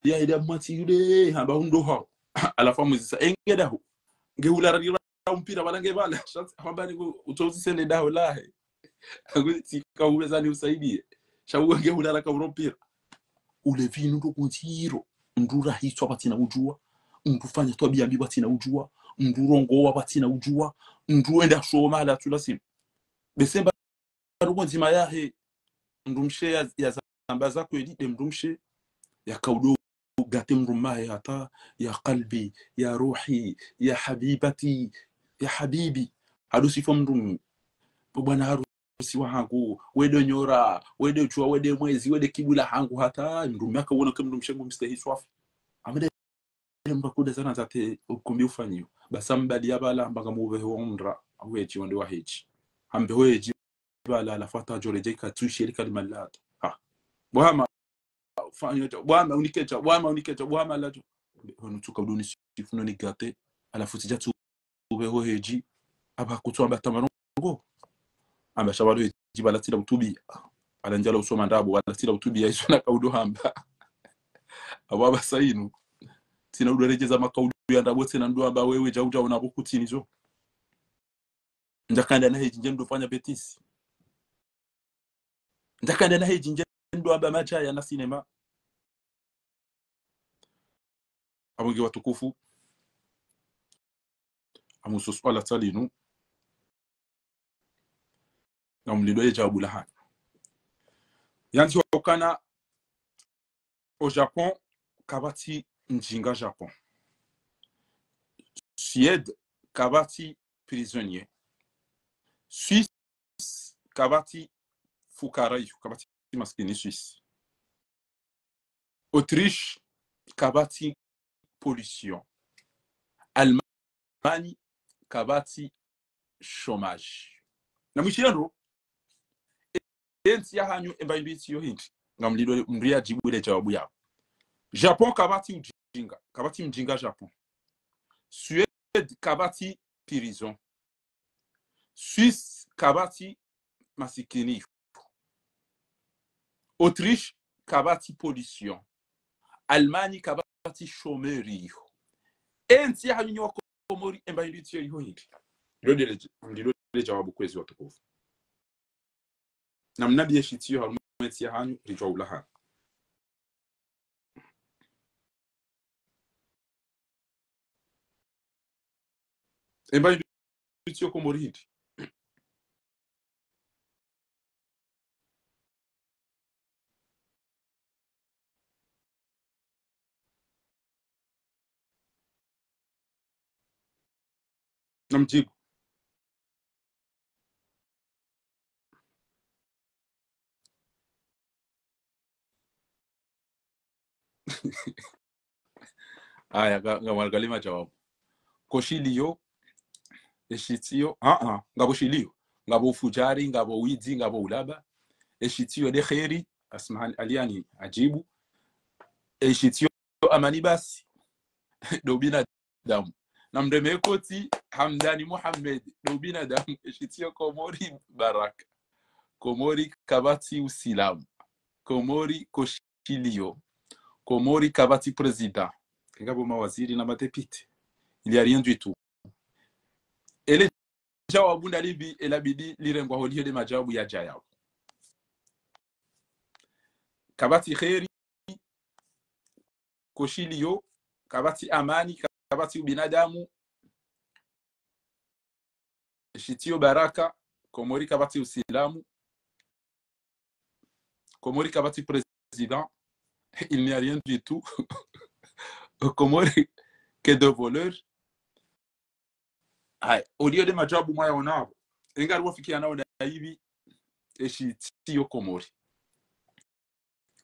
ya ida mwati yule, amba undo hao. Alafu amuzisa, "Enge daho. Nge hula rarira mpira, bala nge bala." Sha, amba ni ku, utsozi sele daho lahe. Angu, tsika ubezani usaidiye. Sha uwe nge hula raka uro mpira. Ulevi inu ndo kundziro. Mdru rahiswa pvatsina udjuwa. Mdru fanya twabiya mbi pvatsina udjuwa. Mdru rongowa pvatsina udjuwa. Mdru enda shoma ala tula simu. Besemba ruko ndzima yahe. Mdrumshe ya, ya zamba za kweli, nde mdrumshe. Yaka udo gate mdrumme wahe hata, ya kalbi, ya ruhi, ya habibati, ya habibi. Hado sifa mdrumme. Bo bwana harusi wahangu, we ndo nyora, we ndo djuwa, we ndo mwezi, we ndo kibula hangu hata, mdrumme yaka uona ke mdrumshe ngu mstehi swafi. Amede mba kuda zana zate ukumbi ufanyiwa. Basi ambali ya bala amba ngamu ubehe wa umra, awe ji wande wa heji. Ambe we ji bala, alafu hata djore jeka tsu shirika limalata. Ha. Bwama, fanyo cha, bwama, unike cha, bwama, unike cha, bwama la cha. Wanu tsuka uduni sifu no ni gate, alafu tsidja tsu ube ho heji, aba kutsu amba tamarongo. Amba sha balo heji bala tsila utubiya. Ala ndjala usoma ndrabo, bala tsila utubiya, izo naka udo hamba. Abo aba sa inu. Tsina udo redjeza makaudu ya ndrabo, tsina ndo amba wewe, djau djau na bo kutsini zo. Ndjaka enda na heji ndje ndo fanya betisi. Ndjaka enda na heji ndje ndo amba madjaya na sinema. Abo nge watukufu. Amuso suala tsalinu. Ngamlindro ye djawabu lahanyu. Yandzi hukana, o Japon, kapvatsi mdjinga Japon. Suède, kapvatsi prisonnier. Suisse, kapvatsi fukara, kapvatsi masikini Suisse. Autriche, kapvatsi pollution. Allemagne, kapvatsi chômage. Na mwishiye ndro, e, entsi yahanyu emba hindru itsiyo hindri. Ngamlindro mndru yadjibu le djawabu yawo. Japon, kapvatsi udjinga, kapvatsi mdjinga Japon. Suède, kapvatsi prison. Suisse, kapvatsi masikini. Autriche, kapvatsi pollution. Allemagne, kapvatsi chômeur. Entsi yahanyu nyi wa Komori, emba hindru itsiyo hindri. Lilo ndele, lilo ndele djawabu kwezi watukufu. Na mnambiye shitsiyo harumwa entsi yahanyu, ridjuwa ulaha. Emba hindru itsiyo Komori hindri. Namdjibu. Aya, nga, nga mwangalima djawabu. Ko shiliyo, eshitsiyo, a, a, ngapvo shiliyo. Ngapvo ufudjari, ngapvo widzi, ngapvo ulaba. Eshitsiyo nde kheri, Asmahani Aliyani adjibu. Eshitsiyo amani basi, ndo ubinadamu. Na mreme koti Hamdani Mohamed, ndo ubinadamu. Eshitsiyo Komori baraka. Komori kapvatsi usilamu. Komori ko shiliyo. Komori kapvatsi président. Kengapvo mawaziri na madéputé. Il y a rien du tout. Ele djawabu ndalipvi, ela bidi lirengwa holiho nde madjawabu yadjayawo. Kapvatsi kheri, ko shiliyo, kapvatsi amani, kapvatsi ubinadamu, eshitsiyo baraka, Komori kapvatsi usilamu, Komori kapvatsi président, il n'y a rien du tout. Komori, que de voleurs. Haya, oliyo nde madjawabu mwayaona apvo. Engari wafikiana ona ipvi, eshitsiyo Komori.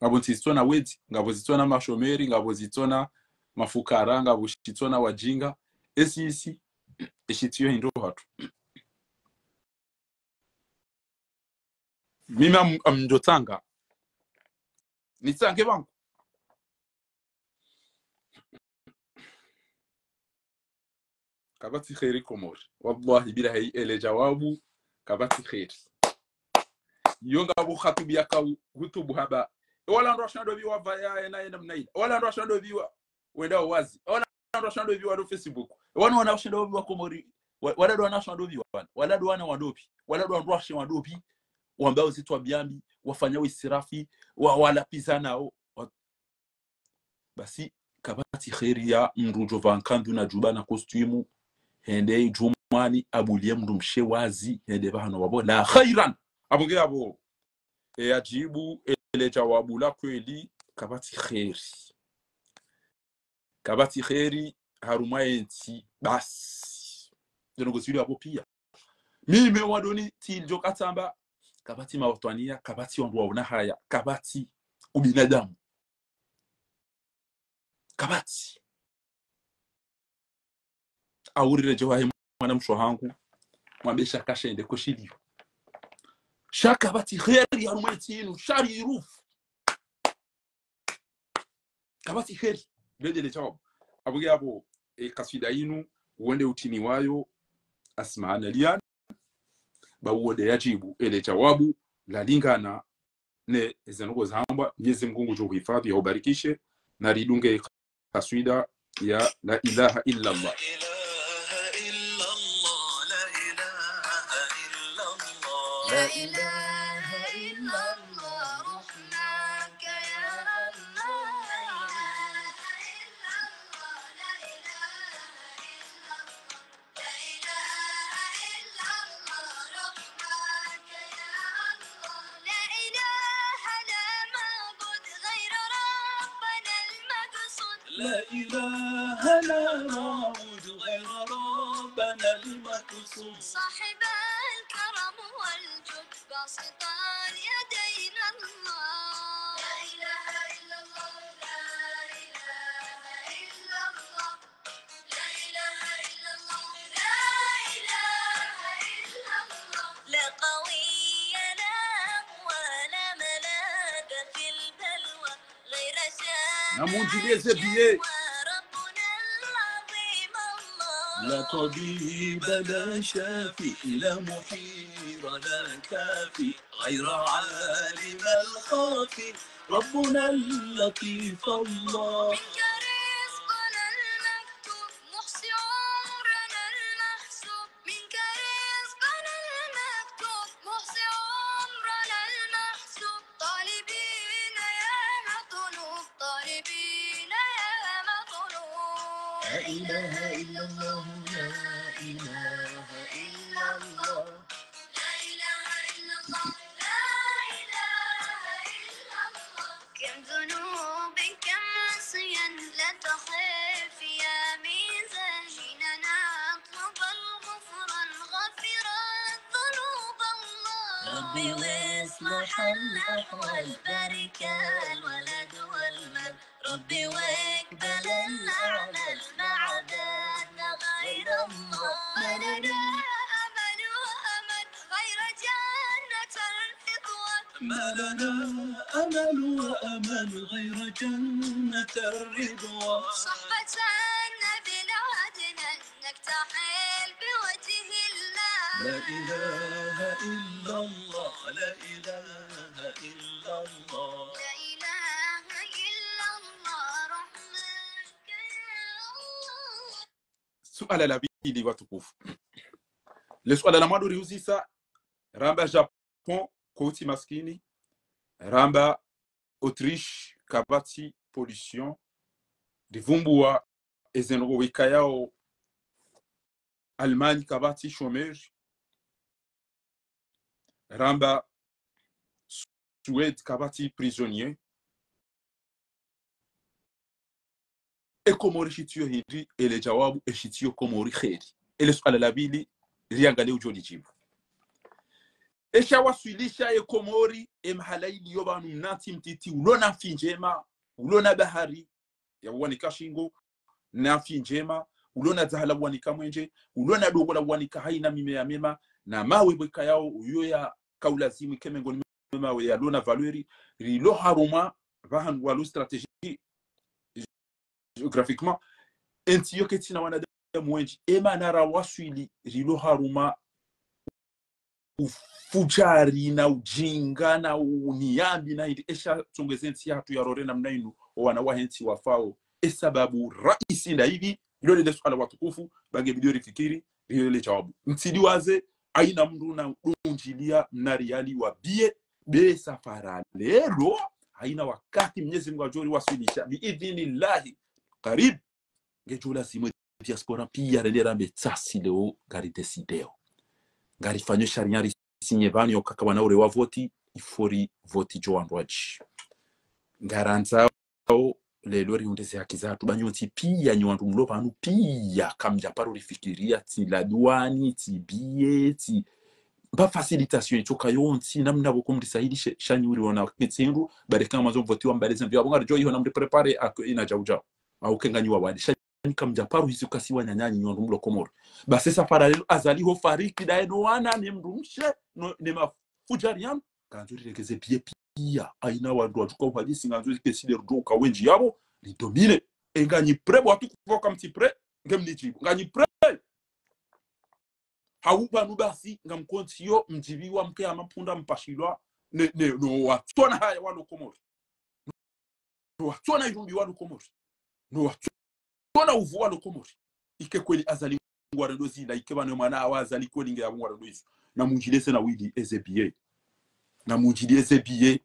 Ngapvo ntsi zitsona wedzi, ngapvo zitsona mashomeri, ngapvo zitsona mafukara, ngapvo shitsona wadjinga. Esi isi, eshitsiyo hindru hatru. Mimi am-, amdjotsanga. Nitsange pvangu. Kapvatsi kheri Komori. Wallahi billahi ele djawabu, kapvatsi kheri. Yo ngapvo khatubu yaka hu-, hutubu hamba. Ewala wandru washindo pvi wapvaya ena, ena mnaila. Ewala wandru washindo pvi wa, wenda wazi. Ewala wandru washindo pvi wa ndo Facebook. Ewanu wana washindo pvi wa Komori. Wa, wala ndo wana washindo pvi wana. Wala ndo wana wandopvi. Wala ndo wandru washe wandopvi. Wambao zitwa biambi, wafanya wisirafi, wa, walapvizanao. Wa, basi, kapvatsi kheri ya mndru udjopva nkandu na djuba na kostimu, hende djumwani, abuliye mndru mshe wazi, hende pvahanu wapvo, la khairan. Apvo nge apvo. E adjibu, ele djawabu la kweli, kapvatsi kheri. Kapvatsi kheri, harumwa entsi, basi. Ndrongo zili apvo pia. Mimi wandoni tsi ndjo katsamba, kapvatsi mawatwaniya, kapvatsi wandru waona haya, kapvatsi ubinadamu. Kapvatsi. Aurire djewa he mwana mshe wahangu, mwambe shaka shende ko shiliyo. Shaka kapvatsi kheri harumwa entsi inu, shari irufu. Kapvatsi kheri. Bedele djawabu. Apvo nge apvo, e, kaswida inu, wende utini wayo, Asmahani Aliyani, ba wende yadjibu, ele djawabu, lalingana, ne, eze ndrongo zahambwa, Mwenyezi Mungu ngudjo huhifadhi, yahubarikishe, na ridunge kaswida ya La ilaha illa Allah. لا إله إلا الله، لا إله إلا الله، لا إله إلا الله، رحمك يا الله، لا إله إلا الله، لا إله إلا الله، لا إله لا إله لا معبود غير ربنا المقصود. صاحب الكرم والجود باسط اليدين الله. لا إله إلا الله، لا إله إلا الله. لا إله إلا الله، لا إله إلا الله. لا قوي لا مقوى لا ملاذ في البلوى غير جنة. Na mundjiliye ze billet. ربنا العظيم الله. لا طبيب لا شافي لا محيي لا كافي غير عالم الخافي ربنا اللطيف الله. منك رزقنا المكتوب، محصي عمرنا المحسوب. منك رزقنا المكتوب، محصي عمرنا المحسوب. طالبين يا مطلوب، طالبين يا مطلوب. لا إله إلا الله، لا إله إلا الله. لا إله إلا الله، لا إله إلا الله. كم ذنوب، كم عصيان، لا تخف يا ميزان. جينا نطلب الغفران، غافر الذنوب الله. ربي واصلح الأحوال، بارك الولد والمال. ربي واقبل الأعمال، ما عبدنا غير الله. ما لنا أمل وأمان غير جنة الرضوان. ما لنا أمل وأمان غير جنة الرضوان. صحبة النبي العدنان نكتحل بوجه الله. لا إله إلا الله، لا إله إلا الله. لا إله إلا الله، رحمك يا الله. Suala la pili watukufu. Le suala la mwando riuzisa, ramba Japon, koti maskini, ramba Autriche, kapvatsi pollution, rivumbuwa ezendrongo wekayao Allemagne, kapvatsi chômeur, ramba Suède, kapvatsi prisonnier. E Komori shitiyo hindri, ele jawabu, e shitiyo Komori kheri. Ele suala la pili, riangalie udjo lidjibu. Esha waswilisha e Komori, e mahala iliyo pvanu mna ntsi mtiti, ulona mfi ndjema, ulona bahari ya uwanika shingo, na mfi ndjema, ulona dzaha la uwanika mwenje, ulona dongo la uwanika haina mimeya mema, na mawe wekayao, uyo ya kaulazimu ike mengoni mwa mawe yalona valeur, rilo harumwa, pvahanu walo stratégie géographiquement, entsi yo ketsina wanadamu wendji, ema nara waswili rilo harumwa ufujari na ujinga na uniyambi na hindri, esha tsongeze ntsi yahatru yarore namna inu, owana wahe ntsi wafao. Esababu raisi nda hivi, ilo lele suala watukufu, ba nge bidi rifikiri, ilo lele jawabu. Mtsidi waze, haina mndru na udunjiliya mna riali wa billet, be safara lelo, haina wakati Mnyezi Mungu adjo riwaswilisha, bi idhnillahi, karibu. Ngedjo lazimu diaspora piya rende rambe tsasi leo, ngari décidéo. Ngari fanyo sharia risinye pvanu yo kaka wana ure wa voti, il faut ri voti djo wandru wadji. Ngarandzao lelo rihundre ze haki zahatru, ba nyontsi piya, nyi wandru mlo pvanu piya, kamdja paro rifikiriya, tsi la douane, tsi billet, tsi, mba facilitation itsoka yontsi, namna pvoko mrisahilishe, sha nyi uri wana ketsindru, bareka mazo mvoti wa mbale zembi, abo ngaridjo iho na mri préparer ako ina djau djau. Au kenga nyi wawadi, sha nyi kamdja paro hisi ukasi wananyanyi nyi wandru mlo Komori. Basi safara lelo Azali ho fariki daye no wana ne mndru mshe, no, ne mafujari yanu. Kandzo riregeze billet piya. Haina wandru wadjuka uhadisi ngandzo ike side rudo uka wendji yabo, ridomine. E nganyi prêt, bo watukufu kamtsi prêt, nge mnidjibu. Nganyi prêt. Hau pvanu basi, ngamkontsi yo, mdjibiwa mke ya mapunda mpashilwa, ne, ne, no watsona haya walo Komori. No watsona irumbi walo Komori. No watsona uvu walo Komori. Ike kweli Azali ngwarendo zila, ike pvanu mwana wa Azali kweli nge ya ngwarendo izo. Na mundjiliye ze na wili eze billet. Na mundjiliye ze billet.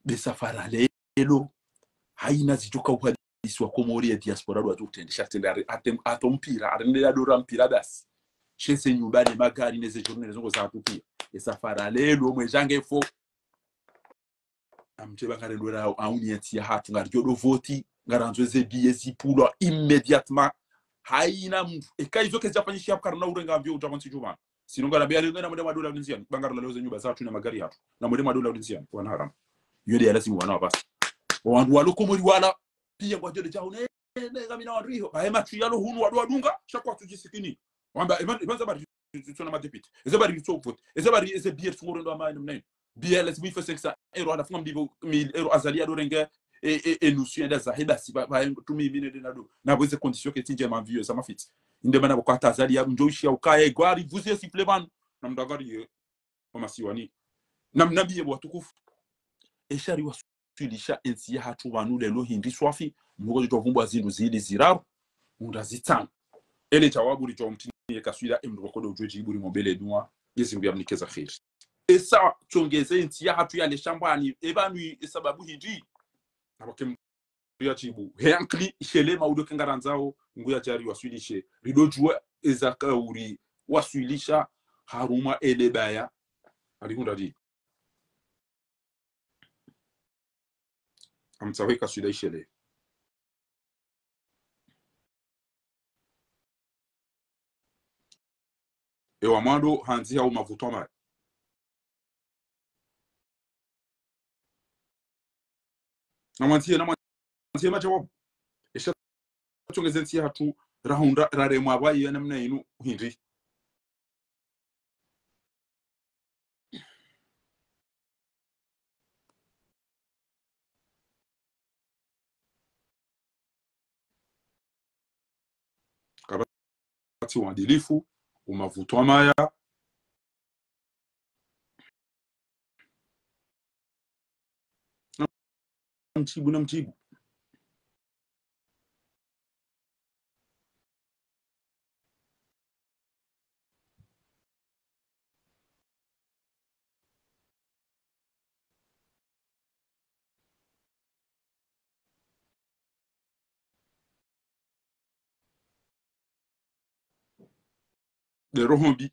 Be safara lelo. Haina zidjoka uhadisi wa Komori ya diaspora ndo wadjo utrende. Sha trende are, atem, ato mpira, arende ya dora mpira basi. She ze nyumba ne magari ne ze journée ne zongo zahatru piya. E safara lelo, mwe jange fo. Amtse ba ngarendo ra auni yentsi yahatru ngaridjo do voti, ngarandzo ze billets zipvulwa immédiatement. Haina mndru. Eka izo kazidjafanyishiha pvwa karina urenga avion udja pvontsi djuu pvanu. Sinon ngarambiya leo ngena mwende mwadola ndziani. Ba ngarilo leo ze nyumba zahatru na magari yahatru. Na mwende mwadola ndziani. Wana haramu. Yo nde ya lazimu wana wapvasa. Wandru walo Komori wala. Piya ngwadjo le djau ne, ne, ngamina wandru iho. Baye matwi yalo hunu wandru wadunga. Sha kwatsu djisikini. Wamba, iban, iban zabari tsona madéputé. Eze bari tso vote. Eze bari, eze billets tsungurendo ama inu mnainu. Billet lazimu ife cinq cents euros, halafu ngambivo mille euros Azali yadorenge, e, e, e nusu yenda zahe basi, ba, ba, tumi mine de nado. Na pvo eze conditions ketsi ndjema mvio za mafitsi. Inde mana pvo kwata Azali ya mdjo ishiya ukaya, gwari, vuzi ye sifflet pvanu. Na mdangari ye, wa masiwani. Na mnambiye pvo watukufu. Esha riwaswilisha entsi yahatru pvanu leo hindri swafi, mndru kodjo vumbwa zindru zili ziraru, mndru azitsanga. Ele djawabu ridjo mtini ye kaswida, emndru wakodo udjuwe djibu rimwombele dua, Mwenyezi Mungu yamnike za kheri. Esa tsongeze entsi yahatru yale shambani, epvanu esababu hindri. Na pvake mndru yadjibu. He ankili, ishele maudo kengarandzao, Mungu yadjari waswilishe. Rido djuwa eza kauri waswilisha, harumwa ele baya. Alihundra di. Amtsaho ye kaswida ishele. Ewa mwando handziha umavutwa maya. Namwandzihe, namwandzihe madjawabu. Esha tsongeze ntsi yahatru rahundra raremwa pvwa iya namna inu hindri. Kapvatsi uadilifu, umavutwa maya. Namdjibu, namdjibu. De roho mbi.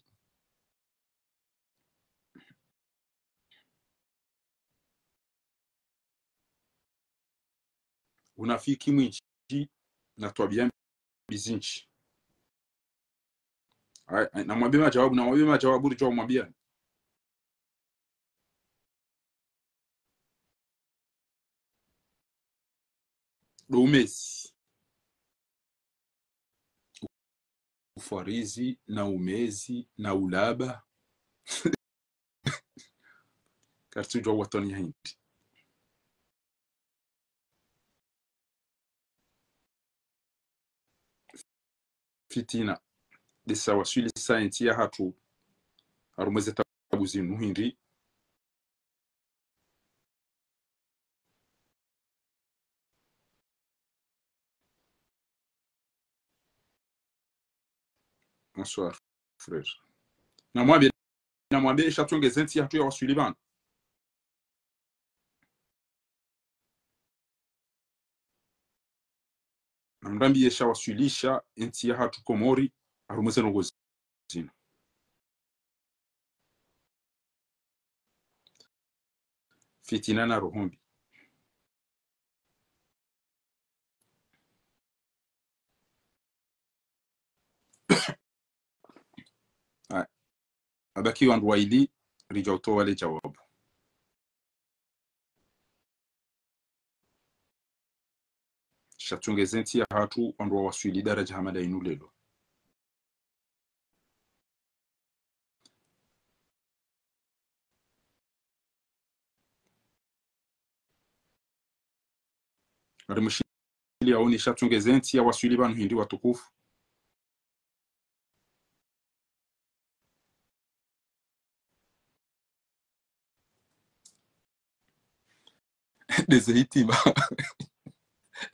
Unafiki mwindji na twabiya mbi zindji. Ayi, ayi, namwambe madjawabu, namwambe madjawabu ridjo mwambiya. Ndo umezi. Ufwarizi, na umezi, na ulaba. Karitsudjuwa watwani ya hindri. Fitina. Desa waswilisa entsi yahatru harumwa ze tabu zinu hindri. Bonsoir, frère. Namwambe, namwambe esha tsongeze ntsi yahatru ya waswili pvanu. Namrambiye esha waswilisha entsi yahatru Komori, harumwa ze ndrongoo zinu. Fitina na roho mbi. Haya. Abaki wandru waili, ridja utowa le djawabu. Sha tsongeze ntsi yahatru wandru wawaswili daradja hama nda inu leo. Ari mshili yaonesha tsongeze ntsi yawaswili pvanu hindri watukufu. Ndeze hitima.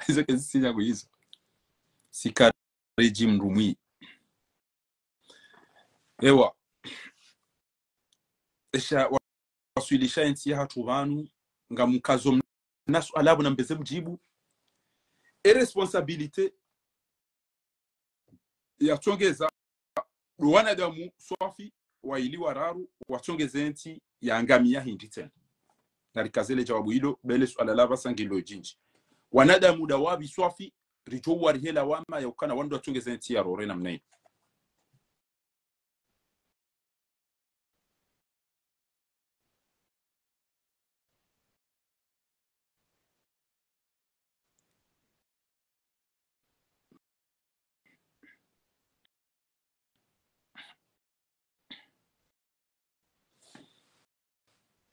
Izo kezi sinya kuizo. Sikari dji mndru mwi. Ewa. Esha wa-, waswilisha entsi yahatru pvanu, ngamkazo mna suala pvo nambeze mdjibu. E responsabilité ya tsongeza ndo wanadamu swafi, waili wararu, watsongeze ntsi yangamiya hindri tsena. Narikaze le djawabu ilo, bele suala lapvasa ngilo djindji. Wanadamu nda wapvi swafi, ridjo warihe lawama ya ukana wandru watsongeza entsi ya rore namna inu.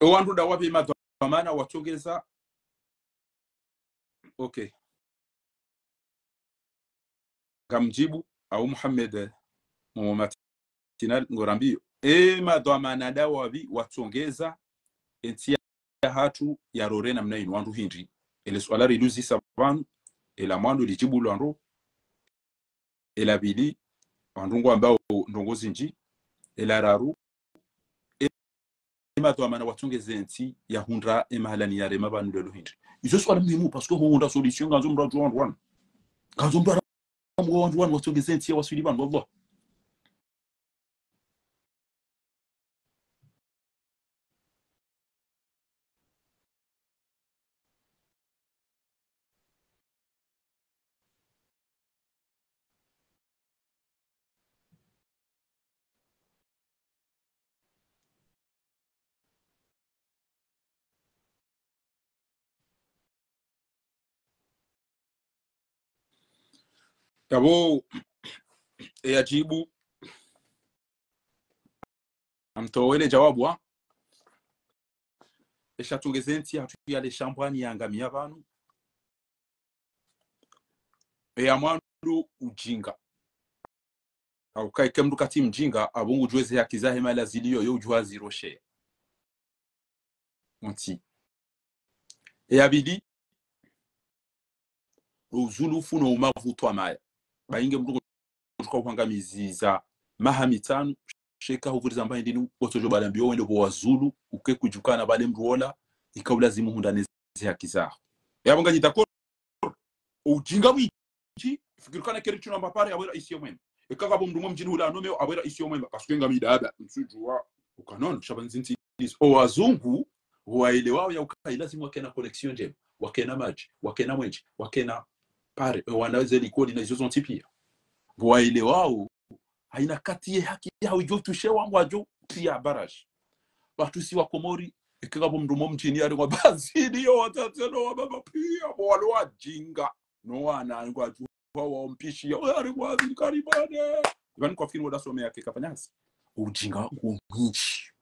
E wandru nda wapvi madhwamana watsongeza. Ok. Ngamdjibu, au Mohamed, Momo Matinal, ngorambiyo. E madhwamana nda wapvi watsongeza entsi yahatru ya rore namna inu, wandru hindri. Ele suala riluzisa pvanu, ela mwando lidjibu lwandro, ela pvili, wandru ngwambao ndrongo zindji, ela raru, e madhwamana watsongeza entsi ya hundra e mahalani ya rema pvanu lelo hindri. Izo suala muhimu, parce que ho hundra solution, ngandzo mdru adjuwa wandru wanu. Ngandzo mdru adjuwa wandru wanu watsongeza entsi ya waswili pvanu, wallah. Yapvo, e yadjibu, amtowe le djawabu, ha? E sha tsongeza entsi yahatru yale shambwani yangamiya pvanu. E ya mwando udjinga. Au kaike mndru katsi mdjinga, apvo ngudjuwa eze haki zahe mahala ziliyo, yo udjuwa ziroshe. Ontsi. E ya pvili, uzulufu no umavu twamaya. Ba inge mndru kutsuka uhangamiziza maha mitsanu, sha eka hupvuriza mba hindri ni wotsodjo balambiyo wende pvo wazulu, uke kudjukana pvale mndru wola, ika ulazimu hundra ne ze haki zaho. Yapvo nganyi d'accord, udjinga mwindji, fikiri ukana keri tsi no amba pare, apvo raisi yo mwema. Eka kapvo mndru mwe mdjini hula anome, apvo raisi yo mwema, parce que ngami dada, mtsudjuwa, ukana no, sha pvanu zintsi izo. O wazungu, waelewao ya uka ilazimu wakena connexion ndjema, wakena madji, wakena mwendje, wakena pare, e wana ze likoli na izo zontsi pia. Waelewao, haina kati ye haki yaho idjo tushewa ngwadjo, pia barrage. Pvatsu si wa Komori, eka kapvo mndru mwe mdjini yarengwa bazini yo watsatse no wababa pia, pvo walo wadjinga. No wana ngwadjo wa, wa mpishi ya, we ari kwa zini karibane. Ipvani kwa fikiri woda some yake kafanya hazi. Udjinga ngumwindji.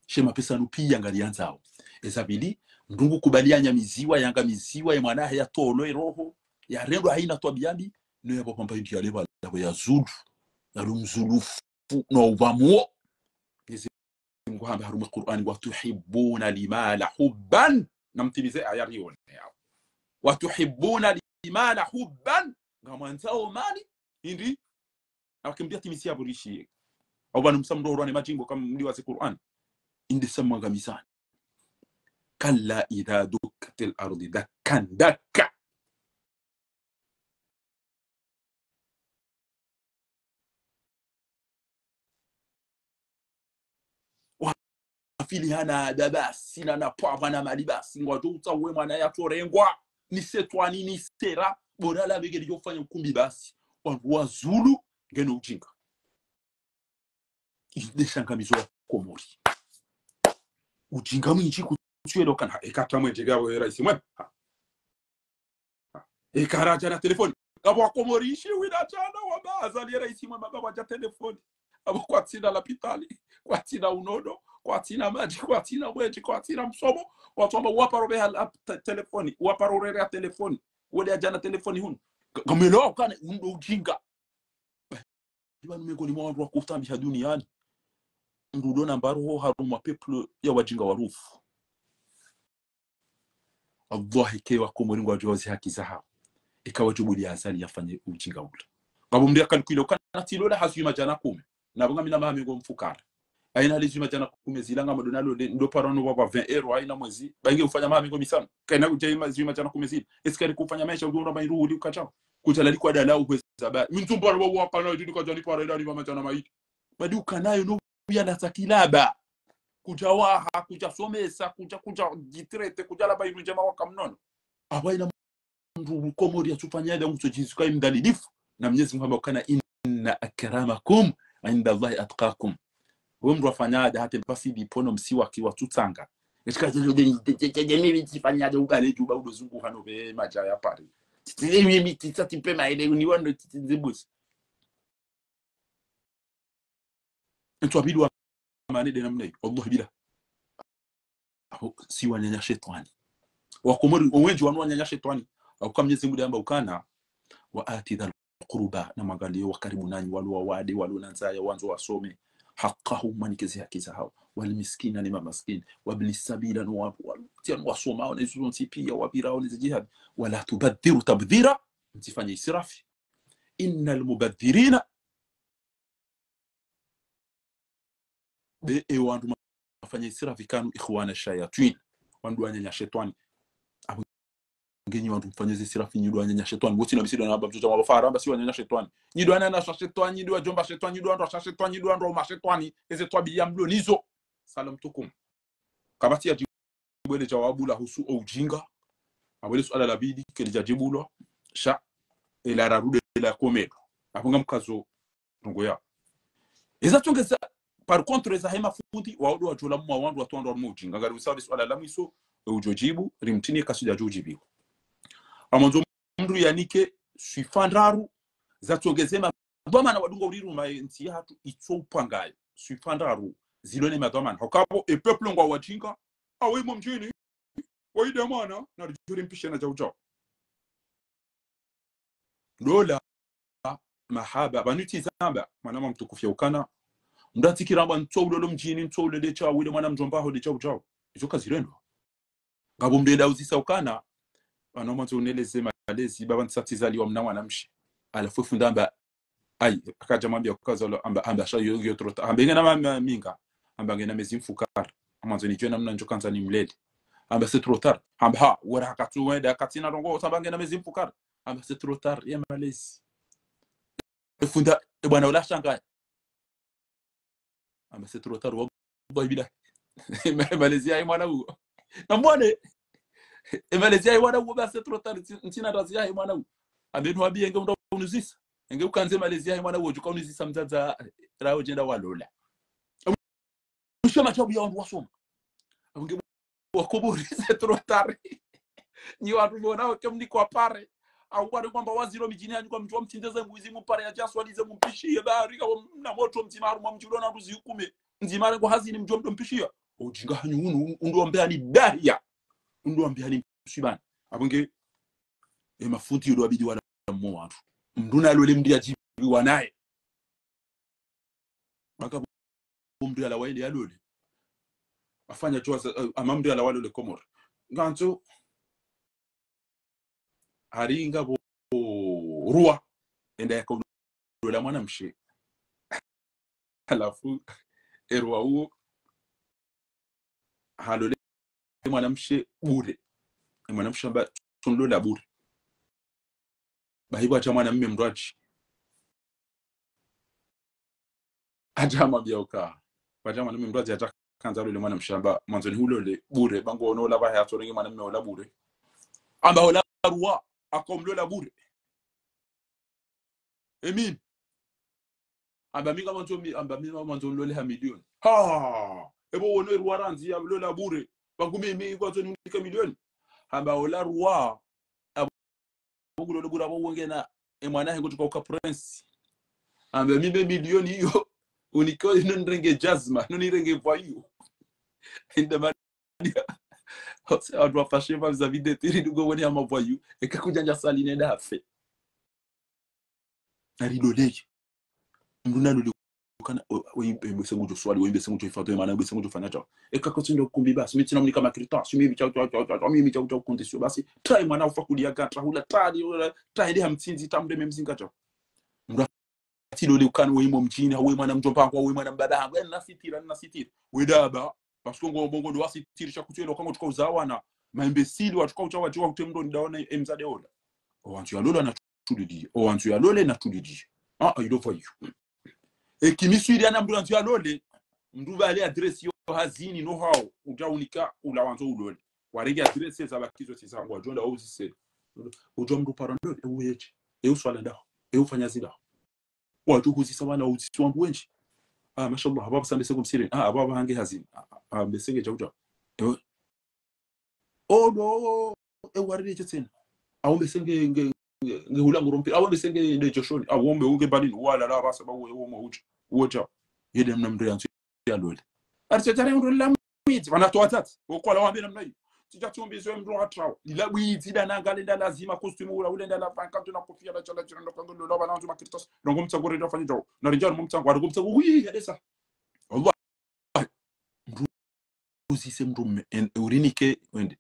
She mapesa nu pia ngaliyandzao. E za pvili, mndru ngu kubali yanyamiziwa, yangamiziwa, ye mwana hahe yatolwe roho, yarendwa haina twabiya mbi, no yapvo pvamba hindri yale pvala, yapvo yazulu, yalo mzulufu, no upvamuo. Mwenyezi Mungu hamba harumwa Qur'an, "وتحبون المال حبا." Namtimize aya rione yao. "وتحبون المال حبا." Ngamwandzao mali, hindri, na wakimdia timisi ya burishi. Au pvanu msa mndru horwa ne madjimbo kamdiwaze Qur'an. Inde sa mwangamizani. "كلا إذا دكت الأرض دكا دكا." Wafili hana ada basi, na na pwapva na mali basi, ngwadjo utsa uwe mwana yatsorengwa, ni setwani, ni sera, bora la bege lidjo fanya ukumbi basi. Wandru wazulu, ngeno udjinga. Inde shangamizo ya Komori. Udjinga mwindji kutsuelo kana, eka tsamwe ndje gabo e raisi mwema. Ha. Eka radja na telefoni. Ngapvo wa Komori ishiwi na djana wamba Azali e raisi mwema, ngapvo wadja telefoni. Apvo kwatsina lapitali, kwatsina unono, kwatsina madji, kwatsina mwendje, kwatsina msomo, watsu wamba waparo beha la te-, telefoni, waparo rere ya telefoni, wole adjana telefoni hunu. Ka-, kamwelewa ukana, undo udjinga. Ipvanu mengoni mwa wandru wa kutambiha duniani. Mndru udo na mbaro ho harumwa peuple ya wadjinga warufu. Wallahi, ke wa Komori ngwadjuwa ze haki zahao, eka wadjubuli Azali yafanye udjinga ula. Ngapvo mndru ya calculer ukana tsi lola hazwi madjana kume. Na pvo ngamina maha mengo mfukara. Haina hale zwi madjana kume zila ngamdjo na lole, ndo paro no pvapva vingt euros, haina mwezi. Ba inge ufanya maha mengo mitsanu. Kaina kudja ima zwi madjana kume zila. Est-ce que ari kufanya maesha udjo ura mairu huli ukachao? Kudja lali kwa dala uhweza ba. Mintsu mpara wa wakana, idjini kadjani para ila ni madjana maili. Badi ukanayo no ya na takilaba. kudja waha, kudja somesa, kudja, kudja djitrete, kudja laba inu ndjema waka mnono. Apvo haina mndru Komori yatsufanya hada ngutsodjizuka mdhalilifu. Na Mnyezi Mungu hamba ukana: "Inna akramakum inda Allahi atqakum." Wo mndru afanya hada hata mpasi lipvo no msiwaki watsutsanga. Eshika mimi tsifanya hada ubale djuba udo zunguha no pve madja ya pare. Tsitsi mimi tsitsa tipe maele ni wando tsitsi nzibusi. Ntsu abidi wa mane de namna iyo. Wallahi bila. Apvo si wananya shetwani. Wakomori, owendji wanu wananya shetwani. Hauka Mnyezi Mungu hamba ukana: "Wa ati dhal qurba", na mwangalie wa karibu nanyi, walo wawade, walo na ndzaya, wandzo wasome. "Haqqahu", mwanike ze haki zahao. "Wal miskina", ne mamaskini. "Wabni sabila", no wandru walo, tsiya no wasomao, ne zizo ntsi piya, wapvirao, ne ze jihadi. "Wala tubadhiru tabdhira", mtsifanye israfi. "Innal mubadhirina", be e wandru mafanya israfi, "kanu ikhwana shayatin", wandru wananya shetwani. Apvo nge nyi wandru mfanya ze israfi, nyi ndo wananya shetwani. Wontsi na misiri na amba mtsudja mwapvo fara, amba si wananya shetwani. Nyi ndo wananya sha shetwani, nyi ndo wadjomba shetwani, nyi ndo wandru washa shetwani, nyi ndo wandru wauma shetwani. Eze twabiya mlo nizo. Salam tukum. Kapvatsi yadjibu ele djawabu la husu o ujinga. Apvo ele suala la pvili, keli djadjibulwa. Sha, ela rarude la komedwa. Apvo ngamkazo, ndrongo ya. Eza tsongeza, par contre, eza hema fundi, wao ndo wadjola mwa wandru, watu wandru wa mwa ujinga. Ngari usawa suala la mwiso, e udjo djibu, rimtini kasi djadjo udjibiwa. Amwandzo mndru yanike swifa ndraru, za tsongeze madhwamana wadunga uriruma e ntsi yahatru itso upangayo. Swifa ndraru, zilo ne madhwamana. Hauka apvo, e peuple ngwa wajinga, awe imo mdjini, waida mwana, na ridjuri mpishe na djau djau. Lola, mahaba, pvanu tsi zamba, mwana mwa mtukufu ya ukana. Mndru atsikira amba ntso ulolo mdjini, ntso ulele sha, wile mwana mdjomba ho de djau djau. Izo kazirendwa. Ngapvo mndru enda uzisa ukana, pvanu mwandzo uneleze malezi, baba ntsatsi zaliwa mna mwanamshe. Halafu e fundi amba, ayi, akadja mwambia ukaza lo, amba, amba sha yo, yo trop tard. Amba ngena ma, ma, minga. Amba ngena mezi mfukare. Amwandzo nidjuwe namna ndjo kandza nimlele. Amba c'est trop tard. Amba ha, wera hakatsu wenda, katsina ndrongo, sha amba ngena mezi mfukare. Amba c'est trop tard, ye malezi. E fundi, e bwana ula shangaya. Amba c'est trop tard, wallahi bila. E ma, e malezi yahe mwana uwo. Na mwana, e malezi yahe mwana uwo, ba c'est trop tard, ntsi, ntsina razi yahe mwana uwo. Amba enu wabi enge unda unuzisa. Enge ukandze malezi yahe mwana uwo, djuka unuzisa mdzadze, rawo djenda walola. Mshe majabu ya wandru wasoma. Apvo nge wakomori c'est trop tard. Nyi wandru mwona wake mniko pare. Au wale kwamba waziro midjini yanyu kwa mdjuwa mtsinde ze mbuzi mpare ya djaswalize mumpishiye. Ba rika wa mna motro mdzima harumwa mdji ulo na nduzi hukume. Mdzima rengo hazini mdjuwa mdo mpishiya. Ujinga hanyu unu, undru wambe ani dahiya. Undru wambe ani mswibani. Apvo nge, e mafundi yudo wabidi wala mwa wandru. Mndru nalole mndru yadjibiwa naye. Baka mndru yalawa ile yalole. Afanya djuwa za, eh, ama mndru yalawa lole Komori. Ngandzo. Hari ngapvo ruwa. Enda yakaulola mwanamshe. Halafu, e ruwa uwo. Halole mwanamshe bure. E mwanamshe amba, tsunlola bure. Bahi pvwadja mwanamme mndru adji. Adja amwambia uka. Pvwadja mwanamme mndru adji adja kandza lole mwanamshe amba, mwandzo nihulole bure, ba ngo ono ola bahi atsorenge mwanamme ola bure. Amba ola ruwa, akomlola bure. Emin. Amba mi ngamwandzo mi, amba mi ngamwandzo nilole ha milioni. Ha! Epvo wono eruwa randzi ya lola bure. Pvangu mi, mi ngwandzo niunike milioni. Amba ola ruwa. Amba ngulole bure apvo wengena. E mwana hengo djuka uka prince. Amba mi be milioni iyo. Unike ino nirenge jazma, ino nirenge voyou. Inde ma Ose wandru wafashe pva vis-à-vis de tiri ndugo wone ya ma voyou. Eka kudjandja sali nenda hafe. Nari loleye. Mndru nalole ukana, o, o, imbe, imbe sengu djo swali, o, imbe sengu djo ifadho, emana, imbe sengu djo fanya djao. Eka kotsi ndo kumbi basi, mi tsina mnika makirita, si mi bi chao, chao, chao, chao, mi, mi chao, chao, condition basi. Trai mwana ufa kulia gatra, hula tari, hula, trai ndi hamtsindzi, tamde memzinga djao. Mndru tsi lole ukana we imo mdjini, we mwana mdjomba hangu, we mwana mbaba hangu, eh, nasitira, nasitira. We daba, parce que ngo, bongo ndo wasitiri sha kutsi elo kango tuka uzawana. Ma imbécile, watsuka utsa, watsuka utse mndru ndaona emzade ola. O wandru ya lola na tulidi. O wandru ya lole na tulidi. Ah, ah, ilo voyou. E kimiswiri ana mndru wandru ya lole. Mndru vale adresse yo. hazini no hao, udja unika ula wandzo ulole. Warenge adresse za bakizo tsi zangu, wadjo nda wauzise. Udjo mndru paro ndole, e uyeje, e uswala ndaho, e ufanya zi ndaho. Wadjo huzisa wana, uzisi wandru wendji. Ah, mashallah, hapvo pvasa mbese ngu msirini. Ah, hapvo hapvo hange hazini. Ah, ah, ah, mbese nge djau djau. Ewe. Odo, e warire dje tsena. Au mbese nge, nge, nge, nge hula nguro mpira. Au mbese nge nde djoshoni. Au ombe unge balini. Wala la pvasa ba uwe, uwe mwa udja. Uwe djau. Yede mna mndru yandzo yalole. Ari tsa tare mndru la mwidzi, pvana toa tati. Okola wambe namna iyo. Tsidja tsi umbizo mndru wa trawa. Lila mwidzi nda nangale nda lazima costume ula ule nda la panka tu na kofia la tshala tshala ndo kango lola pvana wandzo makiritas. Ndongo mtsango renda fanya djau. Na rinja mtsango, ari kumtsango, wi, yadesa. Allah. Mndru uzise mndru mme, en, urinike, wende.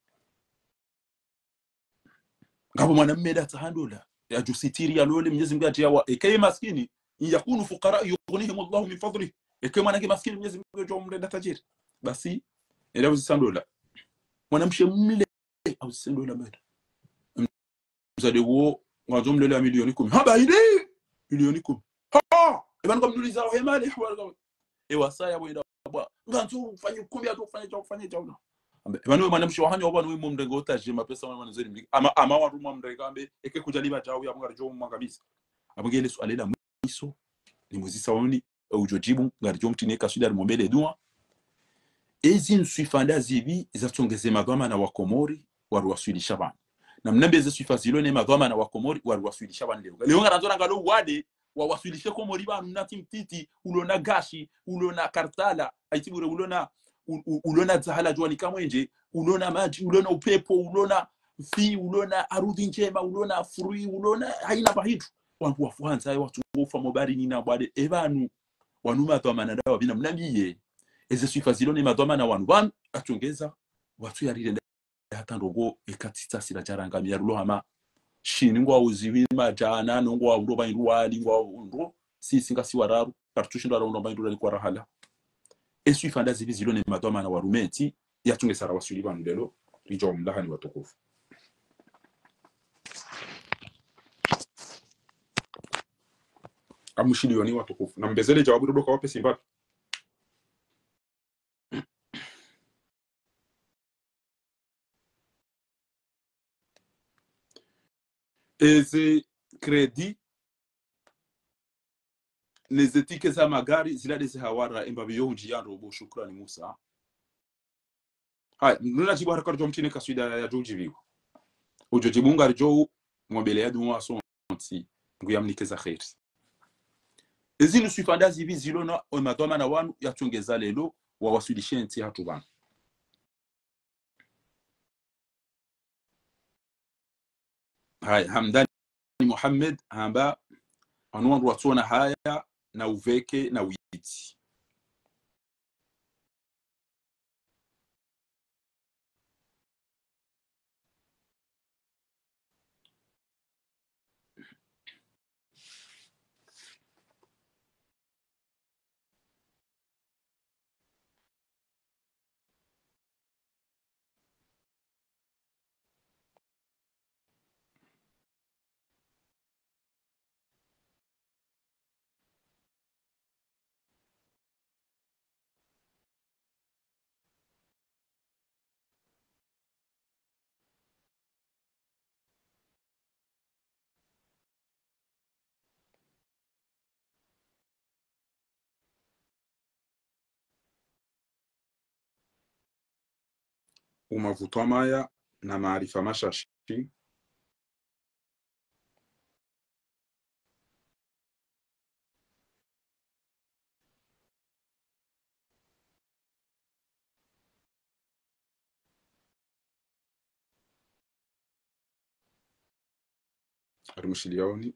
Ngapvo mwana mme nda tsaha ndola, yadjusitiri yalole, Mwenyezi Mungu yatsi yawa, eka ye maskini, إن يكونوا فقراء يغنهم الله من فضله. Eka mwana nge maskini, Mwenyezi Mungu yadjo mrenda tajiri. Basi, enda uzisa ndola. Mwana mshe mle, auzise ndola mada. Mzade wo, ngwandzo mlele ya milioni kumi. Hamba hili! Milioni kumi. Ha! Eba ngamnuliza wa hemale, wa, wa. E wasaya wenda bwa. Ngandzo ufanye kumi, hata ufanye djau, ufanye djau na. Ambe, eba nwe mwana mshe wa hanyo, eba nwe mumrenge otaje mapesa mwana mwana zeri mliki. Ama, ama wandru mwa mrenge ambe, eke kudjaliba djau ya mwangaridjo mwangamiza. Ambe ngele suala la mwiso, ni muzisa woni, e udjo djibu, ngaridjo mtine kaswida ri mombele dua. Ezi nswifa nda zipvi zatsongeze madhwamana wa Komori, wariwaswilisha pvanu. Na mnambe ze swifa zilo ne madhwamana wa Komori, wariwaswilisha pvanu leo. Leo ngarandzo rangalo wade, wawaswilishe Komori pvanu, mna tsi mtiti, ulo na gashi, ulo na kartala, aitibure ulo na, u-, u-, ulo na dzahala djuwani kamwenje, ulo na madji, ulo na upepvo, ulo na fi, ulo na arudhi ndjema, ulo na fruit, ulo na haina pvahitru. Wandru wafuhandza, watsungo ufa mobarini na bwade, e pvanu, wanu madhwamana nda wapvi na mnambiye. Eze swifa zilo ne madhwamana wanu pvanu, atsongeza, watsu yarire nda hata ndrongo eka tsi tsasila tsarangamiya rulo hama. Shini ngwauziwi madjana, no ngwaundo pvahindru wali, ngwaundo, sisi ngasi wararu, kartsushi ndo araundo pvahindru wali kwa rahala. E swifa nda zipvi zilo ne madhwamana wa rumeti, yatsongeza rawaswili pvanu lelo, ridjo mlahani watukufu. Amushilioni watukufu. Na mbezele djawabu doka wape simbapi. Eze crédit, neze ticket za magari, zila ndeze hawara, emba biyo unji yando bo, shukrani Musa. Haya, nuna djibu haraka ridjo mtine kaswida yadjo djibiwa. Udjo djibu ngaridjo mombele ya dua sontsi, Mngu yamnike za kheri. Ezi nswifa nda zipvi zilo na we madhwamana wanu yatsongeza lelo, wawaswilishe ntsi hatru pvanu. Haya, Hamdani Mohamed, hamba, wanu wandru watsona haya, na uveke, na witi. Umavutwa maya na maarifa mashashi. Ari mushiliyaoni.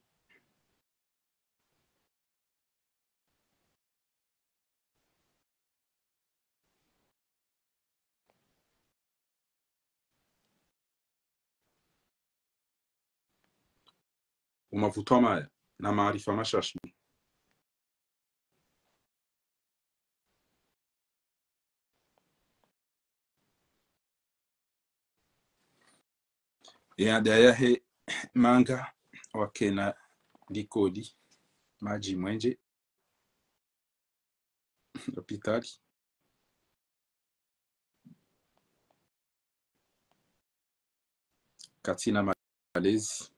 Umavutwa maya na maarifa mashashi. Ye ada yahe manga wakena likoli, madji mwenje, lapitali. katsina malezi.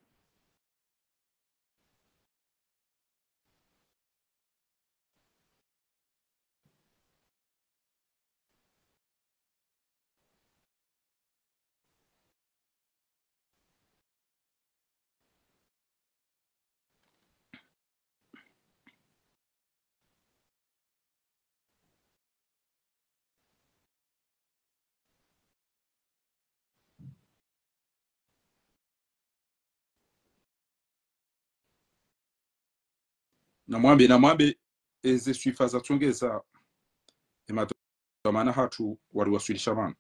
Namwambe, namwambe, eze swifa zatsongeza, emadhwamana hatru wariwaswilisha pvanu.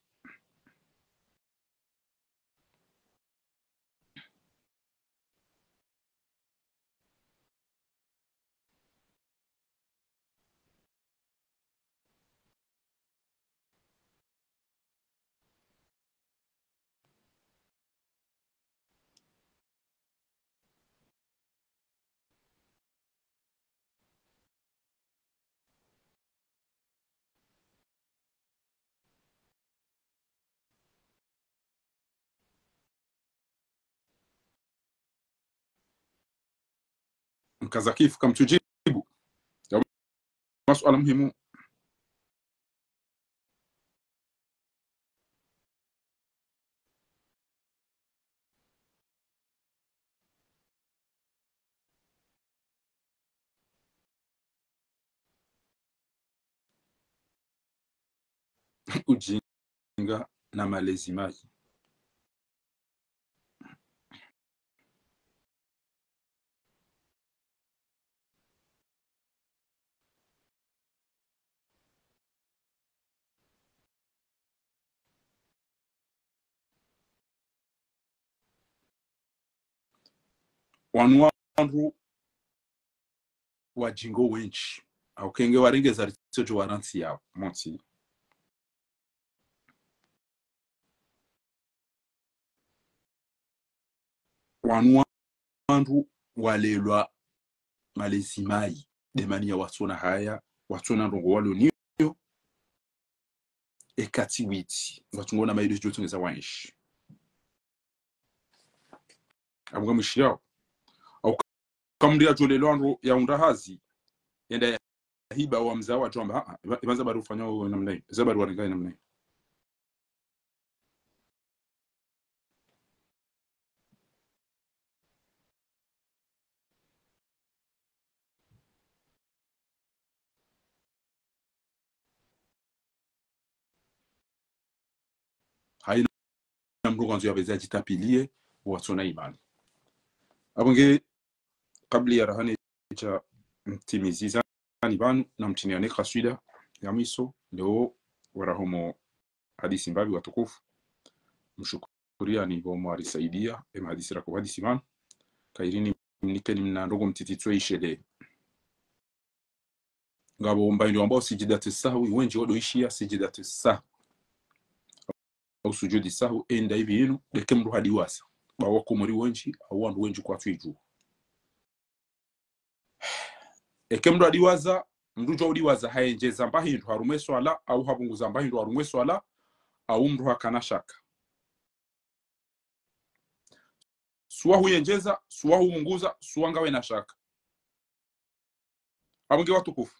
Mkazakifu kamtsujibu. Ya masuala muhimu. Ujinga na malezi mayi. Wanu wandru wajinga wendji. Au kenge warengeza ritsojo warantsi yao. Montsi. Wanu wandru walelwa malezi mayi, de maniya watsona haya, watsona ndrongo walo niyo, ekati witi, watsungo na mayi de jotsongeza wendji. Abuga mwishi yao. Au kamri ya jolelwa ndro ya unda hazi, yenda ya hiba wa mzawa jwamba, ha, ha, iba, iba zabari ufanya wo namna yi, zabari warenga namna yi. Haina mndru kwandzo yapveze ajitapiliye, watsona imani. Abonge, kabla ya rahane cha mtimiziza ni pvanu na mtiniane kaswida ya mwiso, leo warahomo hadisi mbapvi watukufu. Mshukuriani pvo mwarisaidia, ema hadisi rako hadisi pvanu. Kayiri ni mnikeni mna ndrongo mtiti tswe ishele. Ngapvo mbahindru wambao sijidati sahwi, wendji wado ishiya sijidati sahwi. Au sujudi sahwi, enda ipvi inu, de eka mndru hadiwaza. Ba wakomori wendji, au wandru wendji kwatsu ijua. Eka mndru hadiwaza, mndru jwa udiwaza hayenjeza mbahindru harumwa eswala, au hapvunguza mbahindru harumwa eswala, au mndru hakana shaka. Suwa huyenjeza, suwa hupvunguza, suwa ngawe na shaka. Abonge watukufu.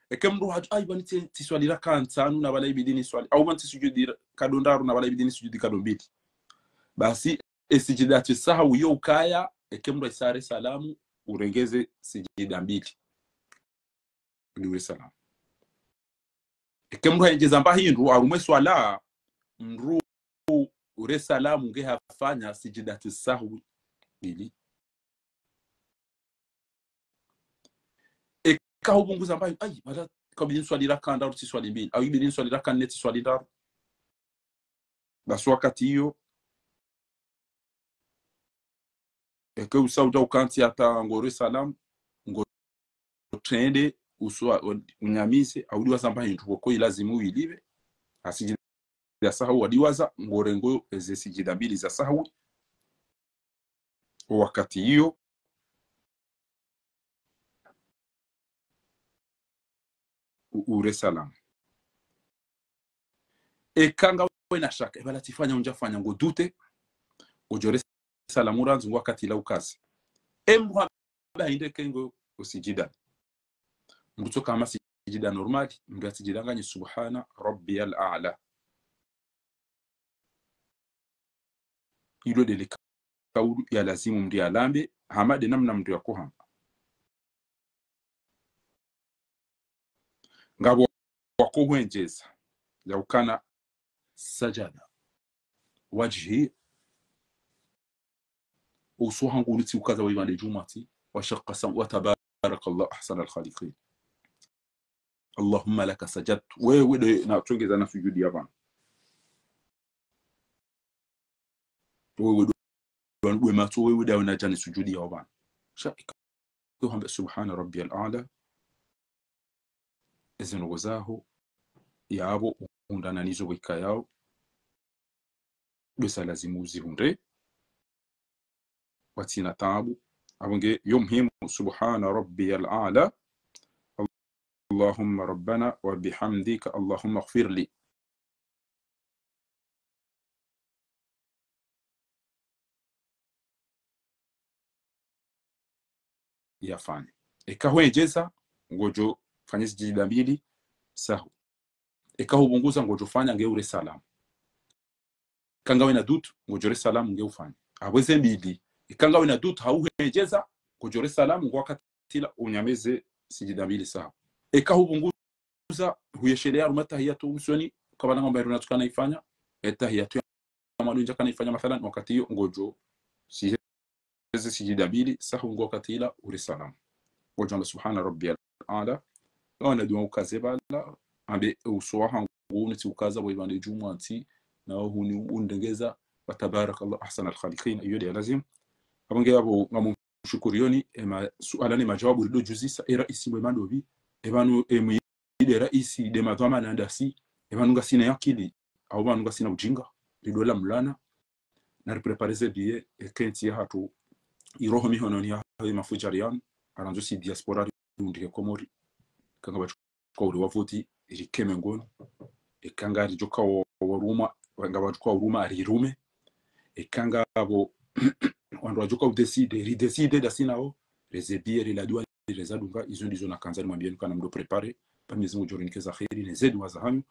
Eka mndru haju, ai, pvani tsi, tsiswali raka ntsanu na pvala ibidi niswali. Au pvani tsisujudi ra-, kado ndraru na pvala ibidi nisujudi kado mbili. Basi, esijidati sahwi yo ukaya, eka mndru aisare salamu, urengeze sijida mbili. Uli ure salamu. Eka mndru hayenjeza mbahindru, harumwa eswala, mndru ure salamu nge hafanya sijidati sahwi mbili. Eka hupvunguza mbahindru, ai, pvala kabidi niswali raka ndraru tsiswali mbili, au ibidi niswali raka nne tsiswali ndraru. Basi wakati iyo, eka usa uja ukantsi hata ngore salamu, ngo trende, uswa, unyamize, au diwaza mbahindru, koko ilazimu uilipve, asijida sahwi wadiwaza, ngorengo eze sijida mbili za sahwi. Wakati iyo, u-, ure salamu. Eka ngawe wena shaka, eba la tsifanya, undjafanya, ngo doute, ngodjo resalamu randzi, ngo wakati la ukaze. Emdru hamba hindri eka ngu sijidani. Mdru tsoka hama sijida normal, mdru ya sijida ngani subhana rabbiyal a'la. Ilo ndele kaulu ya lazimu mdru yalambe, hama nde namna mdru yakohamba. Ngapvo wakohwendjeza, ya ukana sajada wajhi, uso hangu unitsi ukaza wa ivande djumwa tsi, wa shaqqa sam-, wa tabarakallah ahsanal khaliqin. Allahumma laka sajadtu. Wewe nde natsongeza na sujudi ya pvanu. Wewe ndo, ndo, ndo matso, wewe nde nadjani sujudi ya pvanu. Sha ika, yo hamba subhana rabbiyal a'la. Ezi ndrongoo zaho, yapvo, undana nizo weka yao. Ndo sa lazimu uzihundre. Watsina taabu. Apvo nge yo muhimu, subhana rabbiyal a'la. اللهم ربنا وبحمدك اللهم اغفر لي. Yafanye. Eka hwendjeza, ngodjo fanya sijida mbili, sahwi. Eka hupvunguza, ngodjo fanya nge ure salamu. Eka ngawe na doute, ngodjo ure salamu nge ufanye. Apvo eze mbili. Eka ngawe na doute, hau hwendjeza, ngodjo ure salamu, ngo wakati la unyameze sijida mbili sahwi. Eka hupvunguza, huyeshelea harumwa tahiyatu usoni, kabla ngamba iruna tsukana ifanya, e tahiyatu ya mwandzo ndjakana ifanya mathalan, wakati iyo ngodjo, si eze sijida mbili, sahwi ngo wakati la ure salamu. Ngodjo amba subhana rabbiyal a'la. Wana dua ukaze pvala, ambe uso wahangu unitsi ukaza wa ivande djumwa tsi, na huni undengeza, wa tabarakallah ahsanal khaliqin, iyo nde ya lazimu. Apvo nge yapvo ngamshukuriyoni, ema suala ne majawabu rido djuzisa, e raisi mwe mandopvi, e pvanu, e mwi nde raisi, nde madhwamana ndasi, e pvanu ngasina yakili, au pvanu ngasina ujinga, rido lamulana, na riprépare ze billet, eka entsi yahatru iroho mihononi ya, ya mafudjari yanu, arandzo si diaspora riundike Komori, eka ngapvatsu ka uri wavoti, rikeme ngono, eka ngaridjo ka wa, waruma, ngapvatsu ka uruma, rirume, eka ngapvo wandru wadjo ka udécider, ridécider ndasi nao, reze billet, rila dua, reza dunga, izo ndizo nakandza nimwambiyeni kana mdo préparer, ba Mwenyezi Mungu ngudjo rinike za kheri, neze dua zahanyu.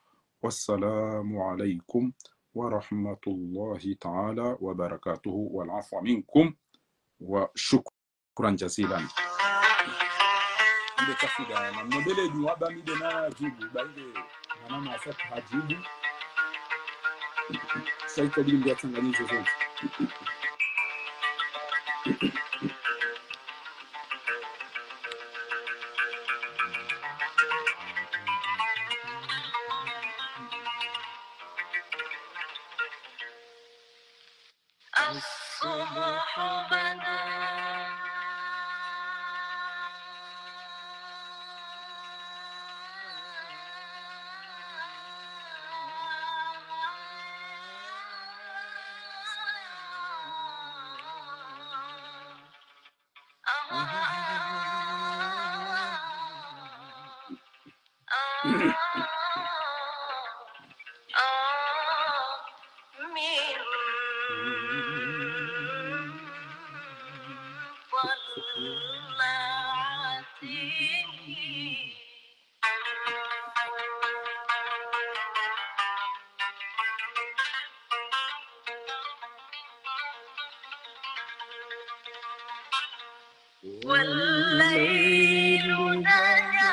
Wassalamu alaikum wa rahmatullahi ta'ala wa barakatuhu, wal afwa minkum, wa shukran jazilan. Nde kasida, na mnobele dua ba mi nde najibu, ba nde mwana masa hajibu. Sa ikabili mbi atsanganyizo zontsi. الصبح بدا. والليل دجا.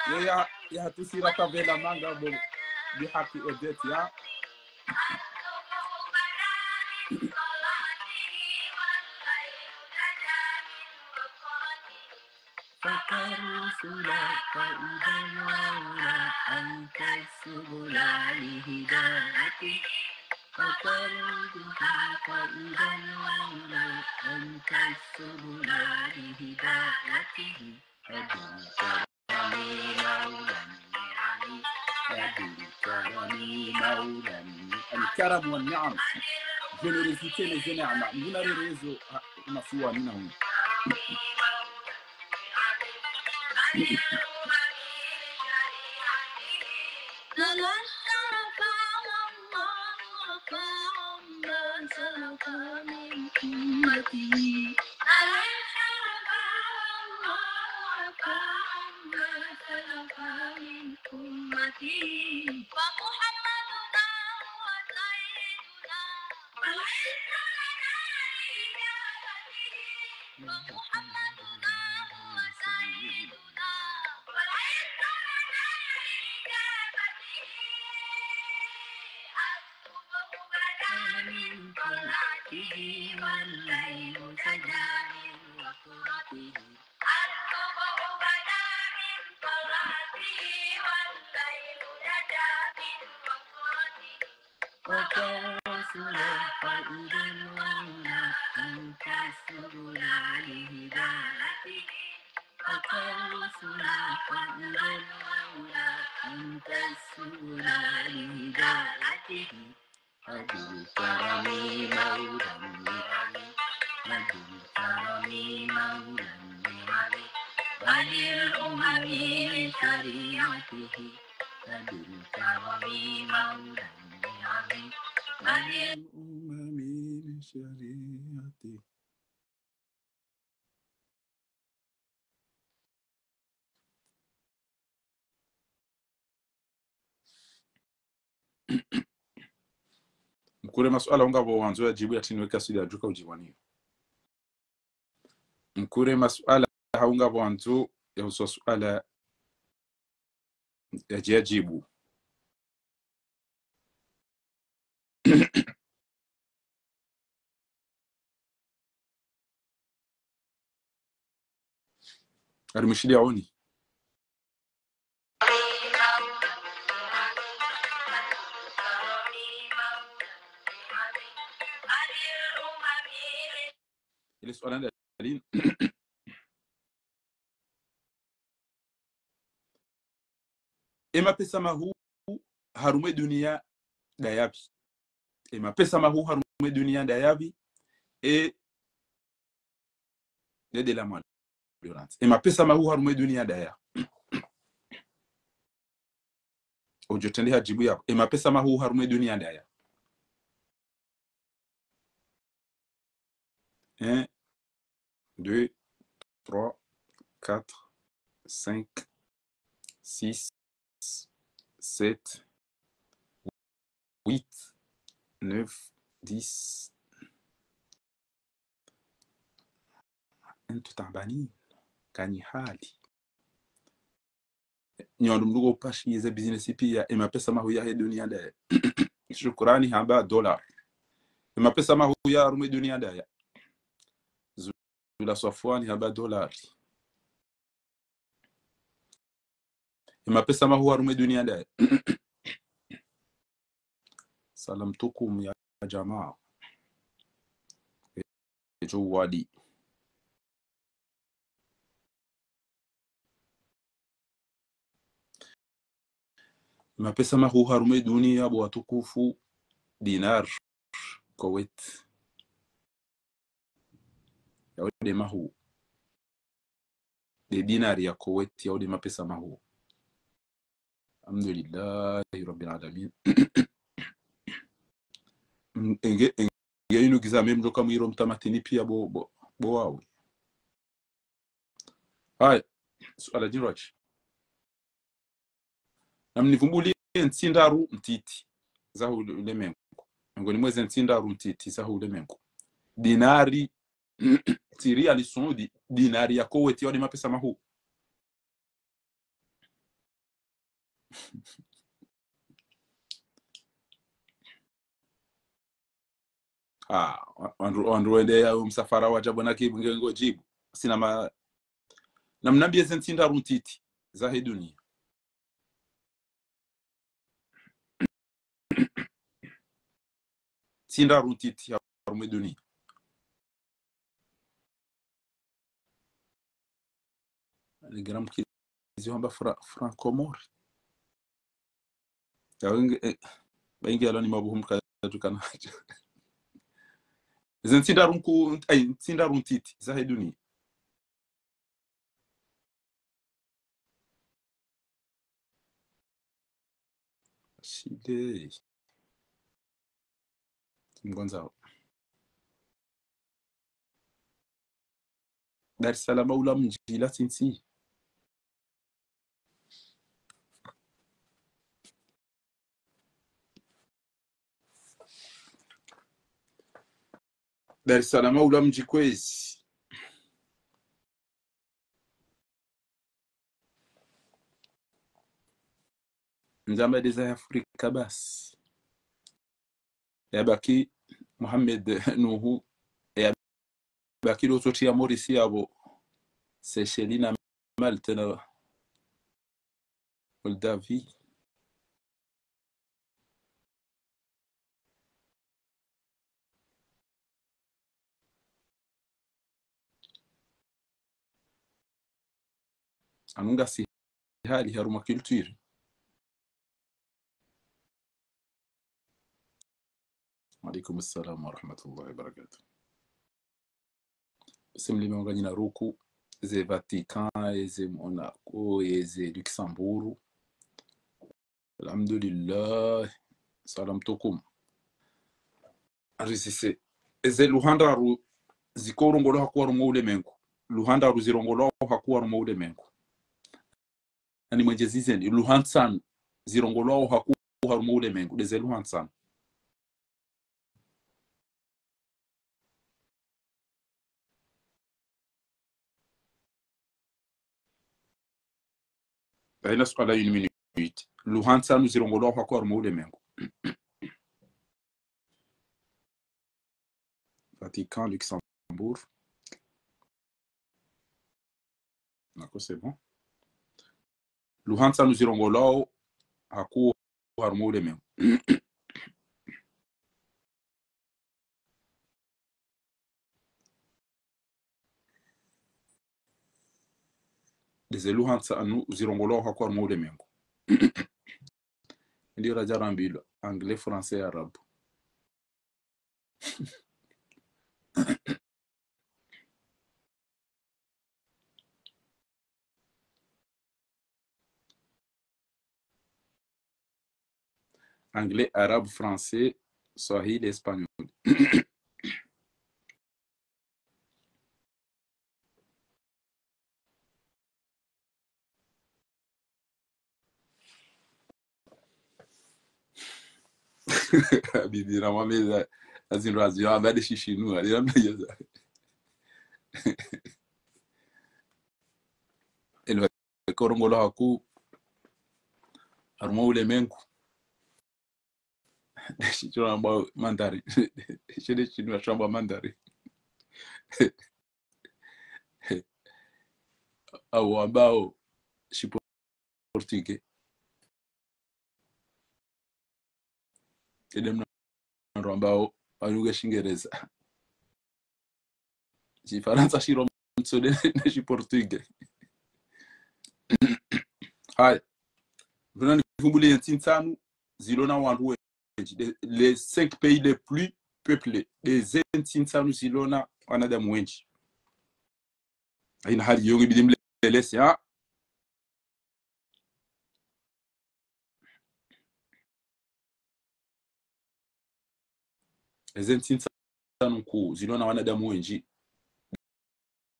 Ye ya, ya tusira kabela manga bo, bihaki Odette ya. فإذا المولى أنت السبل لهدايته، وطريقها فإذا المولى أنت السبل لهدايته، فبالكرم مولى النعم، فبالكرم مولى النعم. الكرم والنعم. Générosité, les نعمة. Nguna rerezo, ah, masuwa mina hunu. وكرسنا فإذا المولى أنت السبل لهدايته، وكرسنا فإذا المولى أنت السبل لهدايته، فبالكرم مولى النعم، فبالكرم مولى النعم، وللأمم من شريعته، فبالكرم مولى النعم، وللأمم من شريعته. Mkure masuala hau ngapvo wandzo ya djibu ya tini weka sidi ya djuka udjibu waniyo. Mkure masuala hau ngapvo wandzo ya husu suala ya dji ya djibu. Ari mshidi aoni. Ile suala ndali. Emapesa mahuu harumwa edunia ndayapvi? Emapesa mahuu harumwa edunia ndayapvi? E, nde de la mwali. Emapesa mahuu harumwa edunia ndaya? Udjo trende ha djibu yapvo. Emapesa mahuu harumwa edunia ndaya? Un, deux, trois, quatre, cinq, six, sept, huit, neuf, dix. Entru taabani, kanyi hali. Nyi wandru mndru ko pashi yeze business piya, emapesa mahuu yahe dunia ndaya? Shukurani hamba dollar. Emapesa mahuu ya harumwa edunia ndaya? Zula Swafwani hamba dollar. Emapesa mahuu harumwa edunia ndaya? Salam tukum ya jamaa. Ejo wadi. Mapesa mahuu harumwa edunia bo watukufu, dinar Kuwait. Yao de mahuu. De dinar ya Kuwait, yao de mapesa mahuu. Alhamdulillahi Rabbil Alamin. Mm, enge, enge inu giza mem joka mwiro mtamatini piya bo, bo, bo wawe. Haya, suala djindru hatsi. Namnivumbuliye ntsi ndraru ntiti zaho ulemengu. Ngoni mweze ntsi ndraru ntiti zaho ulemengu. Dinari, tsi riyali Saudi, dinari ya Kuwait yao de mapesa mahuu. Ah, wa-, wandru, wandru wende ya msafara wadja bwana kibu nge ngo djibu. Sina ma-, namnambiye ze ntsi ndraru ntiti zahe dunia. Ntsi ndraru ntiti harumwa dunia. Nigera mkizi hamba Fra-, Franco Mori. Ya wenge, eh, baingi yalo ni mabuhu mkatukana. Ze ntsi ndraru nku-, ay, ntsi ndraru ntiti zahe dunia. Shile. Mgonza. Dar es Salaam ula mdji ila tsi ntsi. Dar es Salaam ula mdji kwezi. Ndzamba de za Afrika basi. Yabaki Mohamed Nuhu, yabaki lo tsotsi ya Maurice yabo, Seychelles na Malte na Moldavie. Anu ngasi hali harumwa culture. Wa alaykum salam wa rahmatullahi wa barakatuh. Simlime wanganyina ruku, ze Vatican, eze Monaco, eze Luxembourg. Alhamdulillah. Salam tukum. Arisise. Eze lugha ndraru ziko urongolwa hakuu harumwa ulemengu. Lugha ndraru zirongolwao hakuu harumwa ulemengu. Ani mwenje zizeni, lugha ntsanu zirongolwao hakuu harumwa ulemengu. Ndeze lugha ntsanu. Haina suala, une minute. Lugha ntsanu zirongolwao hakuu harumwa ulemengu. Vatican, Luxembourg. D'accord, c'est bon. Lugha ntsanu zirongolwao hakuu harumwa ulemengu. Ndeze lugha ntsanu zirongolwao hakuu harumwa ulemengu. Ndi radja rambilwa, anglais, français, arabe. Anglais, arabe, français, swahili, espagnol. Habibi, na mwameza, azindru aziyo, abade shishinu, ali na meza. Elo, korongolwa hakuu harumwa ulemengu. Shicho namba mandari. Shede shinu namba mandari. Au ambao shi portugais. Ede mna ndo ambao walugha shingereza. Shifarantsa shiro mtsode ne shi portugais. Haya. Vuna nivumbule ntsi ntsanu zilo na wandru wendji. Les, les cinq pays les plus peuplés. Ndeze ntsi ntsanu zilo na wanadamu wendji. Haina hali yo nge bidi mlelese, ha? Eze ntsi ntsanu nkuu zilo na wanadamu wendji.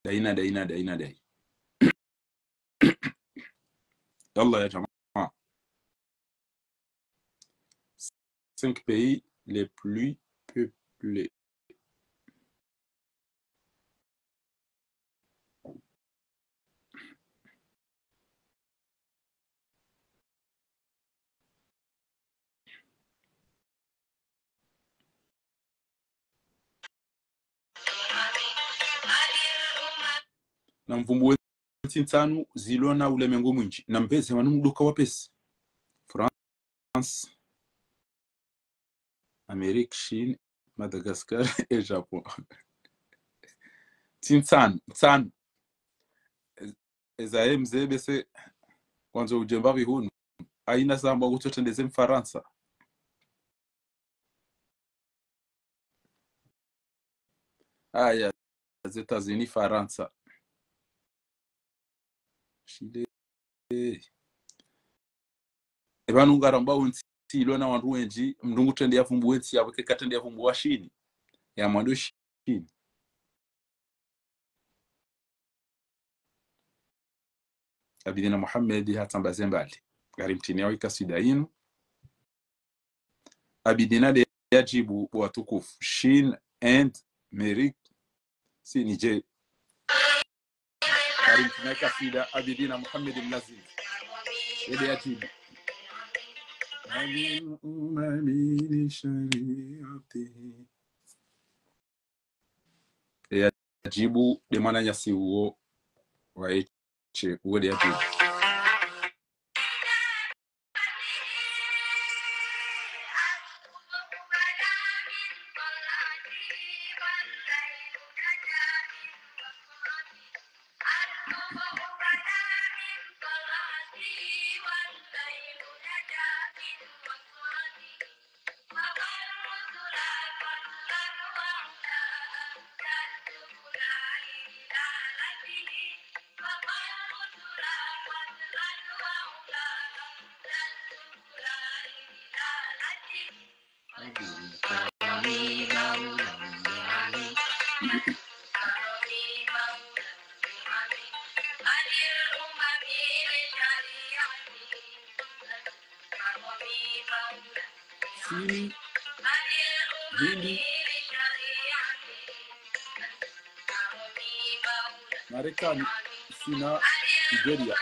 Dayi na dayi na dayi na dayi. Yallah ya jamaa. Cinq pays les plus peuplés. Na mvumbuwe ntsi ntsanu zilo na ulemengu mwindji. Nambe ze wanu mduka wapesi. France, Amérique, Chine, Madagascar et Japon. Ntsi ntsanu, ntsanu. Eza ye mze bese, kwandzo udjemba pvi hunu. Haina zamba kutso trende ze Mfarantsa. Aya, ze États-Unis, Farantsa. Chine. Eba nungaramba wontsi ilo na wandru wendji, mndru ngu trende ya vumbu wontsi, ya weke ka trende ya vumbu wa Chine. Ya mwando Chine. Abidina Mohamed hatsamba ze mbali. Ngari mtini ya wika sida inu. Abidina de yajibu watukufu. Chine, Inde, Amérique, si Niger. Ngari mtini ya kasida Abidina Mohamed Mlazim. Ede yajibu. عن الأمم لشريعته. Yajibu de mwananyasi uwo wa eche, uwo de yajibu. Chine, Hindi, Marekani, China, Nigeria.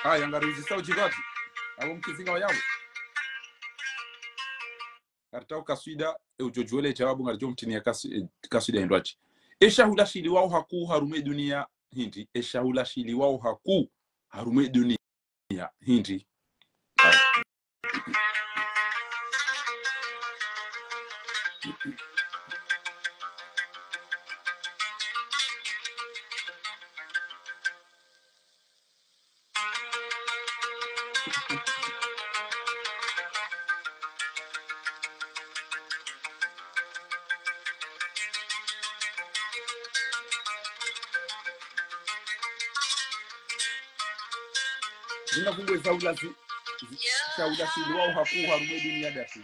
Haya, ngari uzisa udjibati. Abo mkizinga wa yawo. Karita ukaswida, e udjodjuwele djawabu ngaridjo mtini ya kasu-, e, kaswida hindru atsi. E shahula shiliwao hakuu harumwa e duniya hindri. E shahula shiliwao hakuu harumwa e duniya hindri. Zina kubwe za ulazi, za ulazi lwa uhaku harumwa e duniya ndasi.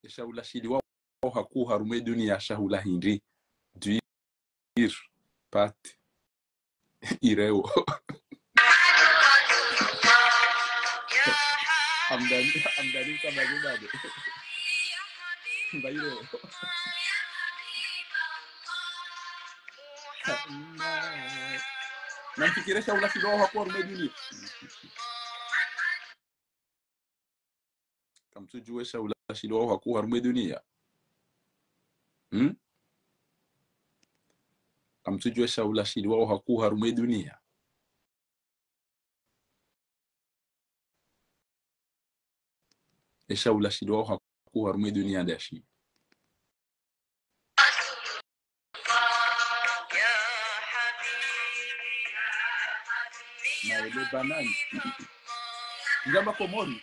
E shahula shiliwao hakuu harumwa e duniya shahula hindri? Duir, pâte, ireo. Hamdani, hamdani kama zibade. Mba ireo. Namfikiri e shahula shiliwao hakuu harumwa e duniya. Kamtsudjuwa e shahula shiliwao hakuu harumwa e duniya. Hmm? Kamtsudjuwa e shahula shiliwao hakuu harumwa e duniya. E shahula shiliwao hakuu harumwa e duniya ndasi. Mawe le banani. Ngamba Komori.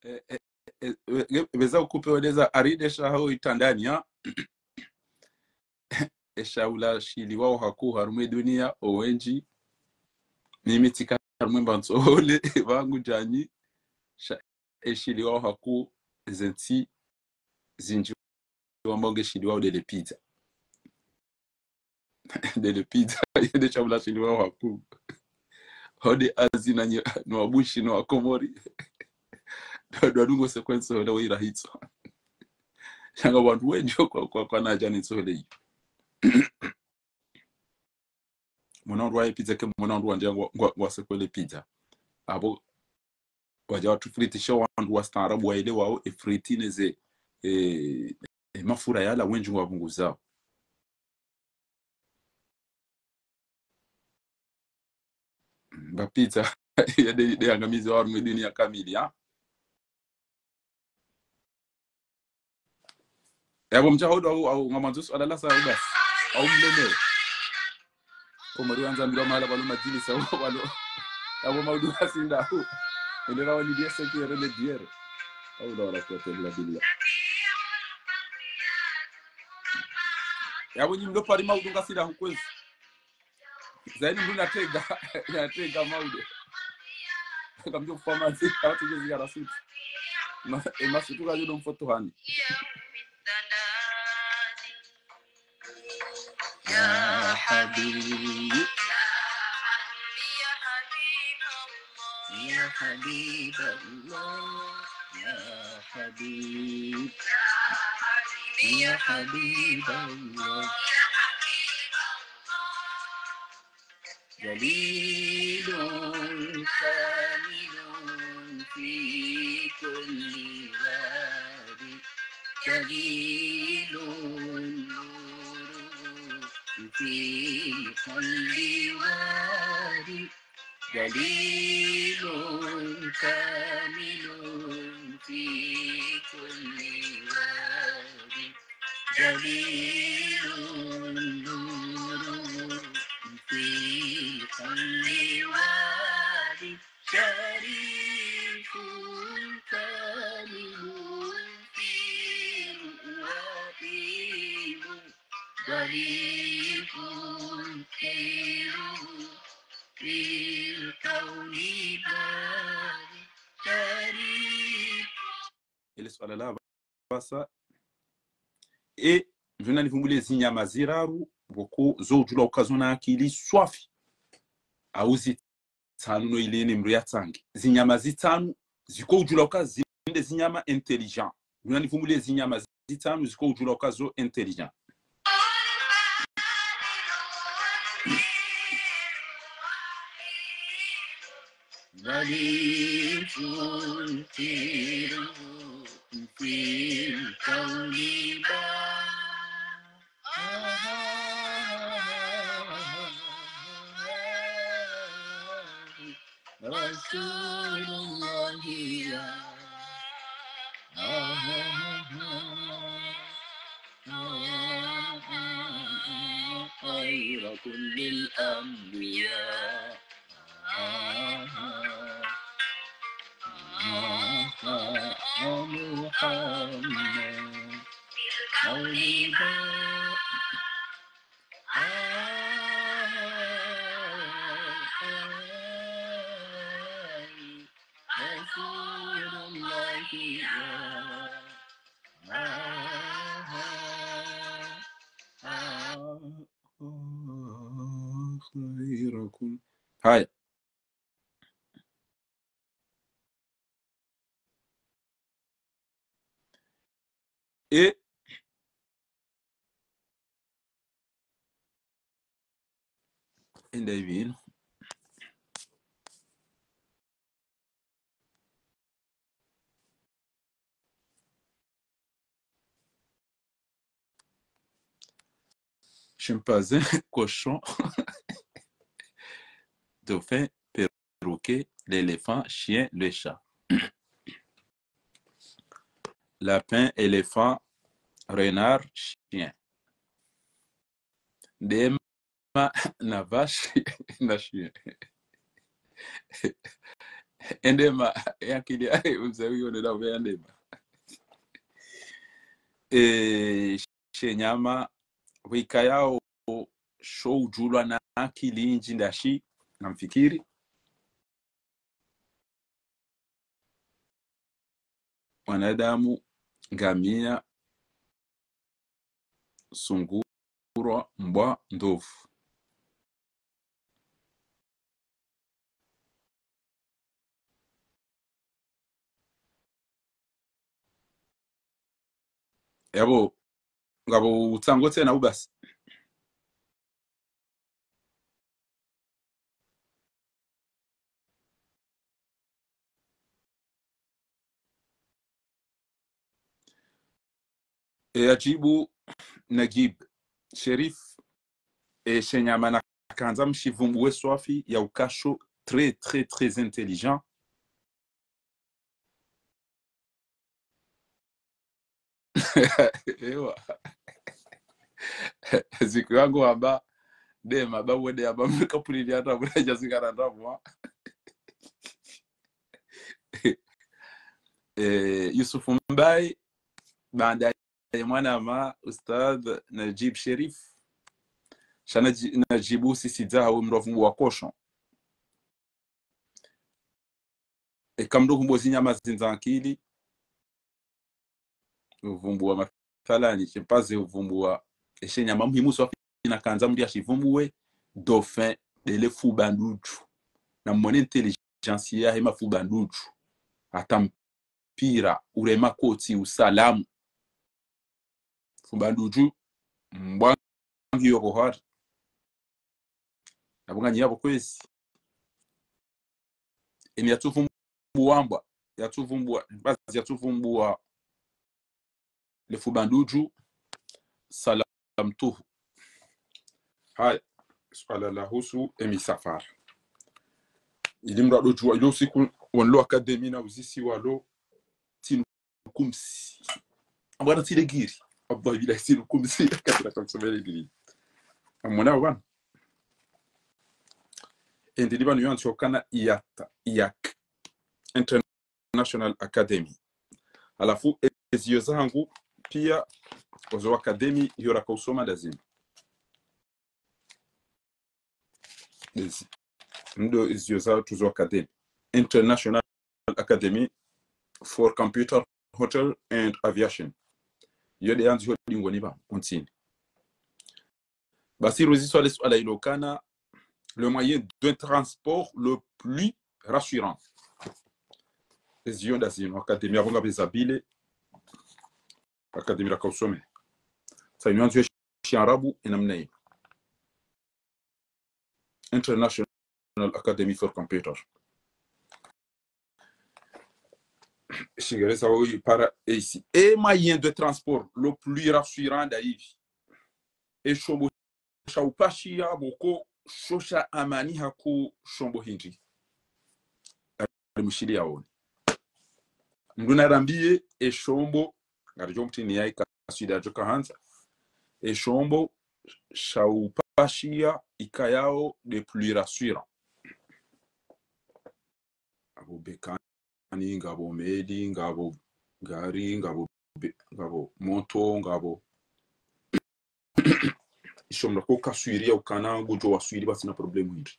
Eh, eh, eh, eh, eh, beza ukupe weleza aride shaho itandani, ha? Esha ula shiliwao hakuu harumwa edunia, owendji. Mimi tsika harumwa mba ntsohole, pvangu djani. Sha, eshiliwao hakuu zentsi zindji wamba nge shiliwao ndele pizza. Ndele pizza, yende shahula shiliwao hakuu. Hode azi na nye, no wabushi, no wakomori. Ndo, ndo wadungo sequence hole weira hitso. Sha nga wandru wendji kwa, kwa, kwanadja ne ntsohole iyo. Mwana wandru waye pizza ke mwana wandru wandja ngwa, ngwa, ngwa sekwele pizza. Apvo wadja watufritisha wandru wastaarabu waelewao efriti neze, eh, eh, mafura yala wendji ngwapvunguzao. Mba pizza, yende, nde yangamiza harumwa edunia kamili, ha? Yapvo mdja hodo au, au ngamwandzo suala lasa au basi. Au mleme. Komori wandza milo mahala pvalo madjilisa, pvalo. Yapvo maudu kasi nda au. Endera wani diere seki yere le diere. Au la wala kuwata illa billah. Yapvo nyi mlo pari maudu ngasi nda hukwezi. Zaini mndru natega, natega maudu. Kamdjo kufa manzi, kawatsi ngezi gara sutu. Ma, e masutu kayo ndo mfoto hani. يا حبيب، يا حبيب الله، يا حبيب، يا حبيب الله. جليل كامل في كل واد، جليل نوره في كل واد، جليل كامل في كل واد، جليل نوره في كل واد، شريف كامل في الرؤيا، ضريف خيره في الكون باري، شريف. Ele suala la pvasa. E, ndjona nivumbulie zinyama ziraru, pvoko zo udjula uka zona akili swafi. Au zitsanu no ile ni mndru ya tsangi. Zinyama zitsanu, ziko udjula uka zinde zinyama intelligent. Ndjona nivumbulie zinyama zitsanu, ziko udjula uka zo intelligent. ضريف خيره في الكون باري، رسول الله يا خير كل الأنبياء. محمد. رسول الله يا خير كل. هاي. E, enda ivino. Chimpanzé, cochon, dauphin, perroquet, l'éléphant, chien, le chat. Lapin, éléphant, renard, chien. Ndema na vache na chien. Endema, e akili yahe, mze uyo nde na uve endema. Eh, she nyama, wikayao sho udjulwa na akili nyindji ndashi, ngamfikiri. Mwanadamu, ngamia, sungura, mbwa, ndovu. Yapvo, ngapvo utsango tsena ubasi. E, yadjibu Najib Sherif, e, she nyama nakandza mshivumbuwe swafi ya ukasho très, très, très intelligent. Ewa. Ziku yangu wamba, de mababu de amba mkapulili hata mnaja zingara ndamwa. Eh, Yusuf Mbaye, baanda ye mwanama, Ustadh Najib Sherif. Sha Naji-, Najibu sisi dza hawe mdru wa vumbuwa cochon. Eka mdru vumbuwa zinyama zindza akili, uvumbuwa mathalani, shempaze uvumbuwa, eshe nyama muhimu swafi nakandza mdru yashivumbuwe, dauphin, de le fuba ndudju. Na mwone intelligence yahe mafuba ndudju. Hata mpira, urema koti, usalamu. Fuba ndudju, mbwa ngiyo kohari. Yapvo nganyi yapvo kwezi. Eni yatsuvumbuwa mbwa, yatsuvumbuwa, basi yatsuvumbuwa le fuba ndudju, salamtuhu. Haya, suala lahusu emisafara. Ili mdru adodjuwa, ilo usiku, wonlo akademi na uzisiwa lo, tsinu kumsi. Ambwana tsile giri. Abba bila tsinu kumsi. Katira kamsomele giri. Amona wana. Endili pvanu yantsokana IATA, IAC. International Academy. Halafu, eziyo zangu, pia, ozo academy, iyo raka usoma ndazini. Ezi, ndo izo za tuzo academy. International Academy for Computer, Hotel and Aviation. Iyo de yandzi ho dingoni pva, ontsini. Basi ruziswa le suala ilo kana, le moyen de transport le plus rassurant. Eziyo ndazinu, academy apvo ngapvo zabile, academy raka usome. Sa inu yandzi yo shiarabu, enamna inu. International Academy for Computer. Shingereza oyi para A C. E moyen de transport le plus rassurant ndaivi. E shombo sha upashiya pvoko sho sha amani hako shombo hindri. Ali mushili yaone. Mdru narambiye e shombo, ngaridjo mtini ya ika sida djo kahandza. E shombo sha upashiya ikayao de plus rassurant. Ngapvo bekani, ngapvo meli, ngapvo gari, ngapvo be-, ngapvo moto, ngapvo. Isho mdru ko kaswiri ya ukana ngudjo waswiri pvatsina problème hindri.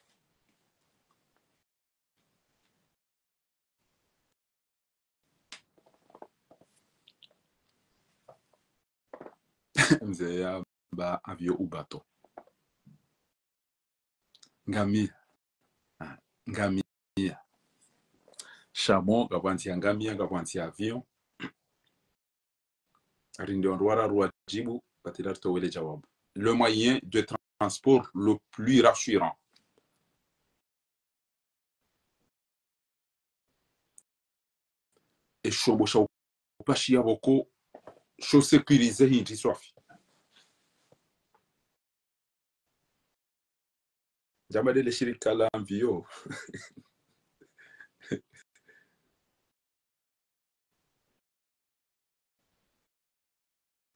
Mze yamba avion ou bateau. Ngamia. Ah, ngamia. Chameau, ngapvwantsi ya ngamia, ngapvwantsi ya avion. Ari nde wandru wararu wadjibu, batila ritowele djawabu. Le moyen de transport le plus rassurant. E shombo sha upashiya pvoko sho sécurisé hindri swafi. Djama de le shirika la avion.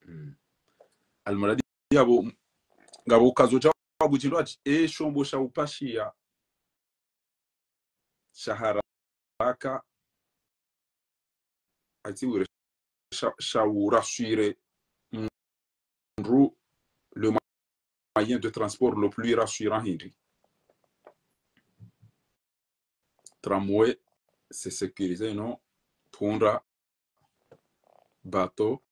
Mm. Almuradi yapvo, ngapvo ukazo djawabu djindru ati, e shombo sha upashiya sha haramu haraka, ati ure sha, sha u rassurer mndru, le moyen de transport le plus rassurant hindri. Tramway, c'est sécurisé, non? Punda, bateau.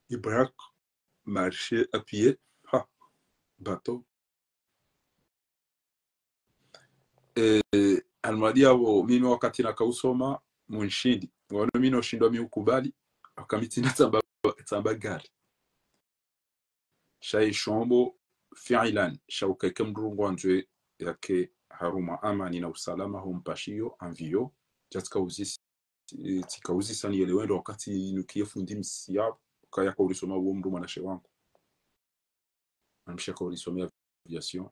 Ibrahim, marcher à pied, ha, bateau. Eh, almadi yapvo, mimi wakati nakausoma, munshindi. Wano mi noshindwa mi ukubali, waka mi tsina tsamba, tsamba gari. Sha ye shombo, fi'lan, sha ukaike mndru ngwandzo yake harumwa amani na usalama ho mpashiyo, avion, sha tsikauzisa, tsikauzisa niyelewe ndo wakati nukiye fundi msiya, kaya kaulisoma uwo mndru mwanashe wangu. Mwanamshe kaulisomea aviation.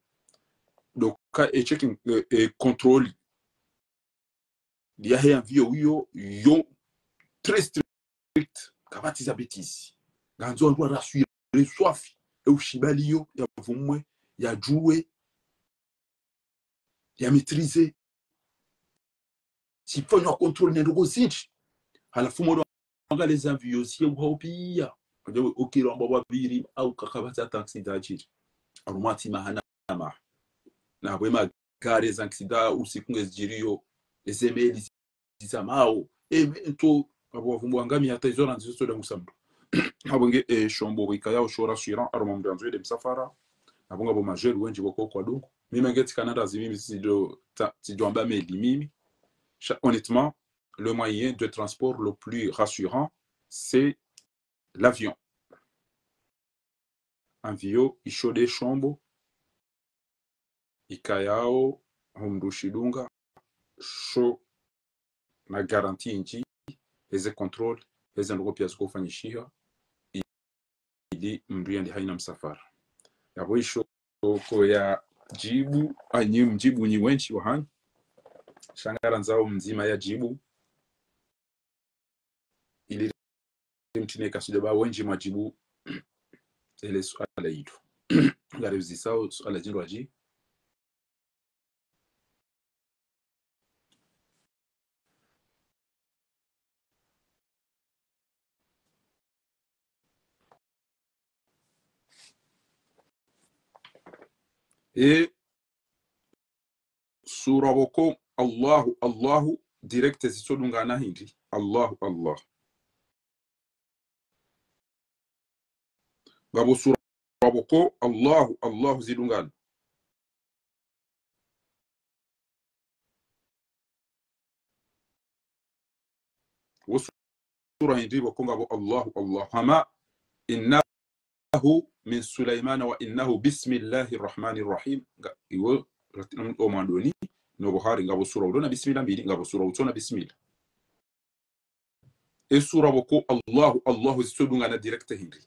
Donc, ka, e checking, e, e contrôle yahe avion iyo, yo très strict, kapvatsi za bêtise. Ngandzo wandru wa rassurer swafi, e ushibali yo, yavumwe, yadjuwe, ya maîtriser. Tsifanywa contrôle ne ndrongoo zindji. Halafu modo wangaliye ze avion ziye uhao piya. Wadja we, okiro amba wapviri, au kakapvatsi hata accident yadjiri. Harumwa tsi maha na maha. Na pvwe magari ze accident usiku ngezidjiriyo, eze meli zizamao. E, me, nto, apvo wavumbuwa ngami hata izo randzi zo tsoda ngusamdo. Apvo nge, e, shombo ikayao sho rassurant, harumwa mndru yandzo yende msafara. Apvo ngapvo majeur wendji woko kwadungu. Mimi nge tsikana ndazi mimi tsido, ta, tsido amba meli mimi. Sha, honnêtement, le moyen de transport le plus rassurant, c'est l'avion. Avion isho nde shombo ikayao ho mndru shidunga sho na garantie ndji, eze contrôle, eze ndrongoo piya zikofanyishiha, ili mndru yende haina msafara. Yapvo isho ko ya djibu, anyi mdjibu nyi wendji wahanyu. Sha ngarandzao mdzima ya djibu. Ili mtine kasidjo ba wendji mwadjibu ele suala ilo. Ngari uzisao suala djindru wadji. E sura pvoko Allahu, Allahu, direct zitsodungana hindri. Allahu, Allah. Ngapvo sura pvoko Allahu, Allahu zidungana. Wo sura hindri pvoko ngapvo Allahu, Allahu. Hama إنه من سليمان وإنه بسم الله الرحمن الرحيم. Nga, iwo, o mwandoni, no pvo hari, ngapvo sura ulo na bismillah mbili, ngapvo sura utso na bismillah. E sura pvoko Allahu, Allahu zitsodungana direct hindri.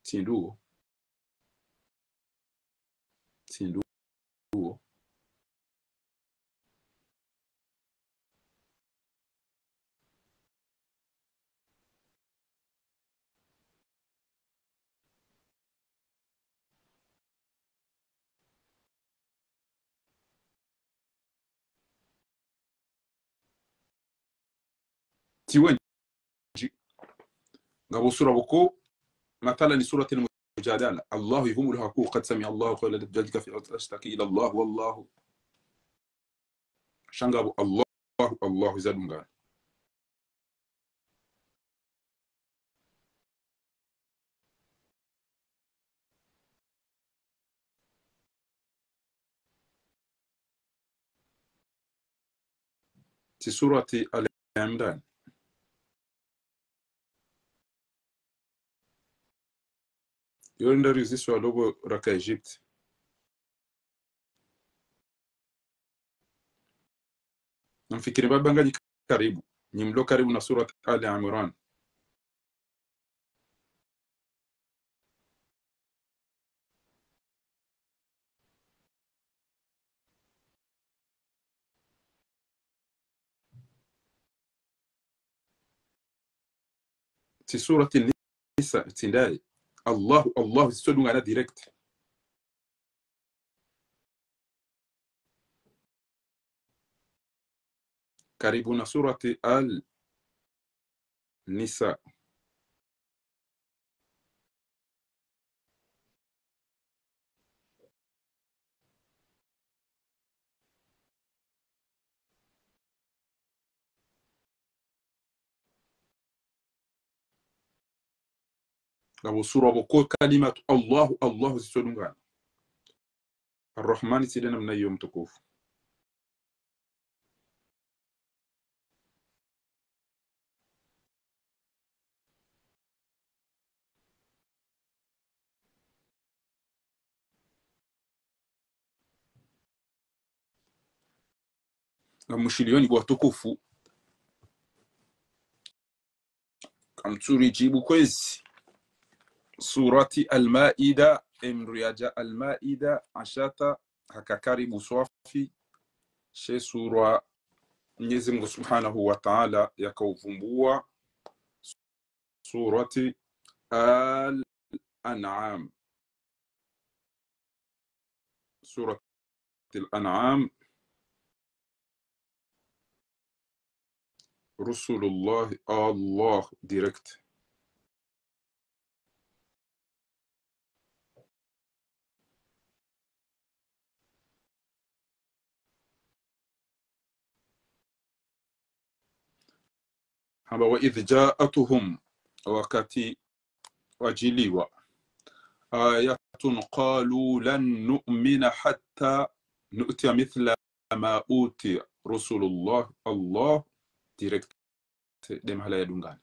Tsi nduwo. Tsi nduwo. Tsi wendji. Ngapvo sura pvoko, mathalan, ni Suratil Mujadala. Allahu yivumbuliha haku, قد سمع الله قول التي تجادلك في زوجها وتشتكي إلى الله والله. Sha ngapvo Allahu, Allahu zadungana. Tsi surati Ali Imran. Yo nda riziswa lobo raka Egypte. Namfikiri mbaba nganyi karibu. Nyi mlo karibu na surat Ali Imran. Tsi surati Nisa, tsi ndaye. Allahu, Allahu, zitsodungana direct. Karibu na surati Al Nisa. Ngapvo sura pvoko kalimatu Allahu, Allahu zitsodungana. Arrahmani tsi nde namna iyo mtukufu. Ngamshiliyoni bo watukufu. Kamtsuri djibu kwezi. Surati Al-Maida, emdru yadja Al-Maida, ashata, haka karibu swafi, she sura Mwenyezi Mungu Subhanahu wa Ta'ala yakauvumbua, surati Al-An'am. Surati Al-An'am. Rusulullah, Allah, direct. Hamba, وإذ جاءتهم, wakati wadjiliwa, آية قالوا لن نؤمن حتى نؤتي مثل ما أوتي رسل الله, Allah, direct, nde mahala yadungana.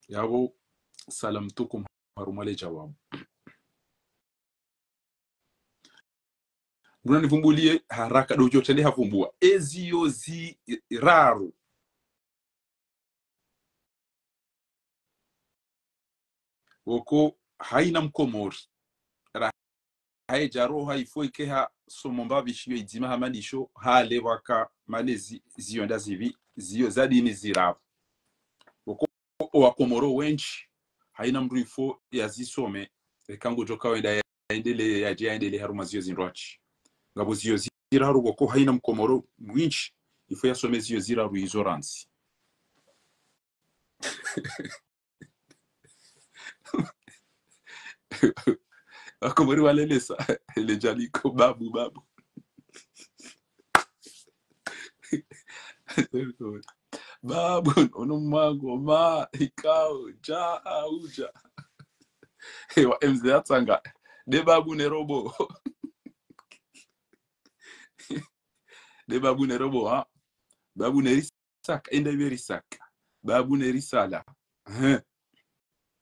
Yapvo salamtukum harumwa le djawabu. Nguna nivumbuliye haraka ndo udjo tsende havumbua. Eziyo ziraru. Pvoko haina mkomori. Ra- haidja roha ifo ike hasoma mbapvi shiyo idzima hama ndisho, hale waka malezi ziyo nda zipvi, ziyo za dini ziraru. Pvoko owakomori wendji, haina mdru ifo yazisome, eka ngudjo kawenda yaendelee, yadje yaendelee harumwa ziyo zindru atsi. Ngapvo ziyo ziraru pvoko haina mkomori mwindji, ifo yasome ziyo ziraru izo randzi. Wakomori walelesa, le djaliko babu, babu. Babu, ono mwango, ma, ikao, dja, audja. Ewa, M Z atsanga. Nde babu ne robo. Nde babu ne robo, ha? Babu ne risaka, enda ibe risaka. Babu ne risala. Ehe.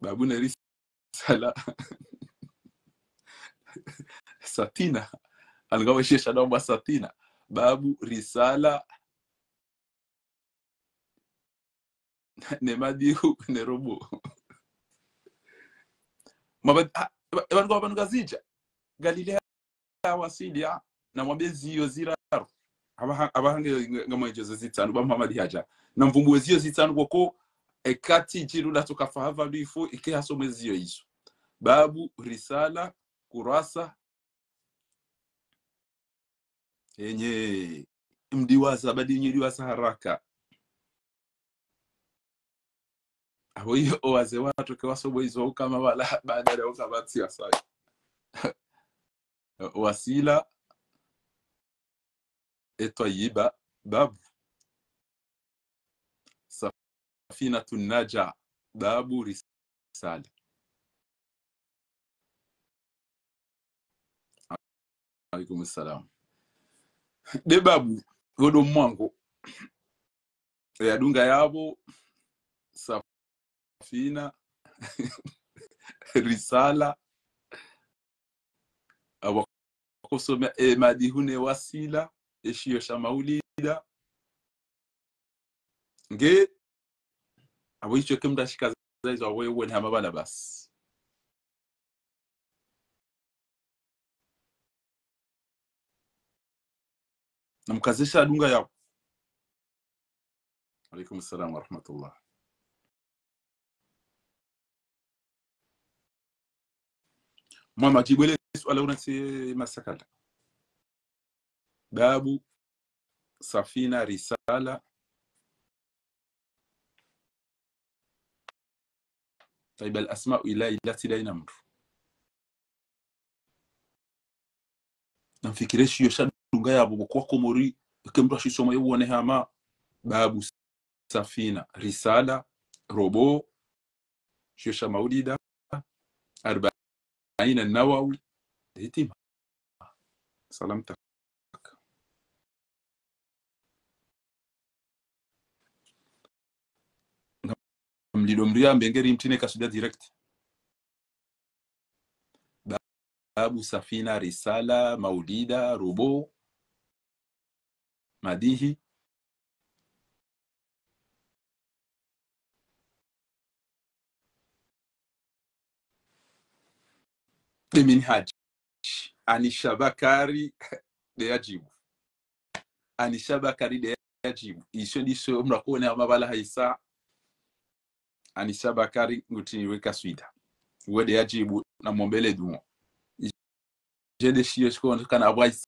Babu ne risala. Satina. Alingaweshe shadamba satina. Babu risala. Ne madihu, ne robo. Maba-, ah, eba-, eba ngo, eba ngazidja. Galilea wasili, ah, namwambe ziyo ziraru. Aba ha-, aba hange nga-, ngamwedjo ze zitsanu, ba Muhammad hadja. Namvumbue ziyo zitsanu pvoko, ekati djiru latsoka fahava lwifu, ike hasome ziyo izo. Babu, risala, kurasa. Enyi, mdiwaza, badi nyi diwaza haraka. Apvo iyo, owazee watru ke wasobo izo ukama wala, baada ya ukama tsi wasaya. Wasila, etwayiba, babu. Safinatun Naja, babu risala. Alaikum salam. Nde babu, pvo ndo mwango. E, yadunga yapvo, Safina, Risala, apvo kosome, e, Madihu ne Wasila, e shiyo sha Maulida. Nge, apvo isho ke mndru ashika zaizo apvo yewone hama pvala basi. Namkaze sha dunga yapvo. Alaikum salam wa rahmatullah. Mwa madjibu ele suala una tsi masakala. Babu, Safina, Risala. Tayib, al asmau ila, ila tsi daina mndru. Namfikiri shiyo sha dunga yapvo, pvoko wa Komori, ke mndru ashisoma yewone hama, Babu, Safina, Risala, Robo, shiyo sha Maulida, Arbaina Nawawi, de itima. Salam tak. Mlido mria mbengeri mtine kaswida direct. Babu, Safina, Risala, Maulida, Robo, Madihi. De Minhaj. Anisha Bakari de yadjibu. Anisha Bakari de yadjibu. Isho ndisho mndru akone hama pvala haisa. Anisha Bakari ngutiniwe kaswida. Uwe de yadjibu na mombele dumo. Isho de shiyo shikondro kana apvo haisa.